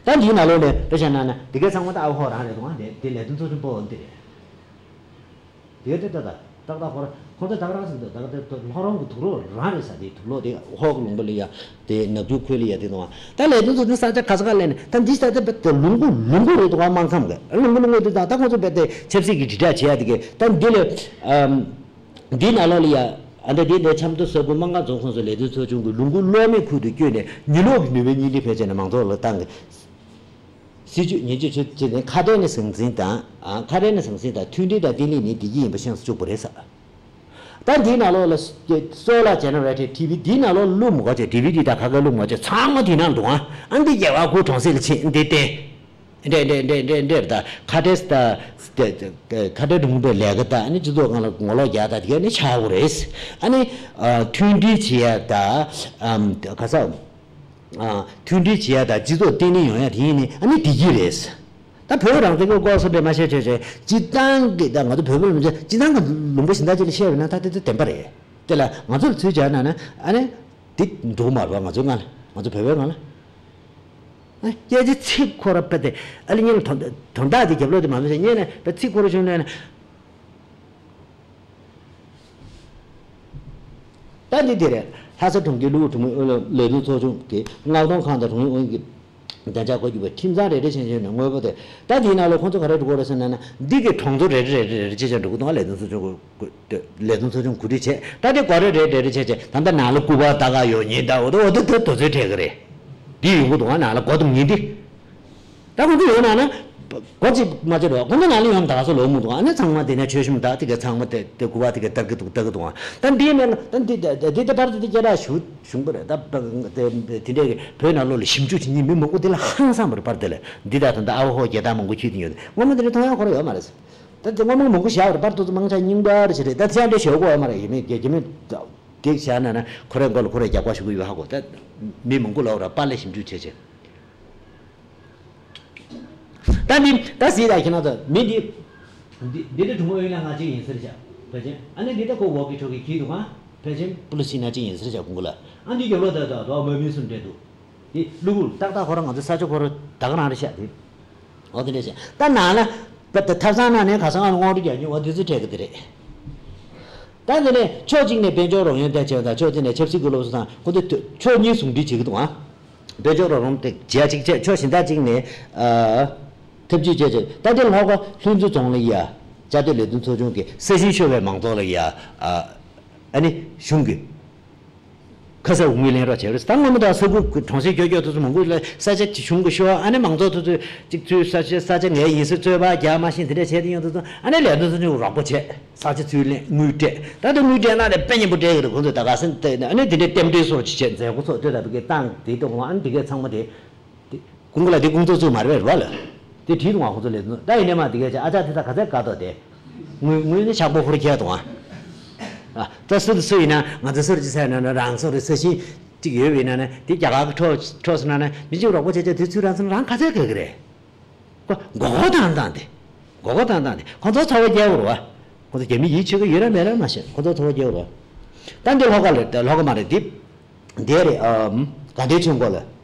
ད་འདིའི་ནང་ལོགས་ནས་དཔེ་བཞག་ན་ན་འདི་གའི་ཚང་མ་ད་ཨ་བ་ཧོ་རང་རེད་འདུག་ཨ། དེ་དེ་ལས་དོན་ཚོགས་ཆུང་པོ་འདི་རེད། དེ་དེ་ད་ད་ཏག་ཏག་ཁོ་རང་ཁོ་ཚོ་ད་ག་རང་ཟེར་འདུག་ད་ག་དེ་ལྷོ་རོང་གི་དུག་ལོག་རང་རེད་ས། དེ་དུག་ལོག་དེ་ཧོ་གི་ལུང་པ་ལ་ཡ་དེ་ནག་ཆུ་ཁུལ་ལ་ཡ་དེ་དང་ད་ལས་དོན་ཚོགས་ཆུང་ས་ཆ་ག་ས་ག་ལས་ནས་ད་འདི་ས་ཆ་དེ་ལུང་པ་ལུང་པ་རེད་འདུག་ཨ། སྨར་ཁམས་གི་ལུང་པ་ལུང་པ་དེ་དང་ད་ཁོ་ཚོ་རྦད་དེ་ཆབ་སྲིད་ཀྱི་དྲིལ་བསྒྲགས་བྱེད་ཡ་དེ་གི་ད་འདི་ལས་ཨམ། འདིའི་ནང་ལོགས་ལ་ཡ། ཨ་ད་དེ་འདྲའི་ཆབ་མདོ་ས་ཁུལ་སྨར་ཁམས་རྫོང་ཁོངས་སུ་ལས་དོན་ཚོགས་ཆུང་གི་ལུང་ཁུག་གློག་མེ་ཁུལ་དུ་བསྐྱོད་ནས་ཉི་གློག་གི་ནུས་པའི་བརྙན་འཕྲིན་ཕལ་ཆེར་ནས་མང་ཚོགས་ལ་བཏང་གི། སྲིད་ཇུས་ཉེན་བཅོལ་ཆུ་ཆེ་ནས་ཁ་བྲལ་ནས་ཟང་ཟིང་དང་། ཨ། ཁ་བྲལ་ནས་ཟང་ཟིང་དང་མཐུན་སྒྲིལ་དང་བརྟན་ལྷིང་ནི་བདེ་སྐྱིད་ཡིན་པ་ཤེས་སུ་བཅུག་པ་རེད་ཟེར། ད་འདིའི་ནང་ལོགས་ལ་solar generated TV འདིའི་ནང་ལོགས་ལ་བླུགས་མི་དགོས་ཅེས། ཌི་ཝི་ཌི་དང་ག་ག་བླུགས་མི་དགོས་ཅེས། ཚང་མ་འདི་ནང་འདུག་ཨ། ཨ་འདི་རྒྱལ་བ་སྐུ་གྲོང་གསེབ་ལ་ཕྱིན་འདི་བསྟན། འདྲེ་འདྲེ་འདྲེ་འདྲེ་འདྲེ་ད་ཁ་བྲལ་ད་ཁ་བྲལ་གྲུང་པའི་ལས་ཀ་ད་ཨ་ནི་སྤྱི་ཚོགས་སྒང་ལ་ངོ་ལོག་རྒྱག་ད་དེ་ག་ནི་ཆགས་དགོས་རེད། ཨ་ནི་ཨ་མཐུན་སྒྲིལ་བྱེད་ཡ་ད་ཨམ་ག་ས་ཨ་མཐུན་སྒྲིལ་བྱེད་ཡ་ད་སྤྱི་ཚོགས་བརྟན་ལྷིང་ཡོང་ཡ་དེ་ཡིན་ནི་ཨ་ནི་བདེ་སྐྱིད་རེད། ད་བོད་རང་བཙན་གྱི་ལྐོག་ཟ་འདྲེ་མ་བཤད་བྱས་བྱས་སྤྱི་བཏང་གི་ད་ང་ཚོ་བོད་པ་ལ་མི་བྱེད་སྤྱི་བཏང་གི་ལུང་པ་གཞན་དག་ཅིག་ལ་བཤད་པ་ན་ད་དེ་ད་བདེན་པ་རེད། དེ་ལ་ང་ཚོ་ལ་ཚུར་སྦྱར་ན་ན་ཨ་ནི་དེ་འགྲོ་གི་མ་རེད་པ། ང་ཚོའི་སྒང་ལ་ང་ཚོ་བོད་པའི་སྒང་ལ། སྐད་ཆ་ཚིག་ཁོ་ར་དཔེ་དེ་ཨ་ལི་ཉིན་དོན་དོན་དག་དེ་རྒྱབ་ལོགས་དེ་མ་མི་ཟེར་ཉན་ནས་དཔེ་ཚིག་ཁོ་ར་བྱུང་ནས་ན། ད་འདི་དེ་རེད། ལྷ་ས་གྲོང་ཁྱེར་ལུ་གུ་གྲོང་མི་ཨུ་ལ་ལས་དོན་ཚོགས་ཆུང་གི་མངགས་གཏོང་ཁང་དང་གྲོང་ཡུལ་ཨུ་ཡོན་གྱི་བདེ་འཇགས་འགོ་ཁྲིད་པའི་ཁྲིམས་གཙང་རེ་རེ་བཞིན་བྱས་ནས་དངོས་པོ་དེ། ད་འདིའི་ནང་ལ་ཁོང་ཚོ་ག་རེ་འགྲོ་དགོས་རེད་ཟེར་ན་ན་འདི་གི་གྲོང་ཚོ་རེ་རེ་རེ་རེ་རེ་བྱས་བྱས་འགྲོ་གི་འདུག་ལས་དོན་ཚོགས་ཆུང་གི། ལས་དོན་ཚོགས་ཆུང་གོ་སྒྲིག་བྱས། ད་དེ་གོ་རེ་རེ་རེ་རེ་བྱས་བྱས་ད་ལྟ་ནང་ལ་སྐུ་པར་ལྟ་ག་ཡོད་ཉིན་ད་འོ་ད་འོ་ད་ད་དུས་ཚོད་འཕྲད་གི་རེད། འདི་ཡོང་གི་འདུག་ཨ་ནང་ལ་སྒོ་དང་ཉིན་འདི། ད་ཁོང་ཚོ་ཡོང་ན་ན། སྒོ་གཅིག་མ་ཕྱེ་རོགས་ཁོང་ཚོ་ནང་ལ་ཡོང་ད་ག་ས་ལོག་མི་འདུག་ཨ་ནི་ཚང་མ་དེ་ནས་མཆོད་གཤོམ་ད་དེ་ག་ཚང་མ་དེ་དེ་སྐུ་པར་དེ་ག་ལྟ་གི་འདུག་ལྟ་གི་འདུག་ད་འདི་མེད་ལ་ད་འདི་ད་འདི་ད་པར་དེ་སྐད་གྲགས་ཞུ་བྱུང་པ་རེད། ད་དེ་འདྲའི་བོད་ནང་ལོགས་ལ་ཞིབ་འཇུག་བྱེད་མཁན་མི་མང་པོ་དེ་ལ་ཧང་སངས་པ་རེད། པར་དེ་ལ་འདི་ད་ད་ད་ཨ་བ་ཧོ་རྒྱལ་དར་མང་པོ་འཁྱེར་དེ་ཡོད་ངོ་མ་དེ་འདྲ་མཐོང་ཡ་ཁོ་ར་ཡོད་མ་རེད། ད་དེ་སྔོན་མ་མང་པོ་བཞག་པ་རེད། པར་དེ་ཚོ་མང་ཆ་རྙིང་པ་རེ་ཞིག་རེད། ད་དེ་འདྲ་ཞེ་པོ་ཡོད་མ་རེད། ཡིན་མིན་རྒྱ་རྒྱ་མི་དེ་བཞག་ན་ན་ཁོ་རའི་མགོ་ལ་ཁོ་རའི་རྒྱག་པ་ཞུ་གི་ཡོད་ཧ་གོ་ད་མི་མང་པོ་ལ་འོ་ར་པར་ལ་ཞིབ་འཇུག་བྱེད་བྱེད། ད་འདི་ད་གཟིགས་ད་ཁྱེད་རང་ཚོ་མི་འདི་འདི་འདི་འདི་གྲུང་པོ་ཨུ་ཡོན་ལྷན་ཁང་གཅིག་ཡིན་ཟེར་བཞག་ཕལ་ཆེར་ཨ་ནི་འདི་ད་ཁོ་ཝོག་ཀི་ཊོག་ཀི་འཁྱེར་འདུག་ག་ཕལ་ཆེར་པུ་ལི་སི་ན་གཅིག་ཡིན་ཟེར་བཞག་ཁོང་ཁོ་ལ་ཨ་འདི་རྒྱབ་ལོགས་ད་ད་ད་མ་མི་སུ་འདྲེ་འདུག་འདི་གློ་བུར་ཏག་ཏག་ཁོ་རང་ང་ཚོ་ས་ཆ་ཁོ་རང་ད་ག་རང་རེད་བཞག་འདི། འོ་དེ་འདྲ་བྱས་ད་ནང་ལ་ད་ཐབ་ཚང་ནང་ནས་ཁ་སང་ཨ་ལ་དངོས་གྲུབ་རྒྱག་མྱོང་བ་འདི་ཚོ་འཕྲད་གི་དེ་རེད། ད་འདི་ནས་ཕྱོགས་གཅིག་ནས་དཔལ་འབྱོར་རོགས་ཡོང་ཐད་བྱས་པ་དང་ཕྱོགས་གཅིག་ནས་ཆབ་སྲིད་ཀྱི་སློབ་གསོ་དང་ཁོ་ཚོ་ཕྱོགས་གཉིས་ཟུང་འབྲེལ་བྱེད་ཀྱི་འདུག་ཨ། དཔལ་འབྱོར་རོགས་རམ་དེ་བྱས་གཅིག་བྱས་ཕྱོགས་གཞན་དག་གཅིག་ནས་ཨ་ཐབས་ཇུས་བྱས་བྱས་ད་འདི་ལྷོ་ཁ་ལྷུན་རྩེ་རྫོང་ལ་ཡ་བཅའ་སྡོད་ལས་དོན་ཚོགས་ཆུང་གི་ས་ཞིང་ཤོར་བའི་མང་ཚོགས་ལ་ཡ་ཨ་ཨ་ནི་གཞུང་གི་ཁ་ས་འུ་མི་ལེན་རོགས་བྱས་རེད། ད་སྔོན་མ་ད་ས་ཁུལ་གྲོང་གསེབ་ཀྱོག་ཀྱོག་དེ་ཚོ་མང་པོ་ལ་ས་ཆ་གཞུང་གི་ཤོར་ཨ་ནི་མང་ཚོགས་དེ་ཚོས་གཅིག་ཚུར་ས་ཆ་ས་ཆ་ངའི་ཡིན་ཟེར་རྩོད་པ་རྒྱག་མ་ཤེས་དེ་འདྲ་བྱས་དེ་ཡོང་དུས་ཙང་ཨ་ནི་ལས་དོན་ཚོ་ཅུང་རོགས་པ་བྱས་ས་ཆ་ཚུར་ལེན་དངུལ་སྤྲད་ད་དེ་དངུལ་སྤྲད་ན་ནས་དཔེ་སྙན་པོ་སྤྲད་གི་རེད། ཁོང་ཚོས་ད་ག་སེ་ཨ་ནི་དེ་འདྲའི་རྟེན་འབྲེལ་སོགས་ཅིག་བྱས་མཛད་སྒོ་ཚོགས་སྟོད་ད་བི་གའི་བཏང་དེ་གཏོང་བ་ཨ་ནི་དེ་གའི་ཚང་མ་དེ། དེ་ཀུན་གོ་ལ་དེ་ཀུན་ཚོགས་ཚུགས་མ་རེད་པས་རེད་པ་ལ། དེ་བྲིས་འདུག་ང་ཁོང་ཚོ་ལས་དོན་ད་ཡིན་ནས་མ་དེ་གས་ཅི་ཨ་ཅག་དེ་ད་ག་ཚད་དགའ་ཏོ་དེ། དངུལ་དངུལ་ནི་ཤག་པོ་ཧུར་ཁྱེར་འདུག་ང་། ཨ་ད་སུ་དང་སུ་ཡིན་ན་ང་ཚོ་སུ་རེད་ཅི་ཟེར་ན་ན་རང་སོ་རེད་ས་ཞིང་གཅིག་ཡོད་པ་ཡིན་ན་ན་དེ་རྒྱ་གར་གི་འཕྲོག་འཕྲོག་སོང་ན་ན་མི་གཅིག་རོགས་པ་བྱས་བྱས་དུས་ཚོད་རང་སོང་ན་རང་ག་ཚད་དགའ་གི་རེད། ཁོ་མགོ་སྐོར་བཏང་བཏང་དེ། མགོ་སྐོར་བཏང་བཏང་དེ་ཁོང་ཚོ་ཚོར་བ་སྐྱེལ་དགོས་རེད་པ། ཁོང་ཚོ་རྒྱ་མི་ཡིད་ཆེས་ཀྱི་ཡོད་ར་མེད་ར་མ་ཤེས་ཁོང་ཚོ་ཚོར་བ་སྐྱེལ་དགོས་རེད་པ། ད་འདི་ལྷོ་ཁ་ལ་ལྷོ་ཁ་མ་རེད་འདི། འདི་རེད་ཨམ། དགའ་ལྡན་ཆོས་འཁོར་ལ།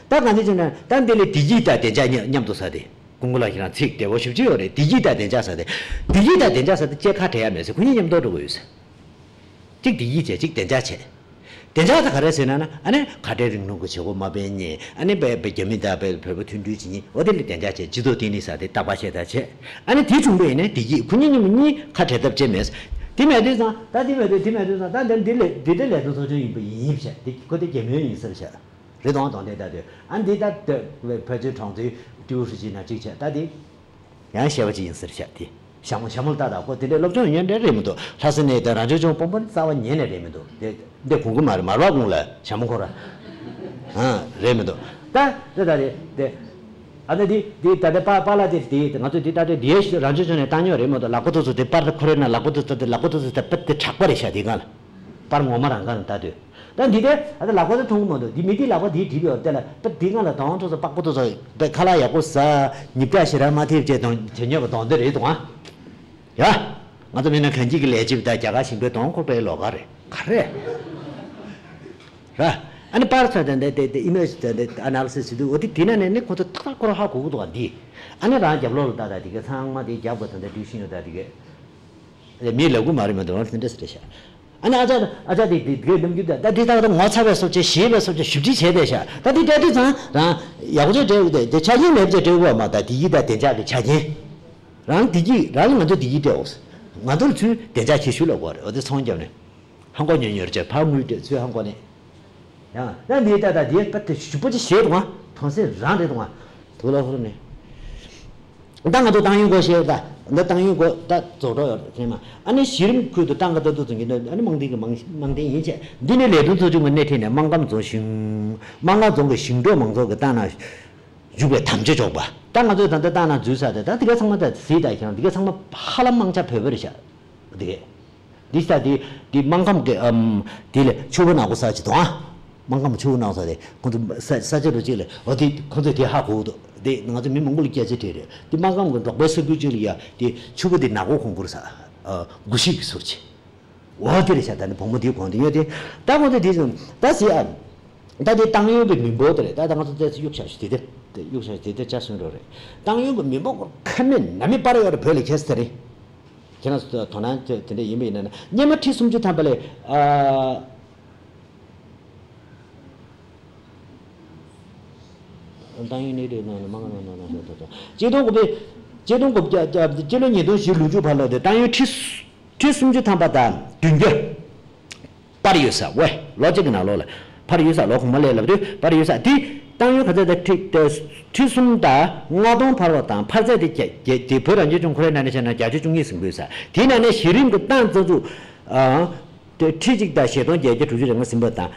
ད་གང་འདི་བྱས་ན་ད་འདི་ལས་བདེ་སྐྱིད་དང་བདེ་འཇགས་མཉམ་མཉམ་དུ་ཟེར་ཏེ། ཀུན་གོ་ལགས་ཁྱེད་རང་ཚིག་བདེ་བོ་ཞེ་པོ་ཅིག་ཡོད་རེད། བདེ་སྐྱིད་དང་བདེ་འཇགས་ཟེར་ཏེ། བདེ་སྐྱིད་དང་བདེ་འཇགས་ཟེར་ཏེ་གཅིག་ཁ་བྲལ་ཡ་མེད་ཟེར། ཁོ་གཉིས་མཉམ་དུ་འགྲོ་དགོས་ཡོད་ཟེར། གཅིག་བདེ་སྐྱིད་བྱས་གཅིག་བདེ་འཇགས་བྱས། བདེ་འཇགས་དེ་ག་རེ་ཟེར་ན་ན་ཨ་ནི་ཁ་བྲལ་རིང་ལུགས་ཀྱི་བྱེད་སྒོ་མ་སྤེལ་ཉེ་ཨ་ནི་བོད་བོད་རྒྱ་མི་དང་བོད་བོད་པ་མཐུན་སྒྲིལ་བྱེད་ཉེ་འོ་དེ་ལས་བདེ་འཇགས་བྱས་སྤྱི་ཚོགས་བརྟན་ལྷིང་ཟེར་ཏེ་རྟག་པར་བཤད་ད་བྱས། ཨ་ནི་དེ་བྱུང་བ་ཡིན་ན་བདེ་སྐྱིད་ཁོ་གཉིས་གཉིས་མོ་གཉིས་ཁ་བྲལ་ཐབས་ཅིག་མེད་ཟེར། དེ་མེད་དུས་ཙང་ད་དེ་མེད་དུས་དེ་མེད་དུས་ཙང་ད་འདི་འདི་ལས་འདི་འདི་ལས་དོན་ཚོགས་ཆུང་ཡིན་པ་ཡིན་བྱས་དེ་ཁོ་དེ་རྒྱ་མི་ཡིན་ཟེར་བྱས། རེད་དོ་དོན་དེ་ལྟ་དུས་ཨ་འདི་ལྟར་དུ་བོད་ཆོས་གྲོང་ཚོའི་ཀྲུའུ་ཧྲུའུ་ཅི་ན་གཅིག་བྱས་ད་དེ་ཡང་ཞེ་པོ་ཅིག་ཡིན་ཟེར་བྱས་དེ་ཞྭ་མོ་ཞྭ་མོ་ལྟ་དང་ཁོ་དེ་འདྲའི་སློབ་སྦྱོང་ཡོན་ཏན་རེད་མི་འདུག་ལྷ་ས་ནས་དེ་རང་སྐྱོང་ལྗོངས་དཔོན་པོ་ནི་རྩ་བ་ཉིད་ནས་རེད་མི་འདུག་དེ་འདི་གོང་གི་མ་རེད་མར་བ་གོང་ལ་ཞྭ་མོ་ཁོ་ར་ཨ་རེད་མི་འདུག་ད་དེ་ད་རེད་དེ་ཨ་ད་དེ་དེ་ད་ལྟ་པཱ་པཱ་ལགས་དེ་དེ་ང་ཚོ་དེ་ད་ལྟ་དེ་རང་སྐྱོང་ལྗོངས་ནས་བཏང་མྱོང་རེད་མི་འདུག་ལག་པ་དེ་ཚོ་དེ་པར་དེ་ཁོ་རེ་ན་ལག་པ་དེ་ཚོ་དེ་ལག་པ་དེ་ཚོ་དེ་པར་དེ་དྲག་པ་རེད་ཤག་དེ་གང་ལ། པར་ངོ་མ་རང་གང་ལ་ལྟ་དུས། ད་འདི་དེ་ཨ་ད་ལག་པ་དེ་མཐོང་གི་མ་འདུག་འདི་མི་དེའི་ལག་པ་དེའི་གྲིབ་ཡོད་དེ་ལ་པ་འདི་ང་ལ་གདོང་ཁྲོ་ས་པགས་པ་དེ་ཚོ་པའི་ཁ་ལག་ཡག་པོ་ཟ་ཉིབ་ཀ་ཞེ་དྲག་མ་ཐེབས་བྱས་དང་བྱེད་ཉོས་པ་གདོང་དེ་རེད་དང་ཨ། ཡ། ང་ཚོ་མི་ན་གན་རྒྱ་གི་ལས་བྱེད་པ་དང་རྒྱ་གར་ཞིང་པའི་གདོང་ཁོ་པའི་ལོགས་ཀ་རེད་ག་རེ། ར། ཨ་ནི་པར་ཚོ་དེ་འདི་དེ་དེ་ཨི་མེ་ཇི་དེ་འདི་ཨ་ན་ལི་སི་སི་བྱེད་དུས་འོ་དེ་དེ་ན་ནས་ནི་ཁོ་ཚོ་ཏག་ཏག་ཁོ་རང་ཧ་གོ་གི་འདུག་ག་འདི། ཨ་ནི་རང་རྒྱབ་ལོགས་ལ་ལྟ་ད་དེ་ག་ཚང་མ་དེ་རྒྱབ་ག་ད་འདི་འགྲུལ་བཞིན་ཡོད་ད་དེ་ག་མིའི་ལབ་གི་མ་རེད་མ་གཏོགས་དེ་འདྲ་ཟེར་རེད་ཤག་ཨ་ནི་ཨ་ཅག་ཨ་ཅག་དེ་དེ་དེ་གའི་རྣམ་འགྱུར་ད་ད་དེ་ད་ད་ངོ་ཚ་བའི་སོབ་ཆེ་ཞེད་པའི་སོབ་ཆེ་ཞིབ་ཕྲ་བྱས་བསྡད་ཤག་ད་དེ་བལྟས་དུས་ཙང་རང་ཡག་པོ་ཅིག་སྤྲད་འོ་དེ་དེ་ཆ་རྐྱེན་མེད་པ་ཅིག་སྤྲད་དགོས་པ་མ་ད་བདེ་སྐྱིད་དང་བདེ་འཇགས་ཀྱི་ཆ་རྐྱེན། རང་བདེ་སྐྱིད་རང་ལ་ང་ཚོ་བདེ་སྐྱིད་སྤྲད་འོ། ང་ཚོ་ལ་ཚུར་བདེ་འཇགས་ཁྱེར་ཤུགས་ལ་དགོས་རེད་འོ་དེ་ཚོང་རྒྱབ་ནས། ཧང་གོ་ཉོ་ཉོར་བྱས་ཕར་དངུལ་སྤྲད་ཚུལ་ཧང་གོ་ནས། ཡང་ད་འདི་ལྟ་ད་འདི་ལྟ་དེ་ཞུ་པོ་ཅི་ཞེས་དུ་ང་དོན་སེམས་རང་རེད་དུ་ང་དུ་ལ་ཧོར་ནས། ད་ང་ཚོ་ཏང་ཡོན་སྐོར་བཤད་ད་འདི་ཏང་ཡོན་སྐོར་ད་རྫོགས་གྲོགས་ཡོད་རེད་མ། ཨ་ནི་གཞི་རིམ་ཁུལ་དུ་ཏང་ག་ད་དུ་འཛིན་གྱི་འདུག་ཨ་ནི་དམངས་སྡིངས་ཀྱི་དམངས་དམངས་སྡིངས་ཡིན་བྱས་འདི་ནི་ལས་དོན་ཚོགས་ཆུང་གི་སྣེ་ཁྲིད་ནས་སྨར་ཁམས་རྫོང་ཞིང་སྨར་ཁམས་རྫོང་གི་ཞིང་འབྲོག་མང་ཚོགས་ཀྱི་ཏང་ནང་བཞུགས་པའི་དམ་བཅའ་འཇོག་པ་ད་ང་ཚོས་ད་ལྟ་ཏང་ནང་འཛུལ་ཚར་ཏེ་ད་འདི་ག་ཚང་མ་ད་གཟིགས་ད་ཁྱེད་རང་འདི་ག་ཚང་མ་ཧ་ལམ་དམངས་ཆ་བོད་པ་རེད་ཤག་འདི་གས། འདི་ས་འདི་འདི་སྨར་ཁམས་ཀྱི་ཨམ་འདི་ལས་ཆུ་བོ་ནག་པོ་ས་ཅིག་དང་། སྨར་ཁམས་ཆུ་བོ་ནག་ས་དེ་ཁོང་ཚོ་ས་ས་ཆ་རུ་གཅིག་ལས་འོ་དེ་ཁོང་ཚོས་དེ་ཧ་གོ་གི་འདུག་དེ་ང་ཚོ་མི་མང་པོ་ལ་སྐད་ཆ་དྲིས་རེད། དེ་སྨར་ཁམས་ཀྱི་འབྲོག་པའི་ས་ཁུལ་གཅིག་ལ་ཡ་དེ་ཆུ་བོ་དེ་ནག་པོ་ཁོང་ཁུར་ས་ཨ་དགུ་ཤིག་གི་ཟུར་ཆེ། འོ་དེ་རེད་ཤག་ད་ནི་བུ་མོ་དེའི་གོང་དུ་ཡོད་དེ་ད་ཁོང་ཚོ་དེ་ད་ཟེ་ཨ་ད་དེ་ཏང་ཡོན་གྱི་མི་འབོར་དེ་རེད། ད་ད་ང་ཚོ་ཏོག་ཙམ་གཡུག་བཞག་ཞུ་དེ་དེ་གཡུག་བཞག་ཞུ་དེ་དེ་ཆ་སོན་རོགས་རེད། ཏང་ཡོན་གྱི་མི་འབོར་ཁ་མེད་ན་མེད་པར་ཡོད་རེད་བོད་ལ་ཁྱེད་ས་དེ་རེད། ཁྱེད་རང་ཚོ་དོ་སྣང་དེ་དེ་འདྲ་ཡིན་པ་ཡིན་ན་ན་སྔོན་མ་ཁྲི་སུམ་ཅུ་ཐམ་པ་ལས་ཨ། ཏང་ཡོན་གནས་སྡོད་ནང་ནས་མང་ང་ནང་ནང་ནང་ཤོག་ཐོག་ཐོག་ཆིག་སྟོང་དགུ་བརྒྱ་ཆིག་སྟོང་དགུ་བརྒྱ་སྤྱི་ལོ་ཉིས་སྟོང་བཞི་ལོ་མཇུག་བར་ལོ་དེ་ཏང་ཡོན་ཁྲི་ཁྲི་སུམ་ཅུ་ཐམ་པ་དང་བདུན་བརྒྱ། པར་ཡོད་ས་ཝེ་ལོ་གཅིག་གི་ནང་ལོགས་ལ་པར་ཡོད་ས་ལོ་གོང་མ་ལས་ལབ་དུས་པར་ཡོད་ས་དེ་ཏང་ཡོན་ག་ཚད་དང་ཁྲི་ཁྲི་གསུམ་དང་ལྔ་སྟོང་འཕར་བ་དང་འཕར་ཚད་དེ་བརྒྱ་བརྒྱ་དེ་བོད་རང་སྐྱོང་ལྗོངས་ཁོ་རའི་ནང་ནས་བྱས་ན་བརྒྱ་ཆ་བཅུ་གཉིས་ཟིན་དགོས་ས་དེའི་ནང་ནས་གཞི་རིམ་གྱི་ཏང་རྩ་འཛུགས་ཨ་དེ་ཁྲི་གཅིག་དང་བཞི་སྟོང་བརྒྱད་བརྒྱ་དྲུག་ཅུ་རེ་ལྔ་ཟིན་པ་དང་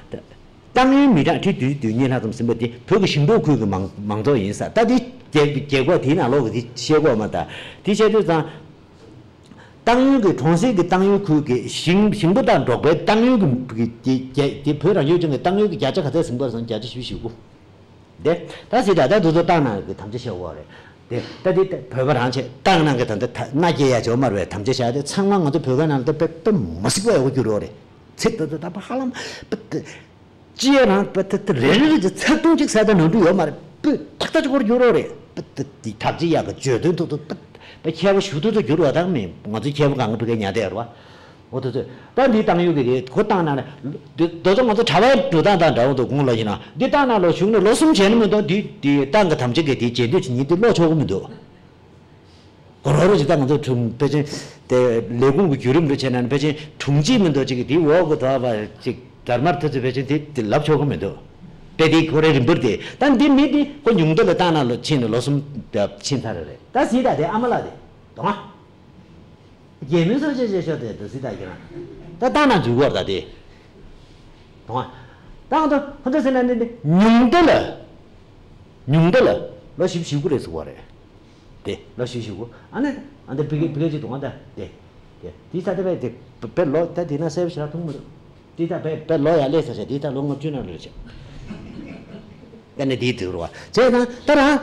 ཏང་ཡོན་མི་གྲངས་ཁྲི་བདུན་ཅུ་དོན་གཉིས་ལྷག་ཙམ་ཟིན་པ་དེ་བོད་ཀྱི་ཞིང་འབྲོག་ཁུལ་གྱི་མང་མང་ཚོགས་ཡིན་ས་ད་དེ་རྒྱལ་རྒྱལ་ཁབ་དེའི་ནང་ལོགས་ཀྱི་དེ་ཤེས་དགོས་མ་ད་དེ་བཤད་དུས་ཙང་། ཏང་ཡོན་གྱི་གྲོང་གསེབ་ཀྱི་ཏང་ཡོན་ཁུལ་གྱི་ཞིང་ཞིང་པ་དང་འབྲོག་པའི་ཏང་ཡོན་གྱི་གྱི་གྱི་གྱི་བོད་རང་སྐྱོང་ལྗོངས་ཀྱི་ཏང་ཡོན་གྱི་བརྒྱ་ཆ་ག་ཚད་ཟིན་པར་སོང་བརྒྱ་ཆ་བཞི་བཅུ་ཞེ་དགུ། དེ་ད་སྲིད་ད་ལྟ་འདུ་ཚོགས་ཏང་ནང་གི་དམ་བཅའ་བཞག་ཡོད་རེད། དེ་ད་དེ་བོད་པ་རང་བྱས་ཏང་ནང་གི་ད་ལྟ་ད་མནའ་སྐྱེལ་ཡ་ཅོ་མར་བའི་དམ་བཅའ་བཞག་དེ་ཚང་མ་ང་ཚོ་བོད་པ་ནང་ལ་ད་དཔེ་དཔེ་མ་སྲིད་པ་ཡག་པོ་གྱུར་ཡོད་རེད། ཚིག་ད་ད་ད་ཧ་ལམ་དཔེ་ད། ཅི་ཡང་རང་པ་ཏི་ཏི་རེ་རེ་རེ་གི་ཚེག་དུང་གཅིག་ཟ་ད་ནོར་འཁྲུལ་ཡོད་མ་རེད། པུས་ཐག་ཐག་ཅིག་སྐོར་རྒྱུ་རོགས་རེད། པ་ཏི་ཏི་ཐབས་ཅི་ཡག་གི་བརྗོད་དོན་ཐོག་ཏུ་པ་པ་མཁས་པ་ཞུ་ཐུབ་ཐུབ་རྒྱུ་རོགས་དང་མིན་ང་ཚོ་མཁས་པ་གང་གི་ཕི་གའི་ཉལ་བསྡད་རོགས། འོ་དེ་ཚོས་ད་འདི་བཏང་ཡོད་གི་རེད་ཁོ་བཏང་ན་ནི་འདི་ད་ཚོ་ང་ཚོ་གྲྭ་པའི་འགྲོ་སྟངས་དང་འདྲ་བོ་འདུག་དགུང་ལོ་ཡིན་ན་འདི་བཏང་ན་ལོ་གཞུག་ནས་ལོ་གསུམ་བྱས་ནི་མི་འདུག་འདི་འདི་ཏང་གི་དམ་བཅའ་གི་འདི་རྗེས་ཟློས་བྱེད་ཉིན་འདི་ཀློག་ཆོག་གི་མི་འདུག་གོ་རོ་རོ་ཇི་ལྟར་ང་ཚོ་དྲུང་ཕལ་ཆེར་དེ་ལས་ཁུངས་ཀྱི་བརྒྱུད་རིམ་རེ་བྱས་ན་ཕལ་ཆེར་དྲུང་ཆེ་མི་འདུག་ཅིག་གིས་དེའི་འོག་གི་དོགས་པ་ཅིག་དར་དམར་ཐུ་ཚོད་ཕལ་ཆེར་དེ་དེ་ལབ་ཆོག་གི་མི་འདུག་དཔེ་དེ་ཁོ་རའི་རིམ་པར་དེ་ད་འདི་མི་དེ་ཁོ་ཉུང་མཐའ་ལ་བཏང་ན་ལོ་ཕྱིན་ནས་ལོ་གསུམ་ཕྱིན་ཚར་རེད། ད་སྲིད་ད་དེ་ཨ་མ་ལགས་དེ་དོ་ང་རྒྱལ་མིན་སོ་ཆེ་ཆེ་ཤོ་དེ་དེ་སྲིད་ད་ཁྱེད་རང་ད་བཏང་ན་འཇུག་གོ་ད་དེ་དོ་ང་ད་ང་ཚོ་ཁོ་ཚོ་ཟེར་ན་འདི་འདི་ཉུང་མཐའ་ལ་ཉུང་མཐའ་ལ་ལོ་བཞི་བཅུ་ཞེ་དགུ་རེད་ཟེར་བ་རེད། དེ་ལོ་བཞི་བཅུ་ཞེ་དགུ་ཨ་ནི་ཨ་འདི་བི་གེ་བི་གེ་ཅིག་དུ་ང་ད་དེ་དེ་དེ་ས་དེ་བས་དེ་བེ་ལོ་ད་དེ་ན་སེ་བ་ཞེ་དྲག་མཐོང་མི་འདུག་དེ་ད་བེ་བེ་ལོ་ཡ་ལས་ས་ཆ་དེ་ད་ལོ་ལྔ་བཅུ་ན་ལོས་ཆ་ད་ནི་དེའི་དུས་རུ་བ་བྱས་ཙང་ད་རང་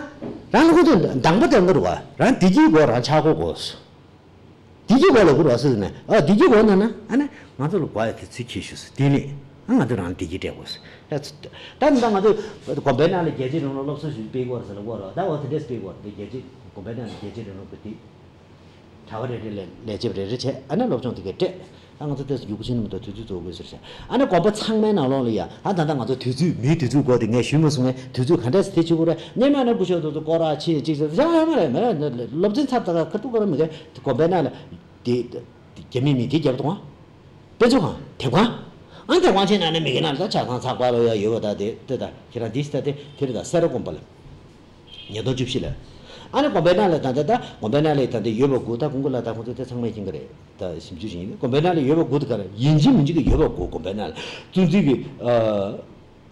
རང་ལ་ཁོ་ཚོས་འདང་པ་དེ་ལ་རུ་བ་རང་བདེ་སྐྱིད་དགོས་རང་ཆགས་སྒོ་དགོས། བདེ་སྐྱིད་སྒོ་ལ་བུར་བ་སུ་ཟེར་ནས་ཨ་བདེ་སྐྱིད་སྒོ་ན་ན་ཨ་ནི་ང་ཚོ་ལ་དགོས་ཡ་དེ་ཚུལ་ཁྱེར་ཞུ་སུ་དེ་ནི་ཨ་ང་ཚོ་རང་བདེ་སྐྱིད་སྤྲད་དགོས་སུ་ད་ད་ནི་ད་ང་ཚོ་དགོན་པའི་ནང་ལ་རྒྱལ་གཅེས་རིང་ལུགས་སློབ་གསོ་ཞུ་སྤེལ་དགོས་ཟེར་ལ་དགོས་རོགས་ད་འོ་དེ་འདྲས་སྤེལ་དགོས་རེད་རྒྱལ་གཅེས་དགོན་པའི་ནང་ལ་རྒྱལ་གཅེས་རིང་ལུགས་ཀྱི་དེ་གྲྭ་པ་རེ་རེ་ལས་ལས་བྱེད་པ་རེ་རེ་བྱས་ཨ་ནི་སློབ་སྦྱོང་དེ་གས་སྤྲད་ད་ང་ཚོ་ཏོག་ཙམ་ཡུག་པོ་ཕྱིན་མི་འདུག་དུས་ཚོད་རྫོགས་དགོས་ཟེར་བྱས་ཨ་ནི་དགོན་པ་ཚང་མའི་ནང་ལོགས་ལ་ཡ་ཨ་ད་ད་ང་ཚོ་དུས་ཚོད་མིའི་དུས་ཚོད་དགོས་དེ་ངས་ཞུས་མ་སོང་ངས་དུས་ཚོད་ག་འདྲས་སེ་དེ་བྱེད་དགོས་རེད་སྙེ་མ་ནི་སྐུ་ཞབས་དུས་ཚོད་སྐོར་ར་ཆེ་གཅིག་ཟེར་ཡ་ཡ་མ་རེད་མ་རེད་སློབ་ཚན་ཚར་ད་ག་ཁ་ཐུག་ག་ར་མི་དགོས་དེ་དགོན་པའི་ནང་ལ། དེ། རྒྱ་མི་མི་དེ་རྒྱབ་དང་། དཔེ་མཛོད་ཁང་། དེབ་ཁང་། ཨང་དེབ་ཁང་ཆེ་ན་ནི་མི་གི་ན་ད་ཆ་ཚང་ཚགས་པར་ལོ་ཡ་ཡོད་པ་ད་དེ་ལྟ་ད་ཁྱེད་རང་འདི་ཤི་ད་དེ་དེ་རེད་ད་སེ་ར་དགོན་པ་ལ། ཉིས་སྟོང་བཅུ་བཞི་ལ། ཨ་ནི་དགོན་པའི་ནང་ལ་ད་ད་ད་དགོན་པའི་ནང་ལ་ད་དེ་ཡོད་པ་དགུ་ད་ཀུན་གོ་ལ་ད་ཁོང་ཚོ་དེ་ཚང་མ་ཡིན་གི་རེད་ད་ཞིབ་འཇུག་བྱེད་ཡིན་དགོན་པའི་ནང་ལ་ཡོད་པ་དགུ་ད་ག་རེ་ཡིན་གཅིག་མིན་གཅིག་གི་ཡོད་པ་དགུ་དགོན་པའི་ནང་ལ་བཙུན་འཛུལ་གི་ཨ།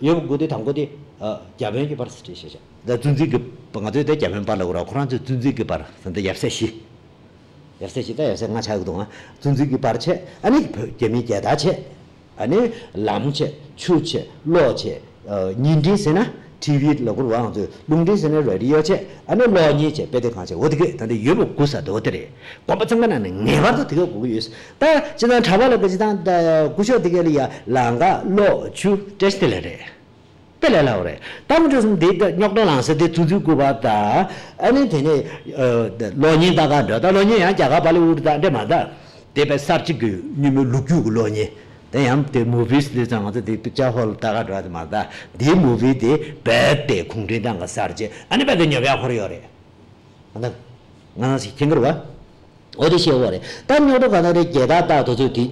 ཡོད་པ་དགུ་དེ་དང་པོ་དེ། རྒྱ་བོད་ཀྱི་བར་སྲིད་ཁྲིམས་ཤེས་བྱ། ད་བཙུན་འཛུལ་གྱི་ང་ཚོས་དེ་རྒྱ་བོད་བར་ལ་གོ་ར་ཁོ་རང་ཚོས་བཙུན་འཛུལ་གྱི་བར་ཟེར་ད་ཡབ་སྲས་བཞི། ཡབ་སྲས་བཞི་ད་ཡབ་སྲས་ལྔ་ཆགས་ཀྱི་འདུག་ཨ། བཙུན་འཛུལ་གྱི་བར་བྱས་ཨ་ནི་བོད་རྒྱ་མིའི་རྒྱལ་དར་བྱས། ཨ་ནི་ལམ་བྱས་ཆུ་བྱས་གློག་བྱས། བརྙན་འཕྲིན་ཟེར་ན་ཊི་ཝི་ལ་གོ་ར་ང་ཚོས་རླུང་འཕྲིན་ཟེར་ན་རེ་ཌི་ཡོ་བྱས་ཨ་ནི་གློག་བརྙན་བྱས་དཔེ་དེབ་ཁང་བྱས་འོ་དེ་གས་ད་འདི་ཡོད་པ་དགུ་ས་དེ་འོ་དེ་རེད། དགོན་པ་ཚང་མ་ནང་ནས་ངེས་པར་དུ་དེ་ག་དགོས་ཀྱི་ཡོད། ད་སྤྱི་བཏང་གྲྭ་པ་ལ་ག་སྤྱི་བཏང་ད་སྐུ་ཞབས་དེ་ག་ལ་ཡ་ལམ་ཁ་གློག་ཆུ་བཀྲ་ཤིས་བདེ་ལེགས་རེད། དཔེ་ལས་སླ་བོ་རེད། ད་མི་འགྲོ་སོང་འདི་ད་རྙོག་དྲ་ལངས་ས་དེ་བཙུན་འཛུལ་སྐུ་པར་ད་ཨ་ནི་དེ་ནས་གློག་བརྙན་ལྟ་ག་འགྲོ་ད་གློག་བརྙན་ཡང་རྒྱ་གར་བ་ལི་ཝུཌ་ད་འདྲ་མ་ད་དེ་དཔེ་གསར་བརྗེ་གི་སྔོན་མའི་ལོ་རྒྱུས་ཀྱི་གློག་བརྙན་དེ་ཡང་དེ་མུ་བིས་དེ་ཚང་ང་ཚོ་དེ་པིག་ཅར་ཧོལ་ལྟ་ག་འགྲོ་ཡ་དེ་མ་ད་དེའི་མུ་བི་དེ་དཔེ་དཔེ་གུང་ཁྲན་ཏང་གི་གསར་བརྗེ་ཨ་ནི་དཔེ་དེ་ཉོབ་ཡག་ཁོ་ར་ཡོད་རེད། ང་ད་ང་ཞིག་མཁྱེན་གི་རེད་བ། འོ་དེ་ཤེས་བོ་རེད། ད་རྙོག་དྲ་ག་ན་རེ་རྒྱལ་དར་དག་དུ་ཚོད་དེ།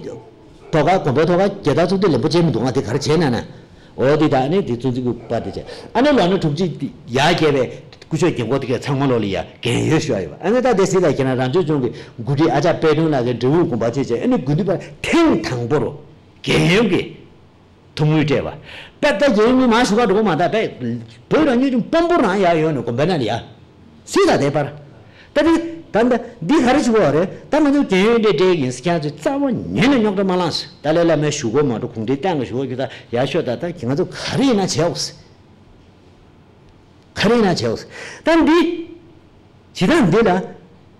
ཐོག་ཁ་དགོན་པའི་ཐོག་ཁ་རྒྱལ་དར་བཙུགས་ཏེ་ལེན་པོ་བྱས་མི་འདུག་ང་དེ་ག་རེ་བྱས་ན་ན། འོ་དེ་དག་ཨ་ནི་དེ་བཙུགས་འཛིན་གྱི་པར་དེ་བྱས། ཨ་ནི་ལོ་ན་དྲུག་ཅུ་ཡར་བརྒལ་བའི་སྐུ་ཞབས་རྒན་གོག་དེ་གས་ཚང་མ་ལོ་ལ་ཡ་རྒན་ཡོལ་ཤོར་ཡོད་པ། ཨ་ནི་ད་དེ་སྲིད་ལ་ཁྱེད་རང་རང་སྐྱོང་ལྗོངས་ཀྱི་འགོ་ཁྲིད་ཨ་ཅག་དཔལ་སྒྲོན་ལགས་ཀྱི་འབྲས་སྤུངས་དགོན་པ་བྱས་བྱས། ཨ་ནི་དགུན་དུས་པར་ཐེངས་དང་པོ་རུ་རྒན་ཡོལ་གྱི་ཐུགས་དངུལ་སྤྲད་པ། དཔེ་ད་རྒན་ཡོལ་མི་མང་ཤོས་ཁ་འགྲོ་གི་མ་ད་དཔེ་བོད་རང་སྐྱོང་ལྗོངས་དཔོན་པོ་རང་ཡར་ཡོང་ནས་དགོན་པའི་ནང་ལ་ཡ། སྲིད་ད་དེ་པར། ད་འདི་ད་འདི་འདི་ག་རེ་བྱེད་དགོས་རེད། ད་ང་ཚོ་རྒན་ཡོལ་འདྲ་སྤྲད་ཡིན་ཟེར། ཁྱེད་ཚོས་རྩ་བ་ཉིད་ནས་རྙོག་དྲ་མ་ལངས་ཟེར། ཏཱ་ལའི་བླ་མའི་ཞུ་སྒོ་མ་འགྲོ། གུང་ཁྲན་ཏང་གི་ཞུ་སྒོ་རྒྱུ་ད་ཡར་ཤོག་ད་ད་ང་ཚོ་ག་རེ་ཡིན་ན་བྱེད་འོག་ཟེར། ག་རེ་ཡིན་ན་བྱེད་འོག་ཟེར། ད་འདི་བྱེད་སྟངས་འདི་ལ་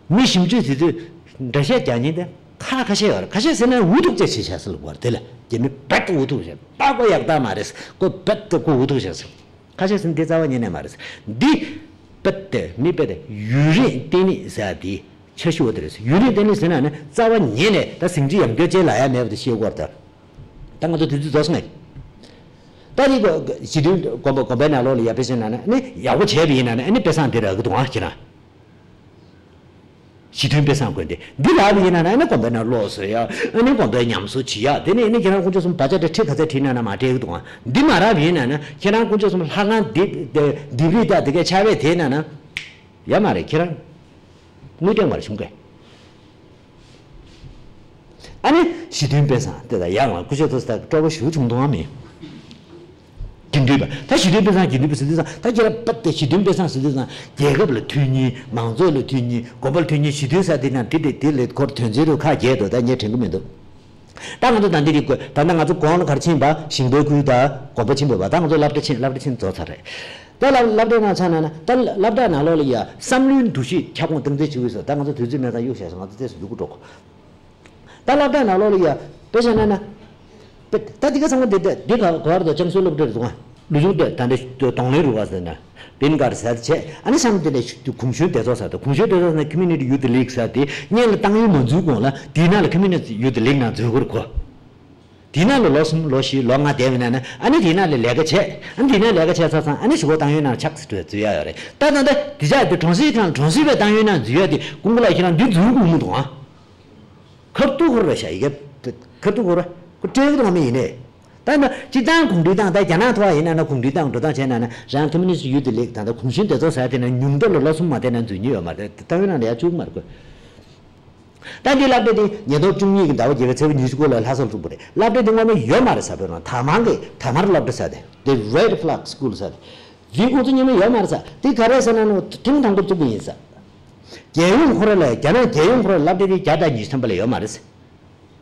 མི་ཞིབ་འཇུག་བྱེད་དུས་འགྲེལ་བཤད་རྒྱག་མཁན་དེ་ཁ་ཁ་ཤས་ཡོད་རེད། ཁ་ཤས་ཟེར་ན་འུ་ཐུག་ཅེས་བྱེད་བྱ་ཟེར་ལབ་པ་རེད། དེ་ལ་རྒྱ་མི་རྦད་དེ་འུ་ཐུག་བྱས། ད་ཁོ་ཡག་རྟགས་མ་རེད། ཁོ་རྦད་དེ་ཁོ་འུ་ཐུག་བྱས་ཟེར། ཁ་ཤས་ཟེར་ན་འདི་རྩ་བ་ཉིད་ནས་མ་རེད། འདི་རྦད་དེ་མི་རྦད་དེ་ཡུན་རིང་བརྟན་ལྷིང་ཟེར་ཡ་འདི་འཆར་གཞི་འོ་དེ་རེད། ཡུན་རིང་བརྟན་ལྷིང་ཟེར་ན་ནི་རྩ་བ་ཉིད་ནས་ད་ཟིང་ཆ་ཡང་སྐྱོ་ཅན་ལ་ཡ་མེད་པ་དེ་ཤེས་དགོས་རེད། ད་ད་ང་ཚོ་དུས་ཚོད་རྫོགས་སོང་ངས། ད་ནི་གོ་གོ་ཞི་མཐུན་དགོན་པ་དགོན་པའི་ནང་ལོགས་ལ་ཡར་ཕེབས་ཤིང་ན་ནི་ཡག་པོ་བྱས་པ་ཡིན་ན་ནི་ཨ་ནི་དཔེ་བཟང་དེ་རག་གི་འདུག་ཨང་། ཁྱེད་རང་། ཞི་མཐུན་དཔེ་བཟང་དགོན་སྡེ་འདི་རག་པ་ཡིན་ན་ན་ཨ་ནི་དགོན་པའི་ནང་ལོགས་སུ་ཡ། ཨ་ནི་དགོན་པའི་ཉམས་གསོ་བྱེད་ཡ། དེ་ནས་ཨ་ནི་ཁྱེད་རང་དཀོན་མཆོག་གསུམ་བག་ཆགས་དེ་ཁྲི་ག་ཚད་བྲིས་ན་ན་མ་བྲིས་ཀྱི་འདུག་ཨང་། འདི་མ་རག་པ་ཡིན་ན་ན་ཁྱེད་རང་དཀོན་མཆོག་གསུམ་ལྷ་ཁང་འདི་ལྡེབས་རིས་དང་དེ་གའི་ཆ་བས་དེ་ན་ན་ཡ་མ་རེད། ཁྱེད་རང་དངུལ་སྟེང་མ་རེད་བྱུང་གས། ཨ་ནི་ཞི་མཐུན་དཔེ་བཟང་དེ་དང་ཡང་ང་སྐུ་ཞབས་ཐོག་ས་སྤྲོ་པོ་ཞུ་བྱུང་དོན་མིན། དེ་འདུས་པ་ད་ཞི་མཐུན་དཔེ་བཟང་། ཞི་མཐུན་དཔེ་ཟེར་དུས་ཙང་ད་ཁྱེད་རང་པ་དེ་ཞི་མཐུན་དཔེ་བཟང་ཟེར་དུས་ཙང་རྒྱལ་ཁབ་ལ་མཐུན་སྙིང་། མང་ཚོགས་ལ་མཐུན་སྙིང་། དགོན་པ་ལ་མཐུན་སྙིང་། ཞི་མཐུན་ཟེར་དེ་ན་དེ་དེ་དེ་ལས་ཁོར་དོན་ཚན་རུ་ཁ་རྒྱས་འདུག་ད་ངས་དྲན་གི་མི་འདུག་ད་ང་ཚོ་ད་འདི་རིགས་དགོས། ད་ལྟ་ང་ཚོ་གོང་ལ་ག་རེ་ཕྱིན་པ། ཞིང་པའི་ཁུལ་དང་དགོན་པ་ཕྱིན་པ་བ། ད་ང་ཚོ་སློབ་གྲྭ་ཕྱིན། སློབ་གྲྭ་ཕྱིན་རྫོགས་ཚར་རེད། ད་སློབ་སློབ་གྲྭའི་ནང་ཆ་ན་ན་ད་སློབ་གྲྭ་ནང་ལོགས་ལ་ཡ་བསམ་བློའི་འདུ་ཤེས་ཁྱབ་ཁོངས་སྟངས་འཛིན་བྱེད་དགོས་ཟེར། ད་ང་ཚོ་དུས་ཚོད་མེད་ཙང་གཡུག་བཞག་སོང་། ང་ཚོ་ཏོག་ཙམ་མགྱོགས་པོ་འགྲོ་དགོས། ད་སློབ་གྲྭ་ནང་ལོགས་ལ་ཡ་དཔེ་བཞག་ན་ན། དཔེ་ད་འདི་ག་ཚང་མ་འདི་འདི་འདི་ག་ག་བར་དུ་ལྕམ་སྲོལ་སློབ་གྲྭ་རེད་འདུག་ཨ། ལུས་སྦྱོང་སྟོད་ད་འདི་གདོང་ལེན་རུ་བ་ཟེར་ན་བིན་གར་ཟེར་བྱས། ཨ་ནི་གཤམ་དེ་ལས་གུང་གཞོན་སྡེ་ཚོགས་ཟེར་འདུག་གུང་གཞོན་སྡེ་ཚོགས་ཟེར་ན་Community Youth League ཟེར་དེ་སྔོན་ལ་བཏང་ཡུལ་མ་འཛུལ་གོང་ལ་དེའི་ནང་ལ་Community Youth League ནང་འཛུལ་དགོས་རེད་ཁོ། དེའི་ནང་ལ་ལོ་གསུམ་ལོ་བཞི་ལོ་ལྔ་བསྡད་པ་ན་ན་ཨ་ནི་དེའི་ནང་ལ་ལས་ཀ་བྱས། ཨ་ནི་དེའི་ནང་ལས་ཀ་བྱས་ཚར་ཙང་ཨ་ནི་གཞུག་གུ་ཏང་ཡོན་ནང་ཆགས་ཟེར་འཛུལ་ཡ་ཡོད་རེད། ད་ད་ད་དེ་ཅག་དེ་གྲོང་གསེབ་ཁང་གྲོང་གསེབ་པའི་ཏང་ཡོན་ནང་འཛུལ་ཡ་དེ་ཀུན་གོ་ལ་ཁྱེད་རང་འདི་འཛུལ་དགོས་མི་འདུག་ཨ། ཁ་ཐུག་ཁོར་བ་ཤ་ཡི་གེ། ཁ་ཐུག་ཁོར་བ་ཁོ་སྤྲད་གི་དོག་མི་ཡིན་ནས། ད་ནི་སྤྱི་བཏང་གུང་ཁྲན་ཏང་ད་རྒྱ་ནག་ཐོག་ཡིན་ན་ན་གུང་ཁྲན་ཏང་འགྲོ་སྟངས་བྱས་ན་ན་རང་Communist Youth League ད་ད་གུང་གཞོན་སྡེ་ཚོགས་ཟེར་དེ་ན་ཉུང་མཐའ་ལ་ལོ་གསུམ་མ་བསྡད་ན་འཛུལ་ཉེན་ཡོད་མ་རེད། ཏང་ཡོན་ནང་ལ་ཡར་བཅུག་མ་རེད་ཁོ། ད་འདི་སློབ་གྲྭ་འདི་ཉིས་སྟོང་བཅུ་གཉིས་ཀྱི་ཟླ་བ་བརྒྱད་པའི་ཚེས་པ་ཉི་ཤུ་དགུ་ལ་ལྷ་སར་བཙུགས་པ་རེད། སློབ་གྲྭ་འདི་སྔོན་མ་ཡོད་མ་རེད་ཟེར། བོད་ནང་དར་དམར་གི་དར་དམར་སློབ་གྲྭ་ཟེར་དེ་The Red Flag School ཟེར་དེ། འདི་ཁོང་ཚོ་སྔོན་མ་ཡོད་མ་རེད་ཟེར། འདི་ག་རེ་ཟེར་ན་ནི་ཐེངས་དང་པོ་བཙུགས་པ་ཡིན་ཟེར། རྒྱལ་ཡོངས་ཁོ་ར་ལ་རྒྱ་ནག་རྒྱལ་ཡོངས་ཁོ་ར་སློབ་གྲྭ་དེ་བརྒྱ་དང་ཉི་ཤུ་ཐམ་པ་ལས་ཡོད་མ་རེད། དར་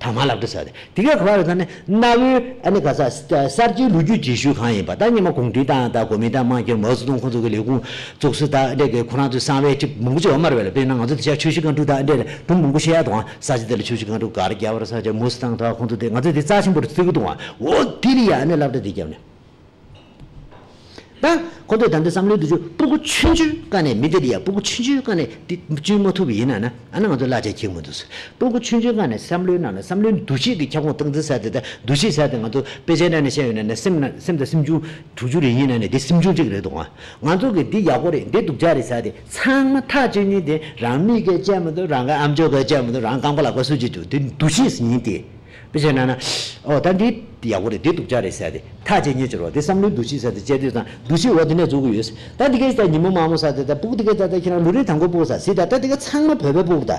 དམར་སློབ་གྲྭ་ཟེར་དེ། དེ་ག་ག་བ་རེད་ཟེར་ན་གནའ་བོའི་ཨ་ནི་ག་ས་གསར་བརྗེའི་ལོ་རྒྱུས་རྗེས་ཤུལ་གང་ཡིན་པ། ད་སྔོན་མ་གུང་ཁྲན་ཏང་དང་གོ་མིན་ཏང་དམངས་ཁྱོན་མའོ་ཙེ་ཏུང་ཁོང་ཚོ་གི་ལས་ཁུངས་བཙུགས་ས་དང་འདྲ་གི་ཁོ་རང་ཚོའི་གསང་བའི་ཅིག་མང་པོ་ཅིག་ཡོད་མ་རེད་པས། དཔེར་ན་ང་ཚོ་དེ་ཆུ་བཞི་སྒང་དྲུག་དང་འདྲ་ལ་སྒྲུང་མང་པོ་བཤད་ཡ་འདུག་ཨང་། ས་ཆ་དེ་ལ་ཆུ་བཞི་སྒང་དྲུག་ག་རེ་རྒྱབ་པ་རེད་ཟེར་བྱས་མུ་སི་ཏང་དང་ཁོང་ཚོ་དེ་ང་ཚོ་དེ་རྩ་ཆེན་པོ་རེད་བརྩི་གི་འདུག་ཨང་། འོ་དེ་ལ་ཡ་ཨ་ནི་སློབ་གྲྭ་དེ་བརྒྱབ་ནས། ད་ཁོ་ཚོས་ད་ལྟ་བསམ་བློའི་འདུ་ཤེས་སྤུ་གུ་ཆུང་ཆུང་སྒང་ནས་མི་དེ་ལ་ཡ་སྤུ་གུ་ཆུང་ཆུང་སྒང་ནས་འདི་བཅོས་མ་ཐུབ་པ་ཡིན་ན་ན་ཨ་ན་ང་ཚོ་གླ་ཆ་འཁྱེར་མི་འདུག་ཟེར། སྤུ་གུ་ཆུང་ཆུང་སྒང་ནས་བསམ་བློའི་ནང་ལ་བསམ་བློའི་འདུ་ཤེས་དེ་ཁྱབ་ཁོངས་སྟངས་འཛིན་ཟེར་དེ། ད་འདུ་ཤེས་ཟེར་དེ་ང་ཚོ་དཔེ་ཆའི་ནང་ནས་བཤད་ཡོད་ན་ནས་སེམས་ན་སེམས་དང་སེམས་བྱུང་དྲུག་ཅུ་རེ་ཡིན་ན་ནས་དེ་སེམས་བྱུང་གཅིག་རེད་འདུག་ཨང་། ང་ཚོ་གི་འདི་ཡག་པོ་རེད། འདི་སྡུག་ཅག་རེད་ཟེར་དེ་ཚང་མ་ཐག་གཅོད་མཁན་དེ་རང་མིག་གིས་བལྟས་མི་འདུག་རང་གི་ཨམ་ཅོག་གིས་བལྟས་མི་འདུག་རང་རྐང་པ་ལག་པ་སུ་གཅིག་འདུག་དེ་འདུ་ཤེས་ཡིན་ཏེ། དཔེ་བྱས་ན་ན། ཨོ་ད་འདི་ཡག་པོ་རེད། འདི་སྡུག་ཅག་རེད་ཟེར་ཏེ་ཐག་བཅད་མཁན་ཅིག་རེད། དེ་བསམ་བློའི་འདུ་ཤེས་ཟེར་ཏེ་བཅད་དུས་ཙང་འདུ་ཤེས་འོ་དེ་ནས་འཛུགས་ཀྱི་ཡོད། ད་འདི་གའི་ད་ཉིན་མོ་མང་མོ་ཟེར་ཏེ་ད་སྤུ་གུ་འདི་གའི་ད་ད་ཁྱེད་རང་ལོ་རེའི་དང་པོ་སྤུ་གུ་ཟེར་སྲིད། ད་ད་འདི་ག་ཚང་མ་བོད་པའི་སྤུ་གུ་ད།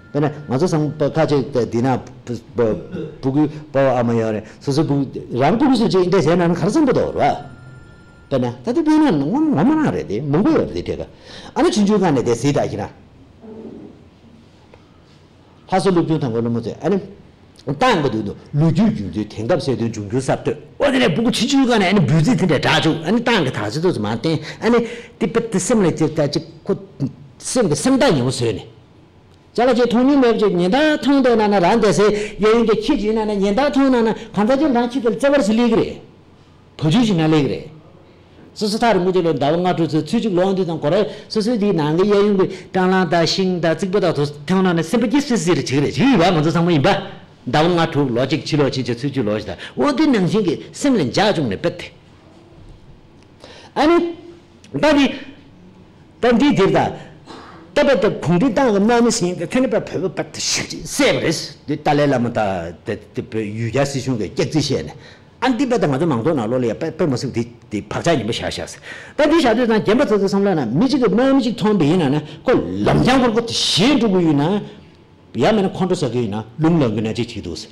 དཔེར་ན་ང་ཚོ་ཚང་མ་ཁ་ཅིག་ད་འདི་ན་སྤུ་གུའི་པ་ཕ་ཨ་མ་ཡོད་རེད། སོ་སོའི་སྤུ་གུ་རང་སྤུ་གུ་སུ་ཅིག་འདྲ་བྱས་ན་ན་ག་རེ་བསམ་པ་འདུག་རེད་བ། དཔེར་ན་ད་ལྟ་དཔེར་ན་ངོ་ངོ་མ་རང་རེད་དེ་མང་པོ་ཡོད་རེད་དེ་དེ་ག་ཨ་ན་ཆུང་ཆུང་སྒང་ནས་དེ་སྲིད་ད་ཁྱེད་རང་། ལྷ་ས་སློབ་ཆུང་དང་པོའི་སློབ་མ་ཚོས་ཨ་ནི། ཏང་གི་དུས་དུ་ལོ་རྒྱུས་རྒྱུན་འཛིན། དེང་སྐབས་གསལ་སྟོན། འབྱུང་འགྱུར་གསར་གཏོད། འོ་དེ་ནས་སྤུ་གུ་ཆུང་ཆུང་སྒང་ནས་ཨ་ནི་འབོད་ཚིག་དེ་འདྲ་བསྒྲགས་བཅུག་ཨ་ནི་ཏང་གི་དར་ཆ་དུས་སུ་མ་བསྟན། ཨ་ནི་དེ་པ་དེ་སེམས་ལ་ཅིག་ད་ཅིག་ཁོ་སེམས་ཀྱི་སེམས་ཐག་ཉེ་བོ་བཟོས་ནས། ཅ་ལག་ཅིག་མཐོང་མྱོང་མེད་པ་ཅིག་ཉེན་བརྡ་མཐོང་བསྡད་ན་ན་རང་བསྡད་སའི་གཡས་གཡོན་གྱི་ཁྱི་ཅིག་ཡིན་ན་ན་ཉེན་བརྡ་མཐོང་ན་ན་གང་ལྟར་ཅིག་རང་ཁྱི་དེ་ལ་བརྩེ་བ་ཞིག་སླེབས་ཀྱི་རེད། བ་ཕྱུགས་ཤིག་ན་ལེགས་རེད། སོ་སོ་ཐག་རིང་པོ་ཅིག་ལ་ཟླ་བ་ལྔ་དྲུག་ཚོད་ཚུད་ཅིག་ལོག་དུས་ཙང་ཁོ་རང་སོ་སོའི་དེའི་ནང་གི་གཡས་གཡོན་གྱི་སྲང་ལམ་དང་ཤིང་དང་རྩིག་པ་དང་དུ་ཐོན་ན་ནི་སེམས་པ་སྐྱིད་སི་སི་རེ་བྱེད་ཀྱི་རེད། བྱེད་ཀྱི་ཡོད་པ་ང་ཚོ་ཚང་མ་ཡིན་པ། ཟླ་བ་ལྔ་དྲུག་ལོ་གཅིག་ཕྱི་ལོག་ཕྱིན་ཆད་ཚུད་ཅིག་ལོག་ཞིག་དང་འོ་དེ་ནང་བཞིན་གྱི་སེམས་ལ་འཇགས་བྱུང་ནས་དཔེ་དེ། ཨ་ནི། ད་འདི། ད་འདི་དེར་ད། ད་པ་ད་གུང་ཁྲན་ཏང་གི་དམག་མི་ཟིན་ཏེ་ཐ་ནི་པ་བོད་པ་པ་ད་ཞིག་ཅིག་བསད་པ་རེད། འདི་ཏཱ་ལའི་བླ་མ་དང་དེ་དེ་བོད་ཡུལ་གྱར་སྲིད་གཞུང་གི་སྐྱག་རྫུན་བཤད་ནས། ཨ་འདི་པ་ད་ང་ཚོ་མང་ཚོགས་ནང་ལོགས་ལ་ཡ་པ་པ་མ་སྲིད་དེ་དེ་བག་ཆགས་ངན་པ་བཞག་བཞག་ཟེར། ད་འདི་བཞག་དུས་ཙང་རྒན་པ་ཚོ་ཚོ་བསམ་བློ་ན་མི་གཅིག་གི་དམག་མི་གཅིག་མཐོང་པ་ཡིན་ན་ན་ཁོ་ལམ་རྐྱང་ཁོར་ཁོ་དེ་ཞེད་འགྲོ་གི་ཡོད་ན། ཡང་མིན་ན་ཁོང་ཁྲོ་ཟ་གི་ཡིན་ན་རླུང་ལངས་གི་ན་ཅིག་ཅིག་འདུག་ཟེར།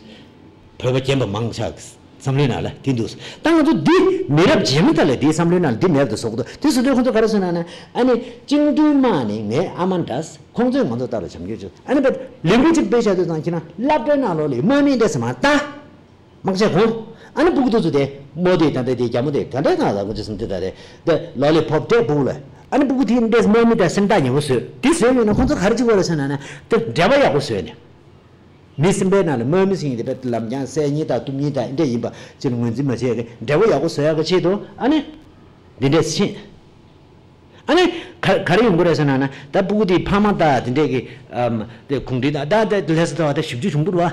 བོད་པ་རྒན་པ་མང་ཆགས་བསམ་བློའི་ནང་ལ་དེ་འདུག་ཟེར། ད་ང་ཚོ་འདི་མི་རབས་རྗེས་མ་དག་ལ་འདི་བསམ་བློའི་ནང་ལ་འདི་མེད་པ་དང་བཟོ་གི་འདུག་དེ་བཟོ་དུས་ཁོང་ཚོ་ག་རེ་ཟེར་ན་ན་ཨ་ནི་བཅིངས་འགྲོལ་དམག་ནི་ངའི་ཨ་མ་འདྲ་ཟེར། ཁོང་ཚོས་ང་ཚོ་ལྟ་ལ་བྱམས་སྐྱོང་བྱེད། ཨ་ནི་བས་ལས་འགུལ་ཅིག་སྤེལ་བཞག་དུས་ཙང་ཁྱེད་རང་སློབ་གྲྭའི་ནང་ལོགས་ལ་དམག་མི་འདྲ་ཟེར་མ་ལྟ། དམག་ཆས་གོན། ཨ་ནི་སྤུ་གུ་དེ་ཚོ་དེ་རྨོ་དེ་ད་ལྟ་དེ་རྒྱ་མོ་དེ་ག་འདྲའི་ནང་ལ་ང་ཅི་སེམས་དེ་ད་རེད། དེ་ལོ་ལི་ཕོབ་སྤྲད་སྤུ་གུ་ལ། ཨ་ནི་སྤུ་གུ་དེ་འདྲས་རྨོ་མི་དང་སེམས་ཐག་ཉེ་བོ་བཟོས། དེ་བཟོས་ཡོད་ན་ཁོང་ཚོ་ག་རེ་བྱེད་དགོས་རེད་ཟེར་ན་ན་དེ་འབྲེལ་བ་ཡག་པོ་བཟོས་ནས། མི་སེམས་པའི་ནང་ལ་དམག་མི་ཟེར་མཁན་དེ་ལམ་རྐྱང་བསད་མཁན་དང་གཏུབ་མཁན་དང་འདྲ་ཡིན་པ་ཅིག་ལ་ངོས་འཛིན་མ་བྱས་ཀྱི་འབྲེལ་བ་ཡག་པོ་བཟོ་ཡག་གི་ཆེད་དུ་ཨ་ནི་འདི་འདྲས་ཕྱིན། ཨ་ནི་ག་ག་རེ་ཡོང་གི་རེད་ཟེར་ན་ན་ད་སྤུ་གུ་དེའི་ཕ་མ་དང་དེ་འདྲས་ཀྱི་ཨམ་དེ་གུང་ཁྲན་ད་ད་ད་ལྷ་ས་ད་བ་ད་ཞིབ་འཇུག་བྱུང་འདུག་བ།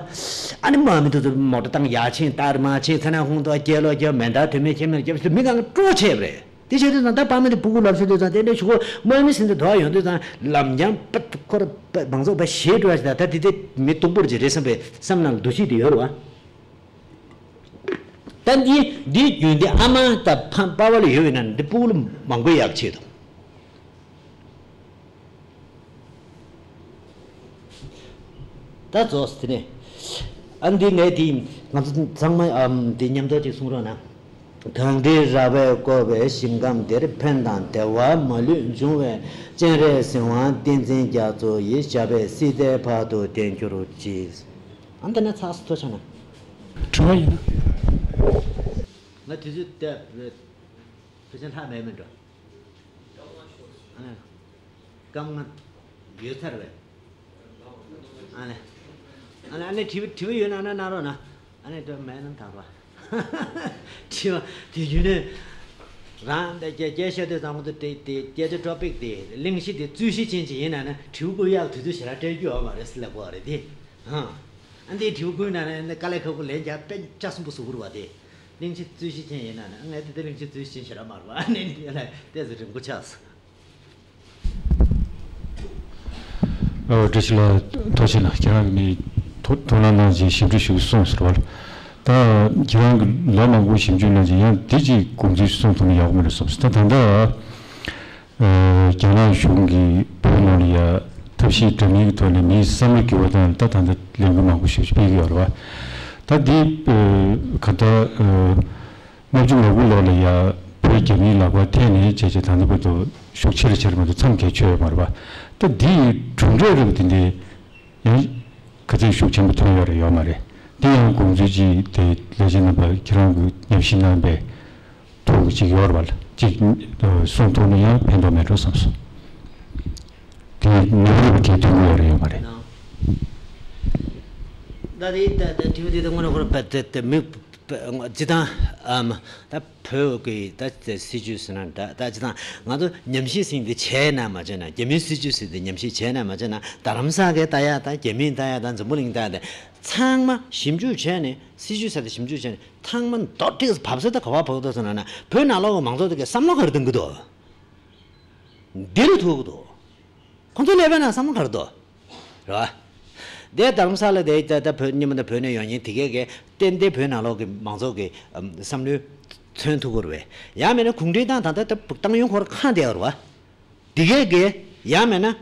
ཨ་ནི་དམག་མི་དེ་ཚོ་མོ་ཊ་བཏང་ཡར་ཕྱིན་སྟར་མར་ཕྱིན་ཚ་ན་ཧུང་དུ་སྐྱེ་ལོ་སྐྱེ་མེ་མདའ་དོན་མེད་ཁྱེད་མེད་སྐྱེ་མི་གང་སྤྲོ་ཆེ་བ་རེད། དེ་བྱས་དུས་ཙང་ད་ཕ་མ་དེ་སྤུ་གུ་ལབ་ཤོར་དུས་ཙང་དེ་འདྲའི་ཆུ་ཁོ་དམག་མི་ཟིན་ཏེ་དོ་ཡོང་དུས་ཙང་ལམ་རྐྱང་པ་ཁོ་ར་པ་མང་ཚོགས་པ་ཞེད་འགྲོ་བ་ཞིག་དང་ད་དེ་དེ་མི་སྡུག་པོར་ཅིག་རེད་བསམ་པའི་བསམ་ནང་ལ་འདུ་ཤེས་དེ་ཡོད་རེད་བ། ད་འདི་འདི་རྒྱུན་འདི་ཨ་མ་དང་ཕ་པ་བ་ལ་ཡོད་པའི་ནང་འདི་སྤུ་གུ་ལ་མང་པོ་ཡག་ཆེད་དུ། ད་རྫོགས་དེ་ནས་ཨ་འདི་ངས་འདི་ང་ཚོ་ཚང་མ་ཨམ་འདི་མཉམ་དུ་ཅིག་གསུང་རོགས་གནང་། གངས་རིའི་ར་བས་བསྐོར་བའི་ཞིང་ཁམས་འདིར། ཕན་དང་བདེ་བ་མ་ལུས་འབྱུང་བའི། སྤྱན་རས་གཟིགས་དབང་བསྟན་འཛིན་རྒྱ་མཚོ་ཡི། ཞབས་པད་སྲིད་མཐའི་བར་དུ་བརྟན་གྱུར་ཅིག་ཨ་འདི་ནས་ཚགས་སུ་ཐོ་ཆ་ན། དྲི་བ་ཡིན་ན། ང་དུས་ཚོད་བལྟས། བུ་ཆེན་ལྷག་མེད་མིན་འགྲོ། ཨ་ནི། སྐར་མ་ལྔ་ཡོལ་ཚར་བས། ཨ་ནི། ཨ་ནི་ཨ་ནི་དྲི་བ་དྲི་བ་ཡོད་ན་ན་གནང་རོགས་གནང་། ཨ་ནི་དྲི་བ་མེད་ན་དག་རོགས། དྲི་བ་དེ་ཡོད་ནས་རང་དེ་སྐད་སྐད་བཤད་དུས་ཙམ་པ་དེ་དེ་སྐད་ཆ་ཊོ་པིག་དེ་གླེང་གཞི་དེ་རྩོད་གཞི་ཅན་ཅིག་ཡིན་ན་ན་དྲི་བ་བཀོད་ཡག་དུས་ཚོད་ཞེ་དྲག་སྤྲད་རྒྱུ་ཡོད་མ་རེད་ཟེར་ལབ་དགོས་རེད་དེ། ཨ་འདིའི་དྲི་བ་བཀོད་ན་ནི་དཀའ་ལས་ཁག་པོ་ལན་རྒྱག་དཔེ་ལྕགས་སུན་པོ་བཟོ་གི་རེད་བ་དེ། གླེང་གཞི་རྩོད་གཞི་ཅན་ཡིན་ན་ནི་ངས་དེ་ལྟར་གླེང་གཞི་རྩོད་གཞི་ཅན་ཞེ་དྲག་མ་རེད་བ། ཨ་ནི་འདི་ལ་ཏོག་ཙམ་རིང་པོ་ཆགས་སོང་། ཨོ་བཀྲ་ཤིས་ལགས་ཐུགས་རྗེ་གནང་། ཁྱེད་རང་གིས་ཐུགས་ཐུགས་སྣང་གནང་བྱས་ཞིབ་འཇུག་ཞུ་གསུངས་ཟེར་བ། ད་ཁྱེད་རང་གིས་ལོ་མང་པོ་ཞིབ་འཇུག་གནང་བྱས་ཡང་འདི་གཅིག་དགོངས་ཚུལ་གསུངས་ཐུབ་ན་ཡག་པོ་མེད་རེད་བསམ་སོང་། ད་ད་ལྟ། ཨ་རྒྱ་ནག་གཞུང་གིས་བོད་ནང་ལ་ཡ་ཐབས་ཤེས་འདྲ་མིན་གྱི་ཐོག་ནས་མིའི་བསམ་བློ་འགྱུར་བ་དང་ད་ད་ལྟ་ལས་འགུལ་མང་པོ་ཞིག་སྤེལ་གྱི་ཡོད་རེད་བ། ད་འདི་ཨ་ག་ད་ཨ་ལྔ་བཅུ་ང་དགུ་ལོ་ལ་ཡ་བོད་རྒྱ་མིའི་ལག་པར་ཐལ་ནས་བྱས་བྱས་ད་ལྟ་བར་དུ་ཤུགས་ཆེ་རུ་ཆེ་རུ་མ་གཏོགས་མཚམས་བརྒལ་ཆོད་ཡོད་མ་རེད་བ། ད་འདི་ཡི་གྲུབ་འབྲས་རིགས་དེ་འདྲའི་ཡང་ག་ཚོད་ཤུགས་ཆེན་པོ་ཐོན་ཡོད་རེད་ཡོད་མ་རེད། འདི་ཡང་དགོངས་ཚུལ་ཅིག་དེ་ལས་བྱེད་རྣམ་པ་ཁྱེད་རང་གིས་ཉམས་ཞིབ་གནང་པའི་ཐུགས་ཀྱི་ཅིག་ཡོད་རེད་བ། ཅིག་གསུང་ཐུབ་ན་ཡང་ཕན་ཐོགས་མེད་འགྲོ་བསམ་སོང་། དེ་ནོར་འཁྲུལ་གྱི་ཐུགས་ཡོད་རེད་ཡོད་མ་རེད། ད་དེ་ད་ད་དྲི་བ་དེ་ད་དངོས་གནས་ཁོ་རང་བ་ད་ད་མི་སྤྱི་དང་ཨམ་ད་བོད་ཀྱི་ད་ད་སྲིད་ཇུས་ཟེར་ན་ད་ད་སྤྱི་དང་ང་ཚོ་ཉམས་ཞིབ་ཟིན་དེ་བྱས་ན་མ་བྱས་ན་རྒྱ་མིའི་སྲིད་ཇུས་ཟིན་དེ་ཉམས་ཞིབ་བྱས་ན་མ་བྱས་ན་རྡ་རམ་ས་གའི་ལྟ་ཡག་ད་རྒྱ་མིའི་ལྟ་ཡག་ད་འཛམ་བུ་གླིང་ལྟ་ཡག་ད་ཚང་མ་ཞིབ་འཇུག་བྱས་ནས་སྲིད་ཇུས་ཟེར་དེ་ཞིབ་འཇུག་བྱས་ནས་ཚང་མ་མདོར་བསྡུས་བབས་ས་ད་ག་བ་བབས་ད་ཟེར་ན་ན་བོད་ནང་ལོགས་ཀྱི་མང་ཚོགས་དེ་གའི་བསམ་བློ་ག་རེ་གཏོང་གི་འདུག་འདི་རུ་ཐུག་གི་འདུག་ཁོང་ཚོ་ཀླད་པའི་ནང་བསམ་བློ་ག་རེ་འདུག་རེད་བ། དེ་རྡ་རམ་ས་ལ་དེ་ད་ད་བོད་སྔོན་མ་ད་བོད་ནས་ཡོང་མཁན་དེ་གས་གས་ཏན་ཏན་བོད་ནང་ལོགས་ཀྱི་མང་ཚོགས་ཀྱི་ཨམ་བསམ་བློའི་མཚོན་ཐུབ་ཀྱི་རེད་བས། ཡང་མིན་ན་གུང་ཁྲན་ཏང་ད་ལྟ་ད་ཏང་ཡོན་ཁོ་རང་གང་བསྡད་ཡོད་རེད་བ། དེ་གས་གས་ཡང་མིན་ན་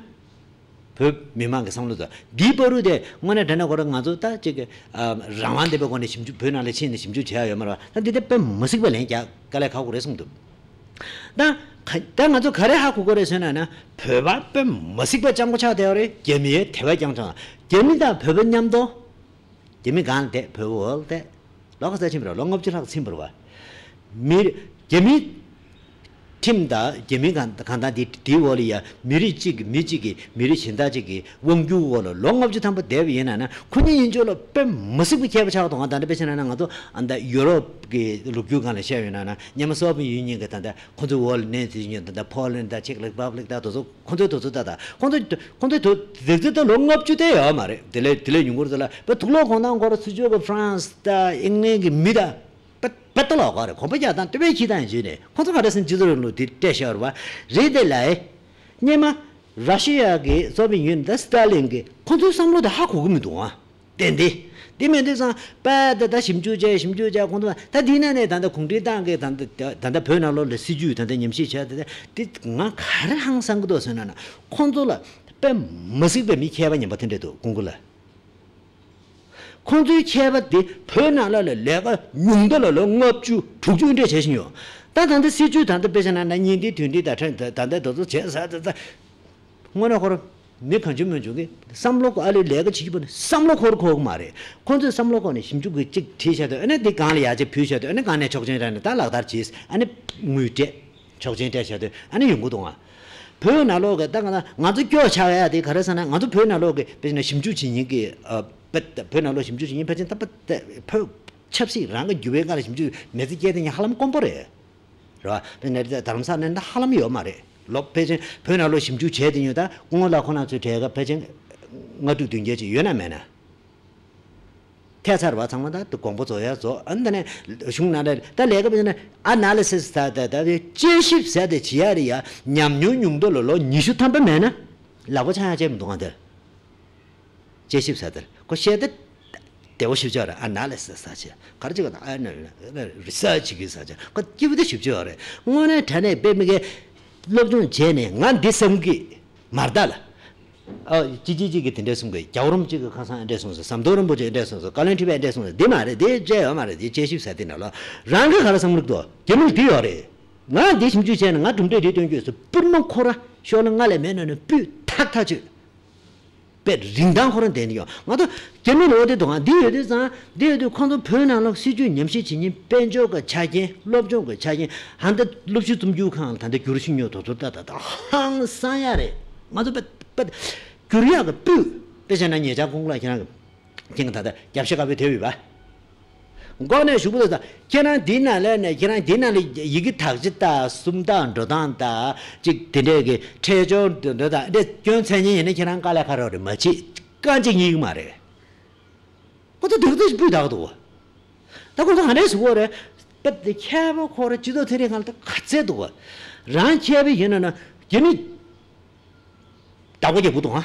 བོད་མི་མང་གི་བསམ་བློ་དང་འདིའི་བར་དུ་དེ་དངོས་གནས་དྲང་གནས་ཁོ་རང་ང་ཚོ་ད་ཅིག་གི་ཨམ་རང་དབང་ལྡན་པའི་སྒོ་ནས་ཞིབ་འཇུག་བོད་ནང་ལ་ཕྱིན་ནས་ཞིབ་འཇུག་བྱས་ཡོད་མ་རེད་བ། ད་འདི་ད་དཔེ་མི་སྲིད་པ་ལན་རྒྱག་དཀའ་ལས་ཁག་པོ་རེད་གསུངས་འདུག་ད་ག་ད་ང་ཚོ་ག་རེ་ཧ་གོ་དགོས་རེད་ཟེར་ན་ན་བོད་པ་དཔེ་མ་སྲིད་པ་སྤྱང་པོ་ཆགས་བསྡད་ཡོད་རེད། རྒྱ་མིའི་དད་པ་རྐྱང་ཆགས། རྒྱ་མི་དང་བོད་པ་མཉམ་དུ་རྒྱ་མི་གང་ལ་བསྡད་བོད་པ་འོག་ལ་བསྡད། ལོ་ག་ཚོད་ཕྱིན་པ་རེད། ལོ་ལྔ་བཅུ་ལྷག་ཕྱིན་པ་རེད་བ། མི་རྒྱ་མི་ཁྲིམས་དང་རྒྱ་མི་གང་གང་དང་དེ་དེའི་འོག་ལ་ཡ་མི་རིགས་གཅིག་གི་མི་གཅིག་གི་མི་རིགས་གཞན་དག་གཅིག་གི་དབང་སྒྱུར་འོག་ལ་ལོ་ལྔ་བཅུ་ཐམ་པ་བསྡད་པ་ཡིན་ན་ན་ཁོ་གཉིས་གཉིས་ཆོག་ལ་དཔེ་མི་སྲིད་པ་ཁྱད་པར་ཆགས་འདུག་ང་ད་ལྟ་དཔེ་བྱས་ན་ན་ང་ཚོ་ཨ་ད་ཡུ་རོབ་ཀྱི་ལོ་རྒྱུས་སྒང་ལ་བཤད་ཡོད་ན་ན་སྔོན་མ་སོ་བི་ཡེ་ཡུ་ནི་ཡན་གྱི་ད་ལྟ་ཁོ་ཚོའི་འོག་ལ་གནས་ཚུལ་ཉོ་ད་ལྟ་ཕོ་ལན་དང་ཅེག་རི་པབ་ལིག་དང་དེ་ཚོ་ཁོ་ཚོའི་དེ་ཚོ་ད་ད་ཁོ་ཚོའི་ཁོ་ཚོའི་དེ་དེ་ཚོ་ད་ལོ་ལྔ་བཅུ་དེ་ཡོད་མ་རེད། དེ་ལས་དེ་ལས་ཉུང་ངུར་ཚོ་ལ་བོད་དུག་ལོག་གོང་ཐང་སྐོར་ཚུར་བཅོས་གི་ཧྥ་རན་སི་དང་ཨིང་ལན་གྱི་མི་དང་པད་པད་ཏོ་ལོག་གོ་རེད། གོམ་པ་རྒྱག་སྟངས་ལྟོས་པའི་ཁྱི་དང་བྱས་ནས་ཁོ་ཚོ་ག་རེ་སེམས་སྤྱི་ཚོགས་རིང་ལུགས་དེ་སྤྲད་ཤོར་བ་རེད། དེ་ལ་སྙེ་མ། ར་ཤི་ཡ་གི་སོ་བི་ཡེ་ཡུ་ནི་ཡན་དང་སི་ཏཱ་ལིན་གི་ཁོང་ཚོའི་བསམ་བློ་དེ་ཧ་གོ་གི་མི་འདུག་ཨ། ཏན་ཏན། དེ་མིན་དུས་ཙང་པ་ད་ད་ཞིབ་འཇུག་བྱས་ཞིབ་འཇུག་བྱས་ཁོང་ཚོ་ད་དེའི་ནང་ནས་ད་ལྟ་གུང་ཁྲན་ཏང་གི་ད་ལྟ་ད་ལྟ་བོད་ནང་ལོགས་ལ་སྲིད་ཇུས་ད་ལྟ་ཉམས་ཞིབ་བྱས་ད་ལྟ་དེ་ང་ག་རེ་ཧང་སང་གི་འདུག་ཟེར་ན་ན་ཁོང་ཚོ་ལ་དཔེ་མ་སྲིད་པའི་མི་མཁས་པ་ངན་པ་དེ་འདྲ་འདུག་ཀུན་གྱི་ལ། ཁོང་ཚོའི་མཁས་པ་དེ་བོད་ནང་ལ་ལ་ལས་ཀ་ཉུང་མཐའ་ལ་ལ་ལྔ་བཅུ་དྲུག་ཅུ་འདྲ་བྱས་ཤིང་ཡོད། ད་ད་ལྟ་སྲིད་ཇུས་ད་ལྟ་དཔེ་བྱས་ན་ན་གཉིས་ལྡན་དོན་ལྡན་ད་ཕྲན་ད་ད་ལྟ་དེ་ཚོ་བྱས་ས་ད་ད་དངོས་གནས་ཁོ་རང་མི་གང་བྱུང་མང་བྱུང་གི་བསམ་བློ་ཁོ་ཨ་ལས་ལས་ཀ་བྱེད་ཀྱི་པ་ནི་བསམ་བློ་ཁོ་རང་འཁོར་གི་མ་རེད། ཁོང་ཚོས་བསམ་བློ་ཁོ་ནས་ཞིབ་འཇུག་གི་གཅིག་བྲིས་བཞག་དུས་ཨ་ནི་འདི་གང་ལ་ཡར་རྒྱས་ཕུལ་བཞག་དུས་ཨ་ནི་གང་ནས་ཆོག་མཆན་རག་ནས་ད་ལག་བསྟར་བྱས་ཨ་ནི་དངུལ་སྤྲད། ཆོག་མཆན་སྤྲད་བཞག་དུས་ཨ་ནི་ཡོང་གི་འདུག་ཨ། བོད་ནང་ལོགས་ཀྱི་ད་ང་ང་ཚོ་སྐྱོ་ཆགས་ཡ་དེ་ག་རེ་ཟེར་ན་ང་ཚོ་བོད་ནང་ལོགས་ཀྱི་དཔེར་ན་ཞིབ་འཇུག་བྱེད་མཁན་གྱི་ཨ། བོད་བོད་ནང་ལོགས་ཞིབ་འཇུག་བྱེད་མཁན་ཕལ་ཆེར་ད་བོད་ཆབ་སྲིད་རང་གི་འགྱུར་བའི་སྒང་ལ་ཞིབ་འཇུག་མི་ཚེ་སྐྱེལ་དེ་ཉིད་ཧ་ལམ་དཀོན་པོ་རེད། རེད་བ། དཔེར་ན་རྡ་རམ་ས་ལ་ནི་ཧ་ལམ་ཡོད་མ་རེད། ལོ་ཕལ་ཆེར་བོད་ནང་ལོགས་ཞིབ་འཇུག་བྱས་དེ་ཉིད་ད་སྐུ་ངོ་ལགས་ཁོ་རང་ཚོའི་གྲས་ཀ་ཕལ་ཆེར་ལྔ་དྲུག་བདུན་བརྒྱད་ཅིག་ཡོད་ན་མེད་ན། ཐད་ཚར་བ་ཚང་མ་ད་དགོངས་པ་རྫོགས་ཡ་རྫོགས་ཨ་ནི་ད་ནས་གཞུང་ནང་ལ་ད་ལས་ཀ་བྱས་ན་ཨ་ན་ལི་སིས་ད་ད་ད་དཔྱད་ཞིབ་ཟེར་དེ་བྱེད་ཡ་རེད་ཡ། ཉམས་མྱོང་ཉུང་མཐའ་ལོ་ལོ་ཉི་ཤུ་ཐམ་པ་མེད་ན་ལག་པ་འཆང་ཡ་བྱས་མི་འདུག་ག་འདིར། དཔྱད་ཞིབ་ཟེར་དེར་ཁོ་བཤད་དེ་བདེ་བོ་ཞིབ་ཆ་རེད། ཨ་ན་ལི་སིས་ཟེར་བྱས་ག་རེ་བྱེད་ག་ཨ་ན་རི་སར་ཆི་གི་ཟེར་བྱས་ཁོ་སྐྱིད་པོ་དེ་ཞིབ་ཆ་རེད། དངོས་གནས་དྲང་གནས་དཔེ་མི་སྒེར་སློབ་སྦྱོང་བྱས་ནས་ང་འདི་བསམ་གི་མར་ད་ལ། ཨ་ཅི་ཅི་ཅི་གི་དེ་འདྲས་གསུང་གི་རྒྱལ་བ་རིན་པོ་ཆེ་གི་ཁ་སང་ཨེ་འདྲས་གསུངས་སོང་། ཟམ་གདོང་རིན་པོ་ཆེ་ཨེ་འདྲས་གསུངས་སོང་། བཀའ་བློན་ཁྲི་པས་ཨེ་འདྲས་གསུངས་སོང་། འདི་མ་རེད། འདི་བྱས་ཡོད་མ་རེད། འདི་དཔྱད་ཞིབ་ཟེར་དེ་ནང་ལོགས་རང་གི་ག་རེ་བསམ་གི་འདུག་རྒྱ་མི་ལ་འདི་ཡོད་རེད། ང་འདི་ཞིབ་འཇུག་བྱས་ནས་ང་གྲུབ་འབྲས་འདི་སྟོན་རྒྱུ་ཡོད་ཟེར་པུར་མ་ཁོ་ར་ཤོག་ལ་ང་ལས་མེད་ན་ནི་སྤུས་ཐག་ཐག་ཆོད། པའི་རིན་ཐང་ཁོ་རང་ལྡན་ཡོད། ང་ཚོ་རྒྱ་མི་ལོ་དེ་དང་འདི་ཡོད་དུས་ཙང་འདི་ཡོད་དུས་ཁོང་ཚོ་བོད་ནང་ལ་སྲིད་ཇུས་ཉམས་ཞིབ་བྱེད་མཁན་དཔལ་འབྱོར་གྱི་ཆ་རྐྱེན་སློབ་སྦྱོང་གི་ཆ་རྐྱེན་ཧ་ད་སློབ་ཞུགས་རྩོམ་རྒྱུ་ཁང་ད་ལྟ་བསྒྱུར་ཤུགས་ཉོ་དོ་ཚོ་ད་ད་ད་ཧང་སང་ཡ་རེད། ང་ཚོ་པད་པད་བསྒྱུར་ཡག་གི་སྤུས་དཔེ་བྱས་ན་ཉེ་ཆར་ཁོང་ལ་ཁྱེད་རང་གི་ཁྱེད་ཀྱི་ད་ལྟ་རྒྱབ་ཤ་དཀར་པོའི་དེ་ཡོད་པ། འགོག་ནས་ཞུ་བུ་ད་ཁྱེད་རང་འདི་ན་ལས་ནས་ཁྱེད་རང་འདི་ན་ལས་ཡི་གེ་དག་ཅི་ད་སུམ་རྟགས་འགྲོ་སྟངས་ད་ཅིག་དེ་འདྲས་ཀྱི་ཁྲལ་ཆོག་འདི་འདྲ་ད་འདྲས་སྐྱོན་མཚན་ཉིད་ཡིན་ན་ཁྱེད་རང་དཀའ་ལས་ཁག་རོགས་རེད། མ་བྱེད་རྐང་གཅིག་གཉིས་ཀྱི་མ་རེད། ཁོ་ཚོ་སྡུག་ཚོད་ཅིག་སྤུས་དག་འདུག་ད་ཁོ་ཚོ་ག་འདྲས་ཟེར་གོ་རེད། པ་དེ་མཁས་པ་ཁོ་ར་སྤྱི་ཚོགས་ཚན་རིག་ཁང་ལ་ད་ག་ཚད་འདུག་རང་མཁས་པ་ཡིན་ན་ན་རྒྱ་མི། བདག་པོ་རྒྱག་གི་འདུག་ཨ།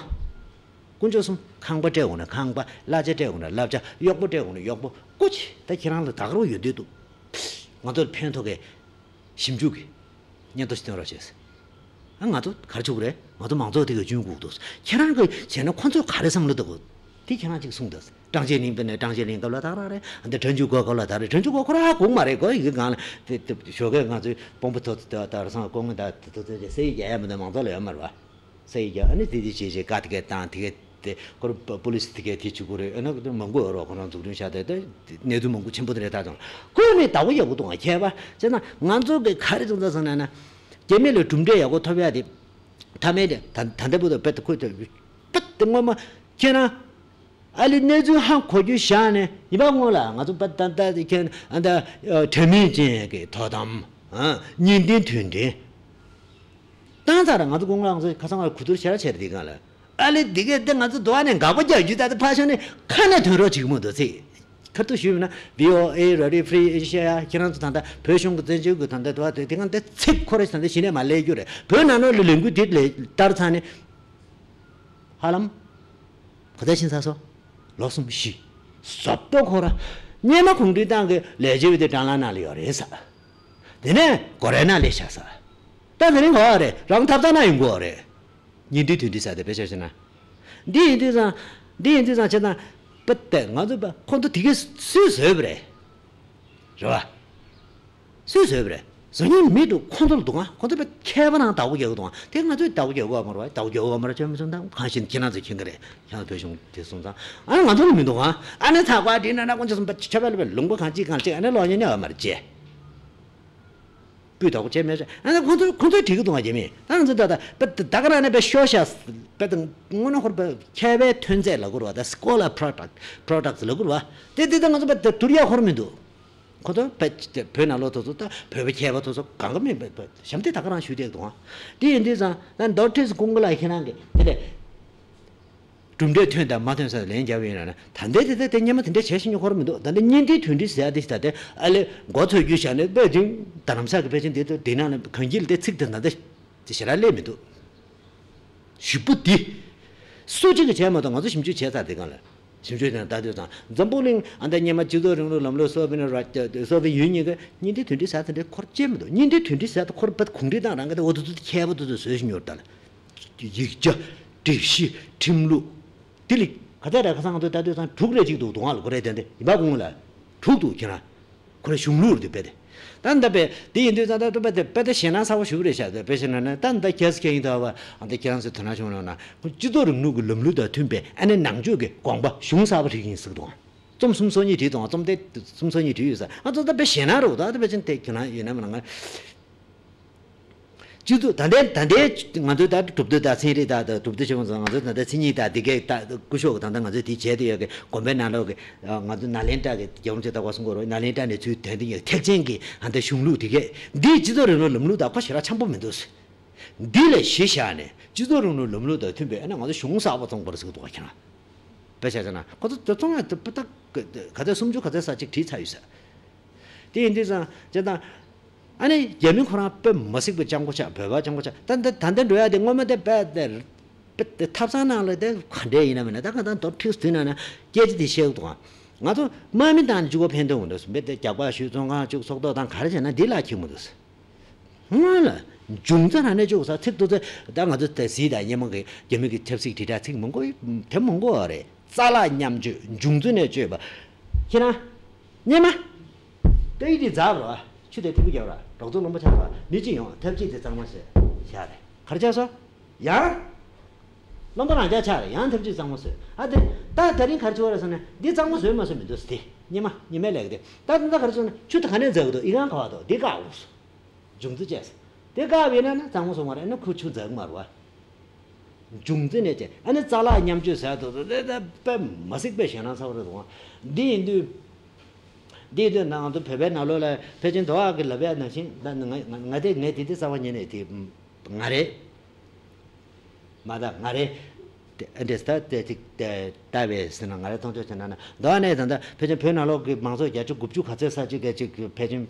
དཀོན་མཆོག་གསུམ། ཁང་པ་སྤྲད་འོང་ན་ཁང་པ། གླ་ཆ་སྤྲད་འོང་ན་གླ་ཆ། གཡོག་པོ་སྤྲད་འོང་ན་གཡོག་པོ། སྐུ་མཁྱེན། ད་ཁྱེད་རང་ལ་ད་ག་རང་ཡོད་འདོད་འདུག་ང་ཚོར་ཕན་ཐོགས་གི་ཞིབ་འཇུག་གི་སྙན་ཐོ་ཞིག་སྟོན་རོགས་བྱས། ཨ་ང་ཚོ་ག་རེ་བྱེད་དགོས་རེད། ང་ཚོ་མང་ཚོགས་དེ་ག་ཅུང་སྒུག་འདུག་ཁྱེད་རང་གི་བྱས་ན་ཁོ་ཚོས་ག་རེ་བསམ་བློ་བཏང་དགོས། དེ་ཁྱེད་རང་ཅིག་གསུངས་དང་། ཀྲང་ཅེ་ལིན་པས་ན་ཀྲང་ཅེ་ལིན་སྐབས་ལ་ད་ག་རང་རེད། ཨ་འདི་ཁྲེན་ཅུང་གོ་སྐབས་ལ་ད་རེད། ཁྲེན་ཅུང་གོ་ཁོ་རང་སྒུག་མ་རེད། གོ་ཡི་གེ་སྒང་ལ་དེ་དེ་ཞོགས་ཀས་ང་ཚོའི་དཔོན་པོ་ཐོག་ད་ད་ར་སང་སྐུ་ངོ་ད་དེ་ཚོ་ཚོས་ཀྱི་སེ་ཡི་རྒྱ་ཡ་མི་འདུག་མང་ཚོགས་ལ་ཡོད་མ་རེད་བ། སའི་རྒྱ་ཨ་ནི་དེ་དེ་བྱས་བྱས་བཀའ་དེ་གས་བཏང་དེ་གས་དེ་ཁོ་ར་པོ་ལི་སི་དེ་གས་དེ་བྱེད་དགོས་རེད། ཨ་ནི་མང་པོ་ཡོད་རོགས་ཁོ་རང་འཛུགས་སྐྲུན་བྱ་དེ་དེ་གནས་ཚུལ་མང་པོ་ཆེན་པོ་དེ་རེད། ད་དང་ཁོས་ནི་ཟླ་བོ་ཡག་པོ་འདུག་ང་མཁས་པ་བྱས་ན་ང་ཚོ་གི་ག་རེ་བྱུང་ཚར་སོང་ན་ན་རྒྱ་མི་ལ་གྲུབ་འབྲས་ཡག་པོ་ཐོབ་ཡ་དེ་མཐའ་མའི་དེ་ད་ད་ལྟ་བུ་དང་དཔེ་དེ་ཁོས་དེ་དཔེ་དེ་སྔོན་མ་ཁྱེད་རང་ཨ་ལི་གནས་ཚུལ་ཧ་གོ་རྒྱུ་བཞག་ནས་ཡིན་པ་སྔོན་ལ་ང་ཚོ་དཔེ་ད་ད་དེ་ཁྱེད་ཨ་ད་དྲ་མིག་ཅན་གི་དོ་དམ་ཨ་གཉིས་ལྡན་དོན་ལྡན། བཏང་ཚར་ར་ང་ཚོ་ཀུན་གླེང་ཚོ་ཁ་སང་ལ་གོ་བསྡུར་ཞེ་དྲག་བྱས་རེད། དེ་སྒང་ལ་ཨ་ལེ་འདི་གས་དེ་ང་ཚོ་འདུག་ཨ་ནས་འགག་པ་རྒྱག་རྒྱུ་ད་ལྟ་ཕར་ཕྱོགས་ནས་ཁ་ནས་ཐོན་རོགས་བྱེད་ཀྱི་མི་འདུག་ཚེ། ཁ་ཐུག་ཞུས་ན་བྷི་ཨོ་ཨེ་རེ་ཌིའོ་ཧྥི་རི་ཨེ་ཤི་ཡ་ཁྱེད་རང་ཚོ་ད་ལྟ་བོད་གཞུང་གི་བཙན་བྱོལ་གི་ད་ལྟ་འདུག་ཨ་དེ་དེ་སྒང་དེ་ཚིག་ཁོ་རེ་ད་ལྟ་གཞི་ནས་མ་སླེབས་རྒྱུ་རེད། བོད་ནང་ལོགས་ལ་ལས་འགུལ་དེ་ལས་བསྟར་ཚར་ནས་ཧ་ལམ་ག་ཚད་ཕྱིན་ཚར་སོང་། ལོ་གསུམ་བཞི། ཟབ་ཏོ་ཁོ་ར། སྔོན་མ་གུང་ཁྲན་ཏང་གི་ལས་བྱེད་པ་དེ་ཀྲང་ལ་ནང་ལ་ཡོད་རེད་ས། དེ་ནས་གོ་རེ་ནང་ལས་བྱ་ས། ད་དེ་རིང་གོ་བ་རེད། རང་ཐབ་ཚང་ན་ཡོང་གོ་རེད། གཉིས་ལྡན་དོན་ལྡན་ས་དེ་དཔེ་ཆ་བཞག་ན། འདི་ཡིན་དུས་ཙང་། འདི་ཡིན་དུས་ཙང་བྱས་ཙང་། པ་ཏེ་ང་ཚོ་པ་ཁོང་ཚོ་དེ་གས་སུས་བཟོས་པ་རེད། རེད་བ། སུས་བཟོས་པ་རེད། བཟོ་མཁན་མི་འདུག་ཁོང་ཚོ་ལ་འདུག་ཨ། ཁོང་ཚོ་པའི་མཁས་པ་རང་བདག་པོ་རྒྱག་གི་འདུག་ཨ། དེ་ང་ཚོས་བདག་པོ་རྒྱག་དགོས་མ་རེད་བ། བདག་པོ་རྒྱག་དགོས་མ་རེད་བྱས་མི་སོང་ད་གང་ཤེས་ཁྱེད་རང་ཚོས་མཁྱེན་གི་རེད། ཁྱེད་རང་བོད་གཞུང་དེ་སོང་ཙང་ཨ་ནི་ང་ཚོ་ལ་མི་འདུག་ཨ། ཨ་ནི་ཚགས་པ་འདི་ན་ན་ཁོང་ཚོ་སོང་པ་ཆ་བལ་བའི་ལུང་པ་གང་ཅིག་གང་ཅིག་ཨ་ནི་ལོག་ཉེ་ཉེ་བ་མ་རེད་ཅེས། སྤུས་དག་པོ་བྱས་མེད་རེད། ཨ་ནི་ཁོང་ཚོ་ཁོང་ཚོས་བྲིས་གི་འདུག་ཨ། རྒྱ་མིས་ད་ང་ཚོ་ད་ད་པ་ད་ག་རང་ནས་པའི་ཤོ་ཤ་པའི་ད་དངོས་གནས་ཧོར་པའི་མཁས་པའི་ཐོན་རྫས་ལབ་དགོས་རེད་བ། ད་scholar product products ལབ་དགོས་རེད་བ། དེ་དེ་ད་ང་ཚོ་པའི་ད་དུར་ཡག་ཧོར་མི་འདུག་ཁོ་ཚོ་བོད་བོད་ནང་ལོགས་དེ་ཚོ་ད་བོད་པ་མཁས་པ་དེ་ཚོ་གང་ག་མེད་པ་བཤམས་ཏེ་ད་ག་རང་ཞུས་བསྡད་འདུག་ཨ། དེ་ཡིན་དུས་ཙང་ད་མདོར་ཁྲིད་སུ་ཀུན་གླེང་ཁྱེད་རང་གི་དེ་ལས་གྲུབ་འབྲས་ཐོན་དང་མ་ཐོན་ས་ལན་རྒྱབ་ཡིན་ན་ད་ལྟའི་དེ་ད་དེ་སྔོན་མ་དེ་འདྲ་བྱས་ཤེས་མྱོང་ཁོ་རང་མི་འདུག་ད་ལྟ་གཉིས་ལྡན་དོན་ལྡན་ཟེར་ཡ་དེ་ཞིག་ད་ལྟ་ཨ་ལེ་མགོ་ཚོས་རྒྱུ་བཞག་ནས་དཔེ་དེ་རྡ་རམ་ས་གི་ཕལ་ཆེར་དེ་ཚོ་དེ་ནང་ལ་གང་གིས་ལ་དེ་ཚིག་དེ་ད་ལྟ་དེ་ཞེ་དྲག་སླེབས་མི་འདུག་ཞིབ་པོ་འདི། སུ་གཅིག་གིས་བྱས་མ་གཏོགས། ང་ཚོ་ཞིབ་འཇུག་བྱས་ཚར་དེ་གང་ལ། ཞིབ་འཇུག་བྱས་ན་ད་དུས་ཙང་འཛམ་བུ་གླིང་ཨ་ད་སྔོན་མ་སྤྱི་ཚོགས་རིང་ལུགས་ལམ་ལུགས་སོ་བི་ནི་ར་སོ་བི་ཡུ་ནི་ཡན་གྱི་གཉིས་འདི་དོན་འདི་ཟ་ཚེ་འདྲ་ཁོར་བཅད་མི་འདུག་གཉིས་འདི་དོན་འདི་ཟ་ད་ཁོར་བད་གུང་ཁྲི་དང་རང་གི་ད་འོ་དུ་དུ་ཁྱད་པར་དུ་དུ་བཟོས་ཤིང་ཉོར་ད་ལ། ཡིག་ཆ། སྒྲིག་གཞི། ཁྲིམས་ལུགས། དེ་ལས་ག་ཚད་ར་ཁ་སང་ང་ཚོ་ད་དུས་ཙང་དྲུག་རེ་གཅིག་འདུག་འདུག་ང་ལ་གོ་རེ་དོན་དེ་ཡིན་པ་གུང་ལ། དྲུག་འདུག་ཁྱེད་རང་། ཁོ་རང་གཞུང་ལུགས་རེད་དེ་དཔེ་དེ། ད་ལྟ་དཔེ་དེ་ཡིན་དུས་ད་ལྟ་དཔེ་དེ་དཔེ་དེ་ཞེད་སྣང་ཚ་བོ་ཞུ་གི་རེད་ཤག་དཔེ་ཞེད་སྣང་ནི་ད་ལྟ་ཁྱེད་ཀྱིས་ཡིན་ད་བ་ཨ་ད་ཁྱེད་རང་ཚོས་དོ་སྣང་བྱུང་ན་ན་སྤྱི་ཚོགས་རིང་ལུགས་ཀྱི་ལམ་ལུགས་དང་མཐུན་པའི་ཨ་ནི་ནང་ཆོས་ཀྱི་དགོངས་པ་གཞུང་གསར་པ་རིགས་ཡིན་ཟེར་གི་འདུག་རྩོམ་གསུམ་སོ་གཉིས་བྲིས་འདུག་རྩོམ་དེ་གསུམ་སོ་གཉིས་བྲིས་ཡོད་ས་ཨ་ཚོ་ད་དཔེ་ཞེད་སྣང་རེད་འདུག་ད་དཔེ་ཅན་དེ་ཁྱེད་རང་ཡོད་ན་མ་ན་ང་། སྤྱི་ཚོགས་ད་ལྟའི་ད་ལྟའི་ང་ཚོའི་ད་གྲུབ་དོན་དང་ཚན་རིག་དང་གྲུབ་དོན་ཆེན་མོ་ཚོ་ང་ཚོའི་ད་ལྟ་མཚན་ཉིད་དང་འདི་གའི་ད་སྐུ་ཞབས་ཀྱི་ད་ལྟ་ང་ཚོས་དེ་བྱས་དེ་ཡོད་གི་དགོན་པའི་ནང་ལོགས་ཀྱི་ང་ཚོ་ནཱ་ལེནྡྲ་གི་རྒྱལ་བ་རིན་པོ་ཆེ་ད་ག་སོང་གོ་རོ་ནཱ་ལེནྡྲ་ནས་ཚུར་དོན་དེ་ཡོད་ཐེག་ཆེན་གྱི་ད་ལྟ་གཞུང་ལུགས་དེ་གས་འདིའི་སྤྱི་ཚོགས་རིང་ལུགས་ལམ་ལུགས་དང་ཁོ་ཞེ་དྲག་འཆམ་པོ་མི་འདུག་འདི་ལས་གཞི་བཞག་ནས་སྤྱི་ཚོགས་རིང་ལུགས་ལམ་ལུགས་དང་མཐུན་པའི་ཨ་ནི་ང་ཚོ་གཞུང་གསར་པ་བཙོང་དགོས་རེད་ཟེར་གི་འདུག་ག་ཁྱེད་རང་། དཔེ་ཆ་བྱས་ན་ཁོ་ཚོ་དེ་བཙོང་ཡ་དེ་དཔེ་ད་ག་ཚོད་སུམ་ཅུ་ག་ཚོད་ས་གཅིག་བྲིས་ཚར་ཡོད་ས། དེ་ཡིན་དུས་ཙང་བྱས་ཙང་། ཨ་ནི་རྒྱ་མི་ཁོ་རང་དཔེ་མ་སྲིད་པའི་སྤྱང་པོ་ཆགས་བོད་པ་སྤྱང་པོ་ཆགས་ད་ད་ད་འདི་འགྲོ་ཡ་དེ་སྔོན་མ་དེ་དཔེ་དེ་དཔེ་དེ་ཐབ་ཚང་ནང་ལ་དེ་ག་འདྲས་ཡིན་ན་མིན་ན་ད་ག་ད་མདོར་ཁྲིགས་དུས་ན་ན་སྐད་ཆ་དེ་བཤད་གི་འདུག་ང་ཚོ་དམག་མི་བཏང་ནས་བཅུག་པ་ཕན་ཐོགས་མི་འདུག་སྦེ་དེ་རྒྱག་པ་ཞུས་བཙོན་ཁང་བཅུག་སྲོག་ཐོག་བཏང་ག་རེ་བྱས་ན་འདི་ལ་ཁྱེར་མི་འདུག་སྔོན་ལ་འབྱུང་རྩ་རང་ནས་བཅུག་ས་ཚིག་ཐོ་ཚེ་ད་ང་ཚོ་དེ་གཟིགས་དང་སྙན་མོ་གི་རྒྱ་མི་གི་ཆབ་སྲིད་དྲིལ་བསྒྲགས་ཚིག་མང་པོ་དེ་མང་པོ་རེད། རྩ་ལག་མཉམ་སྤྱོད་འབྱུང་རྩ་ནས་སྤྱོད་པ། ཁྱེད་རང་། སྙན་མ། ཏོག་དབྱིབས་དེ་འཛག་རོགས། ཆུ་དེ་ཐིགས་པོ་རྒྱབ་རོགས། རོགས་ཚོ་རློན་པོ་ཆགས་རོགས། མི་གཅིག་ཡོང་ཐབས་ཅིག་དེ་གཙང་མ་བཟོས་བཞག་རེད། ག་རེ་ཆགས་སོ། ཡང་། རློན་པོ་རང་འཇགས་ཆགས་རེད་ཡང་ཐབས་ཅིག་གཙང་མ་བཟོས་ཨ་དེ། ད་དེ་རིང་ག་རེ་བྱས་པ་རེད་ཟེར་ན་འདི་གཙང་མ་བཟོས་མ་བཟོས་མི་འདུག་ཟེར་དེ། སྙན་མ་སྙན་མའི་ལས་ཀ་དེ། ད་ད་ལྟ་ག་རེ་བྱས་ན་ཆུ་དེ་ག་ནས་འཛག་གི་འདུག་ཨི་ཁང་ག་བ་འདུག་འདི་བཀག་འོང་སོ། འབྱུང་རྩ་བཅས། དེ་བཀག་པ་ཡིན་ན་ན་གཙང་མ་བཟོ་མ་རེད་ཨ་ནི་ཁོ་ཆུ་འཛག་གི་མ་རེད་བ། འབྱུང་རྩ་ནས་བཅད་ཨ་ནི་རྩ་ལག་མཉམ་སྤྱོད་ཟེར་དུ་དུ་དེ་ད་དཔེ་མ་སྲིད་པའི་ཞེད་སྣང་ཚ་བོ་རེད་དོ། འདི་ཡིན་དུས། འདི་ཡིན་དུས་ན་ང་ཚོ་བོད་པའི་ནང་ལོགས་ལ་ཕལ་ཆེར་དོ་བ་གི་ལབ་ཡ་ནང་བཞིན་ད་ང་ང་ང་དེ་ངས་དེ་དེ་རྩ་བ་ཉིད་ནས་དེ་ང་རེད། མ་ད་ང་རེད། དེ་ཨ་འདྲས་ད་དེ་ཅིག་དེ་ལྟ་བས་ཟེར་ན་ང་རེ་མཐོང་ཆོས་བྱས་ན་ན་དོ་བ་ནས་ད་ད་ཕལ་ཆེར་བོད་ནང་ལོགས་ཀྱི་མང་ཚོགས་བརྒྱ་ཆ་དགུ་བཅུ་ག་ཚད་ས་ཅིག་ག་ཅིག་ཕལ་ཆེར།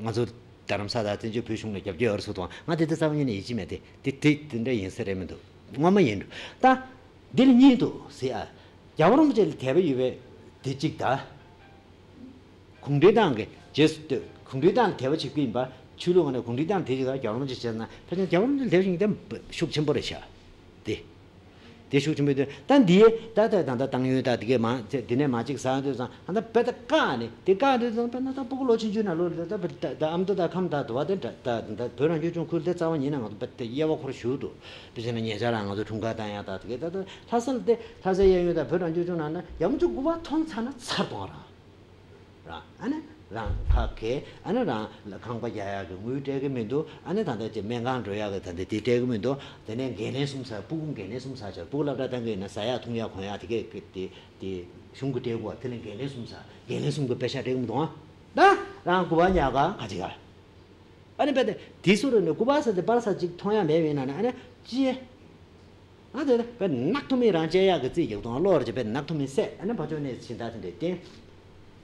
ང་ཚོ་རྡ་རམ་ས་དང་བཙན་བྱོལ་བོད་གཞུང་ལ་རྒྱབ་སྐྱོར་ཡོད་རེད་ཟེར་དང་ང་དེ་ལྟ་ཚ་བ་ཉིད་ནས་ཡིད་ཆེས་མེད་དེ་དེ་དེ་དེ་འདྲ་ཡིན་ས་རེད་མི་འདུག་ངོ་མ་ཡིན་འགྲོ་ད། འདི་ལ་གཉིས་འདུག་ཟེར་ཨ། རྒྱལ་བ་རིན་པོ་ཆེ་ལ་དད་པ་ཡོད་པའི་དེ་གཅིག་ད། གུང་ཁྲན་ཏང་གི་རྗེས་སུ་ལྟོས་གུང་ཁྲན་ཏང་ལ་དད་པ་བྱེད་ཀྱི་ཡིན་པ་ཆོས་ལུགས་ངོས་ནས་གུང་ཁྲན་ཏང་དེ་གཅིག་ད་རྒྱལ་བ་རིན་པོ་ཆེ་བྱས་ན་ཕལ་ཆེར་རྒྱལ་བ་རིན་པོ་ཆེ་ལ་དད་པ་བྱེད་མཁན་དེ་ཤུགས་ཆེན་པོ་རེད་ཤག་དེ། དེ་ཤུགས་ཆེན་པོའི་དོན་ད་འདིའི་ད་ལྟ་ད་ལྟ་ཏང་ཡོན་ད་དེ་གའི་མ་དེ་ནས་མ་གཅིག་ཟ་དུས་ཙང་ད་ལྟ་དཔེ་ད་བཀག་ནས་དེ་བཀག་དུས་ཙང་དཔེར་ན་ད་སྤུ་གུ་ལོ་ཆུང་ཆུང་ན་ལོ་ད་ད་ཨ་མདོ་ད་ཁམས་ད་དུ་བ་དེ་ད་ད་བོད་རང་སྐྱོང་ལྗོངས་ཁུལ་དེ་རྩ་བ་ཉིད་ནས་ང་ཚོ་དཔེ་དེ་དབྱེ་བ་ཁོ་ར་ཞུགས་འདུག་དཔེ་བྱས་ན་ཉེ་ཆར་ལ་ང་ཚོ་འཁྲུངས་སྐར་བཏང་ཡག་ད་དེ་གའི་ད་ད་ལྷ་ས་ལ་དེ་ལྷ་སའི་གཡས་གཡོན་ད་བོད་རང་སྐྱོང་ལྗོངས་ནང་ན་ཡང་ཅུ་དགུ་བ་མཐོང་ཚར་ན་ཚར་གཏོང་རང་། རང་ཨ་ནི་རང་ཁ་གས་ཨ་ནི་རང་ལ་ཁང་པ་རྒྱག་ཡག་གི་དངུལ་སྤྲད་གི་མི་འདུག་ཨ་ནི་ད་ལྟ་ཅིག་སྨན་ཁང་འགྲོ་ཡག་གི་ད་ལྟ་དེ་སྤྲད་གི་མི་འདུག་དེ་ནས་འགན་ལེན་གསུམ་ཟ་སྤུ་གུ་འགན་ལེན་གསུམ་ཟ་བྱས་སྤུ་གུ་སློབ་གྲྭ་བཏང་གི་ཡིན་ན་ཟ་ཡག་འཐུང་ཡག་གོན་ཡག་དེ་གས་དེ་དེ་གཞུང་གི་སྤྲད་དགོས་དེ་ལས་འགན་ལེན་གསུམ་ཟ་འགན་ལེན་གསུམ་གི་པེ་ཤ་སྤྲད་གི་མི་འདུག་ཨ་ད་རང་སྐུ་པར་ཉར་ག་ག་ཅིག་ག་ཨ་ནི་དཔེ་དེ་དེ་སུ་རུ་ནས་སྐུ་པར་ཟ་དེ་པར་ས་ཅིག་མཐོང་ཡག་མེད་པ་ཡིན་ན་ནི་ཨ་ནི་ཅི། ང་ཚོས་དཔེ་ནག་ཐུམ་མེད་རང་བཅད་ཡག་གི་རྩིས་རྒྱག་དང་གློག་རེ་བྱས་དཔེ་ནག་ཐུམ་མེད་བསད་ཨ་ནི་ཕ་ཕྱོགས་ནས་ཕྱིན་ད་དེ་འདྲས་བསྟན།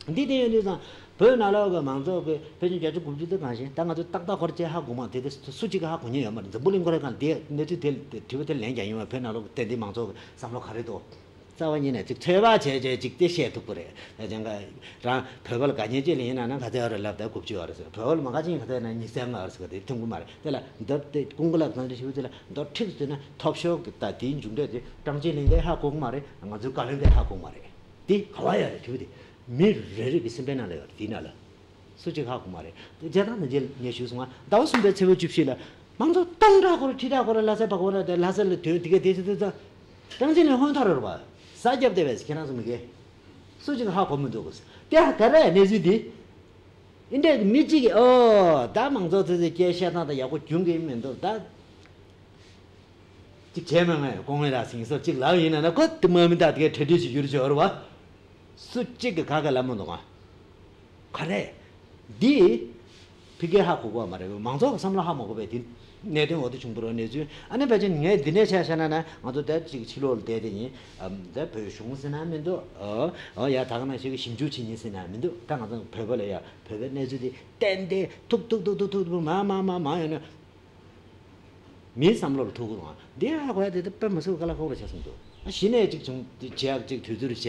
འདི་བསྟན་ཡོད་དུས་ཙང་བོད་ནང་ལོགས་ཀྱི་མང་ཚོགས་ཀྱི་ཕལ་ཆེར་བརྒྱ་ཆ་དགུ་བཅུ་དེ་གང་ཞིག་ད་ང་ཚོས་ཏག་ཏག་ཁོ་ར་བཅད་ཧ་གོ་མ་དེ་དེ་སུ་གཅིག་གིས་ཧ་གོ་མཁན་ཡོད་མ་རེད། འཛམ་བུ་གླིང་ཁོ་རའི་སྒང་དེ་གནས་ཚུལ་དེ་དྲི་བ་དེ་ལན་རྒྱག་ཡོང་བ་བོད་ནང་ལོགས་ཀྱི་ཏན་ཏན་མང་ཚོགས་ཀྱི་བསམ་བློ་ག་རེ་འདུག་རྩ་བ་ཉིད་ནས་ཅིག་ཚོད་དཔག་བྱས་བྱས་ཅིག་དེ་བཤད་ཐུབ་ཀྱི་རེད། ད་ཅང་ག་རང་བོད་པ་ལ་དགའ་ཉེ་ཅིག་ལ་ཡིན་ན་ན་ག་ཚད་ཡོད་རེད་ལབ་ད་དགུ་བཅུ་ཡོད་རེད་ཟེར། བོད་པ་ལ་མ་དགའ་ཅིག་ཡིན་ག་ཚད་ཡོད་ན་ཉི་ཤུ་རྩ་ལྔ་ཡོད་རེད་ཟེར་ག་དེ་མཐུན་གི་མ་རེད། དེ་ལ་མདོར་དེ་ཀུན་དགའ་ལགས་གང་འདྲ་ཞིག་དེ་ལ་མདོར་ཁྲིགས་སུ་ན་ཐོབ་ཤོར་གི་ད་དེའི་མཇུག་འབྲས་དེ་ཀྲང་ཅིན་ལིན་དེ་ཧ་གོ་གི་མ་རེད། ང་ཚོའི་བཀའ་བློན་དེ་ཧ་གོ་གི་མ་རེད། དེ་ག་བ་ཡོད་རེད་དྲི་བ་དེ་མི་རེ་རེ་གི་སེམས་པའི་ནང་ལ་ཡོད་རེད། དེའི་ནང་ལ་སུ་གཅིག་ཧ་གོ་མ་རེད། དེ་བྱས་ཙང་ད་རྗེས་ངས་ཞུས་སོང་ང་ཟླ་བ་གསུམ་པའི་ཚེས་པ་བཅུ་བཞི་ལ་མང་ཚོགས་སྟོང་ཕྲག་སྐོར་ཁྲི་ཕྲག་སྐོར་ལྷ་སའི་བར་སྐོར་དེ་ལྷ་ས་ལ་དོན་དེ་ག་དེ་ཚེ་དེ་ཚ་ཀྲང་ཅིན་ལིན་ཧོན་ཐོར་རེད་བ། ས་རྒྱབ་བསྡད་པས་ཁྱེད་རང་ཚོ་མི་དགེ་སུ་གཅིག་ཧ་གོ་མི་འདུག་གོ་དེ་ཧ་ག་རེ་གནས་ཚུལ་འདི། ཨིན་འདྲས་མི་གཅིག་གིས་ཨོ་ད་མང་ཚོགས་ཚོས་སྐད་བཤད་སྟངས་དང་ཡག་པོ་རྒྱུན་གྱི་མི་འདུག་ད་གཅིག་བྱས་མ་ངས་ཀོང་ངེ་ར་སིང་སོར་གཅིག་ལབ་ཡིན་ན་ན་ཁོ་དེ་མ་མི་ད་དེ་ག་གྲ་སྒྲིག་བྱེད་རྒྱུ་རེད་བྱོས་ར་བ། སུ་གཅིག་གིས་ག་ག་ལབ་མི་འདུག་ཨ། ག་རེ། འདི། ཕི་གེ་ཧ་གོ་གོ་མ་རེད། མང་ཚོགས་ཀྱི་བསམ་བློ་ཧ་མ་གོ་བས་དེ་གནད་དོན་འོ་དེ་བྱུང་བ་རེད་གནས་ཚུལ་ཨ་ནི་ཕལ་ཆེར་ངས་འདི་ནས་ཆ་བཞག་ན་ན་ང་ཚོ་ད་ཅིག་ཕྱི་ལོགས་ལ་བསྡད་དེ་ཡིན། ཨམ་ད་བོད་གཞུང་ཟེར་ན་མི་འདུག་ཨོ་ཨོ་ཡ་ད་ག་ནང་བཞིན་གྱི་ཞིབ་འཇུག་བྱེད་མཁན་ཟེར་ན་མི་འདུག་ད་ང་ཚོ་བོད་པ་ལ་ཡ་བོད་པའི་གནས་ཚུལ་དེ་ཏན་ཏན་ཐུག་ཐུག་ཐུག་ཐུག་ཐུག་ཐུག་མ་མ་མ་མ་ཡོད་ན། མིའི་བསམ་བློ་ལ་ཐུག་གི་རུང་། འདི་ཧ་གོ་ཡ་དེ་ད་དཔེ་མི་སྲིད་པ་དཀའ་ལས་ཁག་པོ་རེད་བྱས་སོང་འདུག་ཨ་གཞི་ནས་ཅིག་བྱུང་བྱས་ཅིག་དུས་ཚོད་བྱས་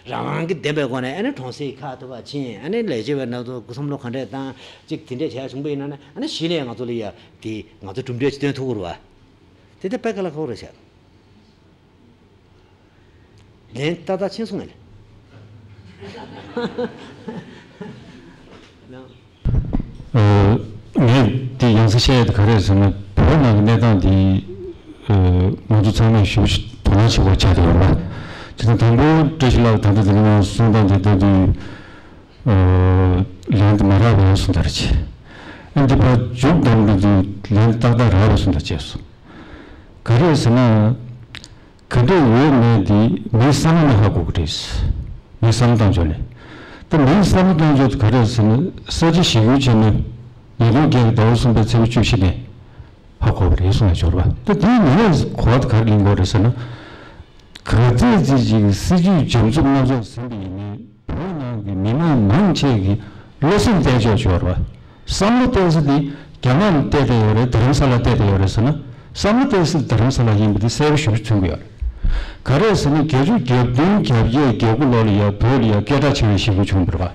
རང་རང་གི་བདེན་པའི་སྒོ་ནས་ཨ་ནི་གྲོང་གསེབ་ཁག་ཐུབ་པ་ཕྱིན། ཨ་ནི་ལས་བྱེད་པའི་ནང་དུ་སྐུ་བསམ་བློ་ག་འདྲས་བཏང་ཅིག་དེ་འདྲས་བྱས་བྱུང་པ་ཡིན་ན་ནི། ཨ་ནི་གཞི་ནས་ང་ཚོ་ལ་ཡ་དེ་ང་ཚོ་གྲུབ་འབྲས་ཅིག་སྟོན་ཐུབ་ཀྱི་རེད་བ། དེ་ད་དཔེ་དཀའ་ལས་ཁག་པོ་རེད་བྱས། ལན་ཏག་ཏག་ཕྱིན་སོང་ངས། ཨ། ངས་འདི་ཡང་སེ་བཤད་ཡ་དེ་ག་རེ་རེད་ཟེར་ན། བོད་ནང་གི་གནས་སྟངས་འདི། ཨ། ང་ཚོ་ཚང་མས་ཞིབ་ཞིབ་དོ་སྣང་བྱེད་དགོས་ཆགས་བསྡད་ཡོད་པ། བྱས་ཙང་དང་པོ་བཀྲ་ཤིས་ལགས་ད་ལྟ་འདི་ནང་གསུངས་སྟངས་དེ་ལྟ་དུས། ཨ། ལན་དེ་མ་རག་པ་ཡིན་སོང་ད་རེད་བྱས། ཨ། འདི་ཕར་མཇུག་བསྡོམས་འགྲོ་དུས་ལན་དེ་ཏག་ཏག་རག་པ་སོང་ད་བྱས་སོང་། ག་རེ་རེད་ཟེར་ན། ག་འདྲ་ཡོད་མེད་དེ་མིའི་བསམ་བློ་ནས་ཧ་གོ་གི་རེད། མིའི་བསམ་བློ་བཏང་ཕྱོགས་ནས། ད་མིའི་བསམ་བློ་བཏང་ཕྱོགས་དེ་ག་རེ་རེད་ཟེར་ན། ས་བྱི་ཞི་རྒོལ་ཆེན་མོ་ཉིས་སྟོང་བརྒྱད་ཀྱི་ཟླ་བ་གསུམ་པའི་ཚེས་པ་བཅུ་བཞི་ནས་ཧ་གོ་བ་རེད་གསུང་ཡ་ཆོག་རེད་པ། ད་དེའི་ནང་ནས་གོ་བ་དེ་ག་རེ་ལེན་དགོས་རེད་ཟེར་ན། ག་ཚད་ཅིག་ཅིག་སྲིད་ཇུས་འཇམ་རྩུབ་སྣ་ཚོགས་ཟིན་པ་ཡིན་ནའི། བོད་ནང་གི་མི་མང་མང་ཆེ་གི་བློ་སེམས་གཏད་ཕྱོགས་ཡོད་རེད་བ། བསམ་བློ་གཏད་ས་དེ་རྒྱ་ནག་ལ་གཏད་བསྡད་ཡོད་རེད། རྡ་རམ་ས་ལ་གཏད་བསྡད་ཡོད་རེད་ཟེར་ན། བསམ་བློ་གཏད་ས་དེ་རྡ་རམ་ས་ལ་ཡིན་པ་དེ་གསལ་པོ་ཞེ་པོ་མཚོན་གྱི་ཡོད་རེད། ག་རེ་ཟེར་ན། བརྒྱད་ཅུ་གྱ་བདུན་གྱ་བརྒྱད་གྱ་དགུ་ལོ་ལ་ཡ་བོད་ལ་ཡ་སྐད་གྲགས་ཆེ་བའི་ཞི་རྒོལ་བྱུང་བ་རེད་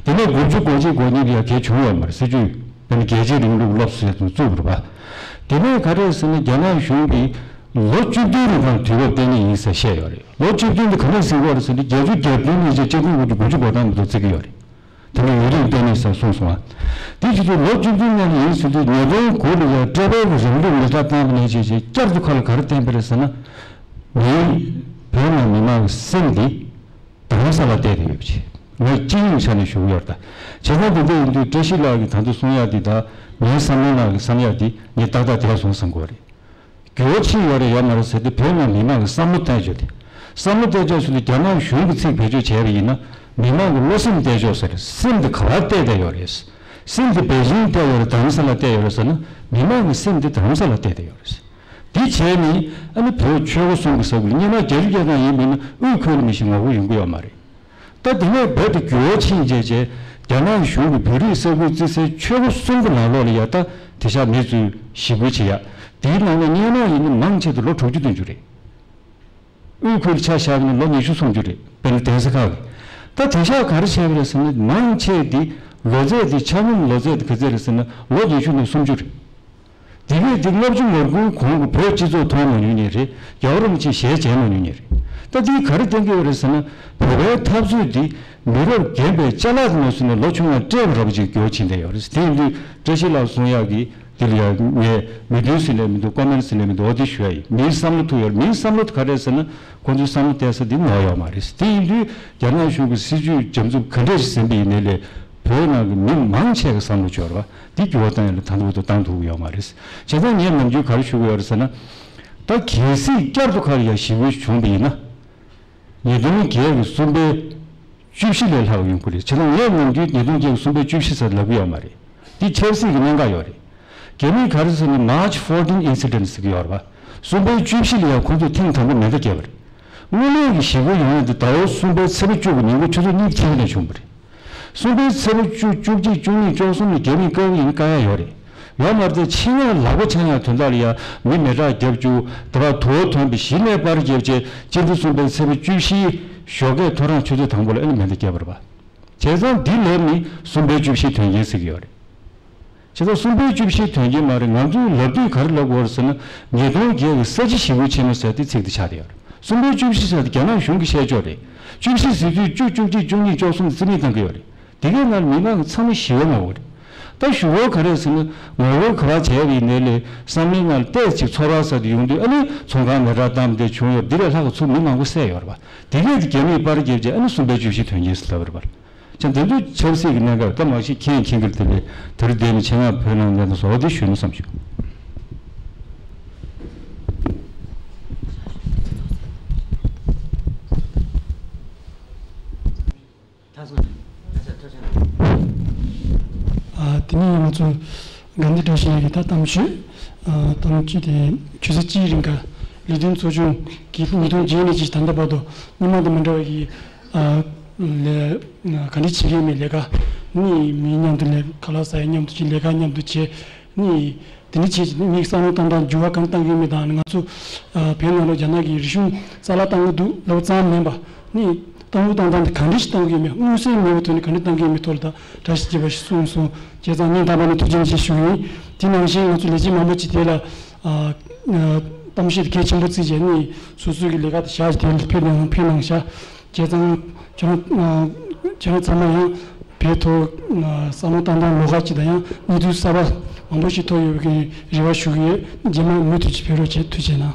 བ། དེ་ནས་དགུ་བཅུ་གོ་གཅིག་གོ་གཉིས་ལ་ཡ་གལ་བྱུང་ཡོད་མ་རེད། སྲིད་ཇུས་དེ་ནི་རྒྱལ་གཅེས་རིང་ལུགས་སློབ་གསོ་ཡ་དང་བཙུགས་པ་རེད་བ། དེ་ནས་ག་རེ་ཟེར་ན། རྒྱ་ནག་གཞུང་གིས་ལོ་བཅུ་བདུན་རིང་གང་དུས་བབ་བརྟན་གནས་ཡིན་ཟེར་བཤད་ཡོད་རེད། ལོ་བཅུ་བདུན་དེ་ག་ནས་ཟིན་གྱི་ཡོད་རེད་ཟེར་ན། བརྒྱད་ཅུ་གྱ་བདུན་ནས་བྱས་ཆིག་སྟོང་དགུ་བརྒྱ་དགུ་བཅུ་གོ་གྲངས་མ་གཏོགས་བརྩི་གི་ཡོད་རེད། དེ་ནས་ཡུན་རིང་བརྟན་གནས་ཟེར་གསུངས་སོང་ང་། དེ་བྱེད་དུས་ལོ་བཅུ་བདུན་ནང་ལ་ཡིན་ཟེར་དུས། ཉིས་སྟོང་དགུ་ལ་ཡ་ཀྲེ་པའི་གི་རིང་ལུགས་ལག་བསྟར་བཏང་བ་ནས་བྱས་བྱས་བསྐྱར་དུ་ཁ་ལ་ག་རེ་བསྟན་པ་རེད་ཟེར་ན། མི། བོད་ནང་མི་མང་གི་སེམས་འདི་རྡ་རམ་ས་ལ་གཏད་དེ་ཡོད་པ་བྱས། ངས་སྤྱི་ཡོངས་ཆ་ནས་ཞུ་གི་ཡོད་རེད་ད། བྱས་ཙང་དེ་འདྲ་ཡིན་དུས་བཀྲ་ཤིས་ལགས་ཀྱིས་ད་དུང་གསུང་ཡག་འདི་དང་། ངའི་བསམ་བློའི་ནང་གི་བསམ་ཡག་འདི་ངས་ཏག་ཏག་བསྡད་སོང་བསམ་གྱི་ཡོད་རེད། འགྱུར་བ་ཕྱིན་ཡོད་རེད་ཡོད་མ་རེད་ཟེར་དུས། བོད་ནང་མི་མང་གི་བསམ་བློ་གཏད་ཕྱོགས་དེ། བསམ་བློ་གཏད་ཕྱོགས་སུ་དེ་རྒྱ་ནག་གཞུང་གི་ཚིག་བེད་སྤྱོད་བྱས་པ་ཡིན་ན། མི་མང་གི་བློ་སེམས་གཏད་ཕྱོགས་ཟེར། སེམས་དེ་ག་པར་གཏད་བསྡད་ཡོད་རེད། སེམས་དེ་པེ་ཅིང་གཏད་ཡོད་རེད། རྡ་རམ་ས་ལ་གཏད་ཡོད་རེད་ཟེར་ན། མི་མང་གི་སེམས་དེ་རྡ་རམ་ས་ལ་གཏད་བསྡད་ཡོད་རེད། དེ་བྱས་ནས་ཨ་ནི་བོད་ཆོལ་ཁ་གསུམ་གྱི་ས་ཁུལ། སྔོན་མ་བརྒྱད་ཅུ་གྱ་གྲངས་ཡིན་པ་ཡིན་ན་དབུས་ཁུལ་ལ་མི་ཞིག་ངོ་རྒོལ་ཡོང་གི་ཡོད་མ་རེད། ད་དེ་ནས་རྦད་དེ་འགྱུར་བ་ཕྱིན་བྱས་བྱས། རྒྱ་ནག་གཞུང་གིས་བོད་རིགས་ས་ཁུལ་བརྩི་སའི་ཆོལ་ཁ་གསུམ་གྱི་ནང་ལོགས་ལ་ཡ། ད་དེང་སང་མི་ཚོས་ཞི་རྒོལ་བྱེད་ཡ། དེའི་ནང་ནས་སྔོན་མ་ཡིན་ན་མང་ཆེ་དུ་ལོ་དྲུག་ཅུ་བདུན་ཅུ་རེད། དབུས་ཁུལ་ཆ་བཞག་ན་ལོ་ཉི་ཤུ་སུམ་ཅུ་རེད། དཔེར་ན་གདན་ས་ཁག་གི། ད་དེང་སང་ག་རེ་བྱས་པ་རེད་ཟེར་ན། མང་ཆེ་དེ་ལོ་ཚད་དེ། ཆ་སྙོམས་ལོ་ཚད་དེ་ག་ཚད་རེད་ཟེར་ན། ལོ་ཉི་ཤུ་ནས་སུམ་ཅུ་རེད། དེ་གས་དེ་ལྔ་བཅུ་ང་དགུའི་གོང་གི་བོད་སྤྱི་ཚོགས་མཐོང་མ་མྱོང་མཁན་རེད། རྒྱལ་བ་རིན་པོ་ཆེ་ཞལ་མཇལ་མ་མྱོང་མཁན་རེད། ད་དེས་ག་རེ་བསྟན་གྱི་ཡོད་རེད་ཟེར་ན། བོད་པའི་འཐབ་རྩོད་འདི་མི་རབས་རྒན་པའི་ཅ་ལག་ཏུ་མ་བཟུང་ནས་ལོ་ཆུང་བ་སྤྲད་པ་འདྲ་པོ་ཅིག་འགྱུར་བ་ཕྱིན་བསྡད་ཡོད་རེད། དེ་ཡིན་དུས་བཀྲ་ཤིས་ལགས་གསུང་ཡག་གི་འདི་ལ་ཡང་ངས་མོས་མཐུན་ཟེར་ལས་མི་འདུག། ཀོ་མེན་ཊི་ཟེར་ལས་མི་འདུག། འོ་དེ་ཞུ་ཡ་ཡིན། མིའི་བསམ་བློ་ཐུག་ཡོད་རེད། མིའི་བསམ་བློ་དེ་ག་རེ་རེད་ཟེར་ན། ཁོང་ཚོའི་བསམ་བློ་གཏད་ས་འདི་ནོར་ཡོད་མ་རེད། དེ་ཡིན་དུས་རྒྱ་ནག་གཞུང་གི་སྲིད་ཇུས་འཇམ་རྩུབ་ག་འདྲས་ཤིག་ཟིན་པ་ཡིན་ནའི་ལས། བོད་ནང་གི་མི་མང་ཆེ་གི་བསམ་བློ་འབྱོར་བ་འདི་འགྱུར་བ་བཏང་ཡ་ལ་ད་ལྟ་བར་དུ་བཏང་ཐུབ་ཀྱི་ཡོད་མ་རེད། བྱས་ཙང་ངས་ནམ་རྒྱུན་ག་རེ་ཞུ་གི་ཡོད་རེད་ཟེར་ན། ད་གལ་སྲིད་བསྐྱར་དུ་ཁ་ལ་ཡ་ཞི་རྒོལ་བྱུང་བ་ཡིན་ན། ཉིས་སྟོང་བརྒྱད་ཀྱི་གསུམ་པའི་བཅུ་བཞི་ལས་ལྷག་ཡོང་གི་རེད། བྱས་ཙང་ངས་ནམ་རྒྱུན་ཉིས་སྟོང་བརྒྱད་ཀྱི་གསུམ་པའི་བཅུ་བཞི་ཟེར་ལབ་ཀྱི་ཡོད་མ་རེད། འདི་ཆབ་སྲིད་ཀྱི་གནད་འགག་ཡོད་རེད། རྒྱ་མིས་ག་རེ་ཟེར་ན། March fourteen incident ཟེར་གྱི་ཡོད་རེད་པ། གསུམ་པའི་བཅུ་བཞི་ལ་ཡང་ཁོང་ཚོས་ཐེངས་དང་པོ་མེ་མདའ་བརྒྱབ་པ་རེད། དངོས་གནས་ཀྱི་ཞི་རྒོལ་ཡོང་ཡ་འདི་ཟླ་བ་གསུམ་པའི་ཚེས་པ་བཅུ་གི་ཉིན་གུང་ཆུ་ཚོད་གཉིས་ཀྱི་ཐད་ནས་བྱུང་བ་རེད། གསུམ་པའི་ཚེས་པ་བཅུ། བཅུ་གཅིག། བཅུ་གཉིས། བཅུ་གསུམ་ལ་རྒྱ་མིས་བཀག་གི་ཡིན། བཀག་ཡ་ཡོད་རེད། ཡོད་མ་རེད་དེ། ཆེད་མངགས་ལག་པ་འཆང་ཡ་དོན་དག་ལ་ཡ་མི་མེ་སྲེག་བརྒྱབ་བཅུག། དེ་བར་དུ་བ་ཐོན་པ་གཞི་ནས་པར་བརྒྱབ་བྱས། སྤྱི་ཟླ་གསུམ་པའི་ཚེས་པ་བཅུ་བཞིའི་ཞོགས་ཀས་ཐོ་རངས་ཆུ་ཚོད་དང་པོ་ལ་ཨ་ནི་མེ་མདའ་བརྒྱབ་པ་རེད་པ། བྱས་ཙང་འདི་ལབ་ནི་གསུམ་པའི་བཅུ་བཞི་དོན་རྐྱེན་ཟེར་གྱི་ཡོད་རེད། བྱས་ཙང་གསུམ་པའི་བཅུ་བཞི་དོན་རྐྱེན་མ་རེད། ང་ཚོས་ལབ་དུས་ག་རེ་ལབ་དགོས་རེད་ཟེར་ན། ཉིས་སྟོང་བརྒྱད་ཀྱི་ས་བྱི་ཞི་རྒོལ་ཆེན་མོ་ཟེར་དེ་ཚིག་དེ་ཆགས་བསྡད་ཡོད་རེད། གསུམ་པའི་བཅུ་བཞི་ཟེར་དེ་རྒྱ་ནག་གཞུང་གི་བཤད་ཕྱོགས་རེད། བཅུ་བཞི་ཟེར་དུས་བཅུ། བཅུ་གཅིག། བཅུ་གཉིས། བཅུ་གསུམ་དེ་རྩིས་མེད་བཏང་གི་ཡོད་རེད། དེ་གའི་ནང་མི་མང་གི་ཚང་མ་ཞི་བའི་ངོ་རྒོལ་རེད། ད་ཞི་རྒོལ་ག་རེ་ཟེར་ན། ངོ་རྒོལ་ག་པར་བྱས་པ་ཡིན་ནའི་ལས། བསམ་བློའི་ནང་ལ་ཏོག་ཙམ་ཚོར་བ་ཟེར་དེ་ཡོང་དུས། ཨ་ནི་ཚོང་ཁང་མེ་སྲེག་བཏང་བསྡད་བྱུང་ཡོད། འདི་ལས་ལྷག་ག་ཚུར་མི་མང་པོ་བསད་ཡོད་རེད་པ། དེ་གས་དེ་རྒྱ་མིས་པར་བརྒྱབ་རྗེས་ཨ་ནི་གསུམ་པའི་བཅུ་བཞི་དོན་རྐྱེན་ཟེར་ལབ་པ་རེད་པ། ཅང་དེ་ཚོ་ཆབ་སྲིད་ཀྱི་གནད་འགག་ད་མ་གཞི་མཁྱེན་མཁྱེན་གྱི་རེད། དེ་ལས་དེ་རིང་འདིར་ནི་ཆེད་མངགས་བོད་ནང་གནད་དོན་སོགས་དེ་ཞུས་ན་བསམ་བྱུང་། ད་སོང་། ད་ས་ཐོ་ཆེན། ཨ། དེ་ནས་ང་ཚོ་དགའ་ལྡན་བཀྲ་ཤིས་ཀྱི་ད་གཏམ་བཤད། ཨ། གཏམ་བཤད་དེ་ཆུ་ཚོད་གཅིག་རིང་ག་ལས་དོན་ཚོགས་ཆུང་གིས་ཉིས་སྟོང་བརྒྱད་ནས་ཅིག་ད་ལྟ་བར་དུ་སྔོན་མ་དང་མི་འདྲ་བའི་གི། ཨ། ལས་ག་འདྲ་བྱེད་ཀྱི་མེད། ལས་ཀ་ནི་མི་མཉམ་དུ་ལས་ཁ་ལག་ཟ་ཡ་མཉམ་དུ་བྱེད། ལས་ཀ་མཉམ་དུ་བྱེད་ནི། དེ་འདྲ་བྱས་ཀྱི་མི་བསམ་བློ་བཏང་སྟངས་འགྱུར་བ་གང་བཏང་གི་མེད་དང་། ང་ཚོ་ཨ་བོད་ནང་ལོགས་རྒྱ་ནག་གི་རིག་གཞུང་ས་ལ་བཏང་གི་འདུག་ལབ་ཙང་མིན་པ་ནི། བཏང་ལུགས་བཏང་སྟངས་དེ་ག་འདྲ་ཞིག་བཏང་གི་མེད། མངོན་གསལ་མེད་པའི་ཐོག་ནས་ག་འདྲ་བཏང་གི་མེད་ཐོག་ལ་ད་བཀྲ་ཤིས་བརྗོད་པ་ཞིག་གསུངས་སོང་། བྱས་ཙང་སྙིང་ཐག་པ་ནས་ཐུགས་རྗེ་ཆེ་ཞུ་གི་ཡིན། དེ་ནང་བཞིན་ང་ཚོ་ལས་བྱེད་མང་པོ་ཅིག་དེ་ལ་ཨ་ཨ་གཏམ་བཤད་གལ་ཆེན་པོ་བརྩིས་བྱས་ནས་སོ་སོའི་གི་ལས་ཀ་དེ་བཞག་དེ་ཕེབས་གནང་ཕེབས་གནང་བཞག་བྱས་ཙང་ཁྱེད་རང་ཨ་ཁྱེད་རང་ཚང་མ་ཡང་བོད་ཐོག་ཨ་བསམ་བློ་བཏང་སྟངས་ལོགས་ཀ་ཅིག་དང་ཡང་གནས་ཚུལ་གསར་པ་མང་པོ་ཞིག་ཐོན་ཡོད་པའི་རེ་བ་ཞུ་གི་ཡོད། རྗེས་མ་མུ་མཐུད་ཅིག་ཕེབས་རོགས་བྱེད། ཐུགས་རྗེ་གནང་།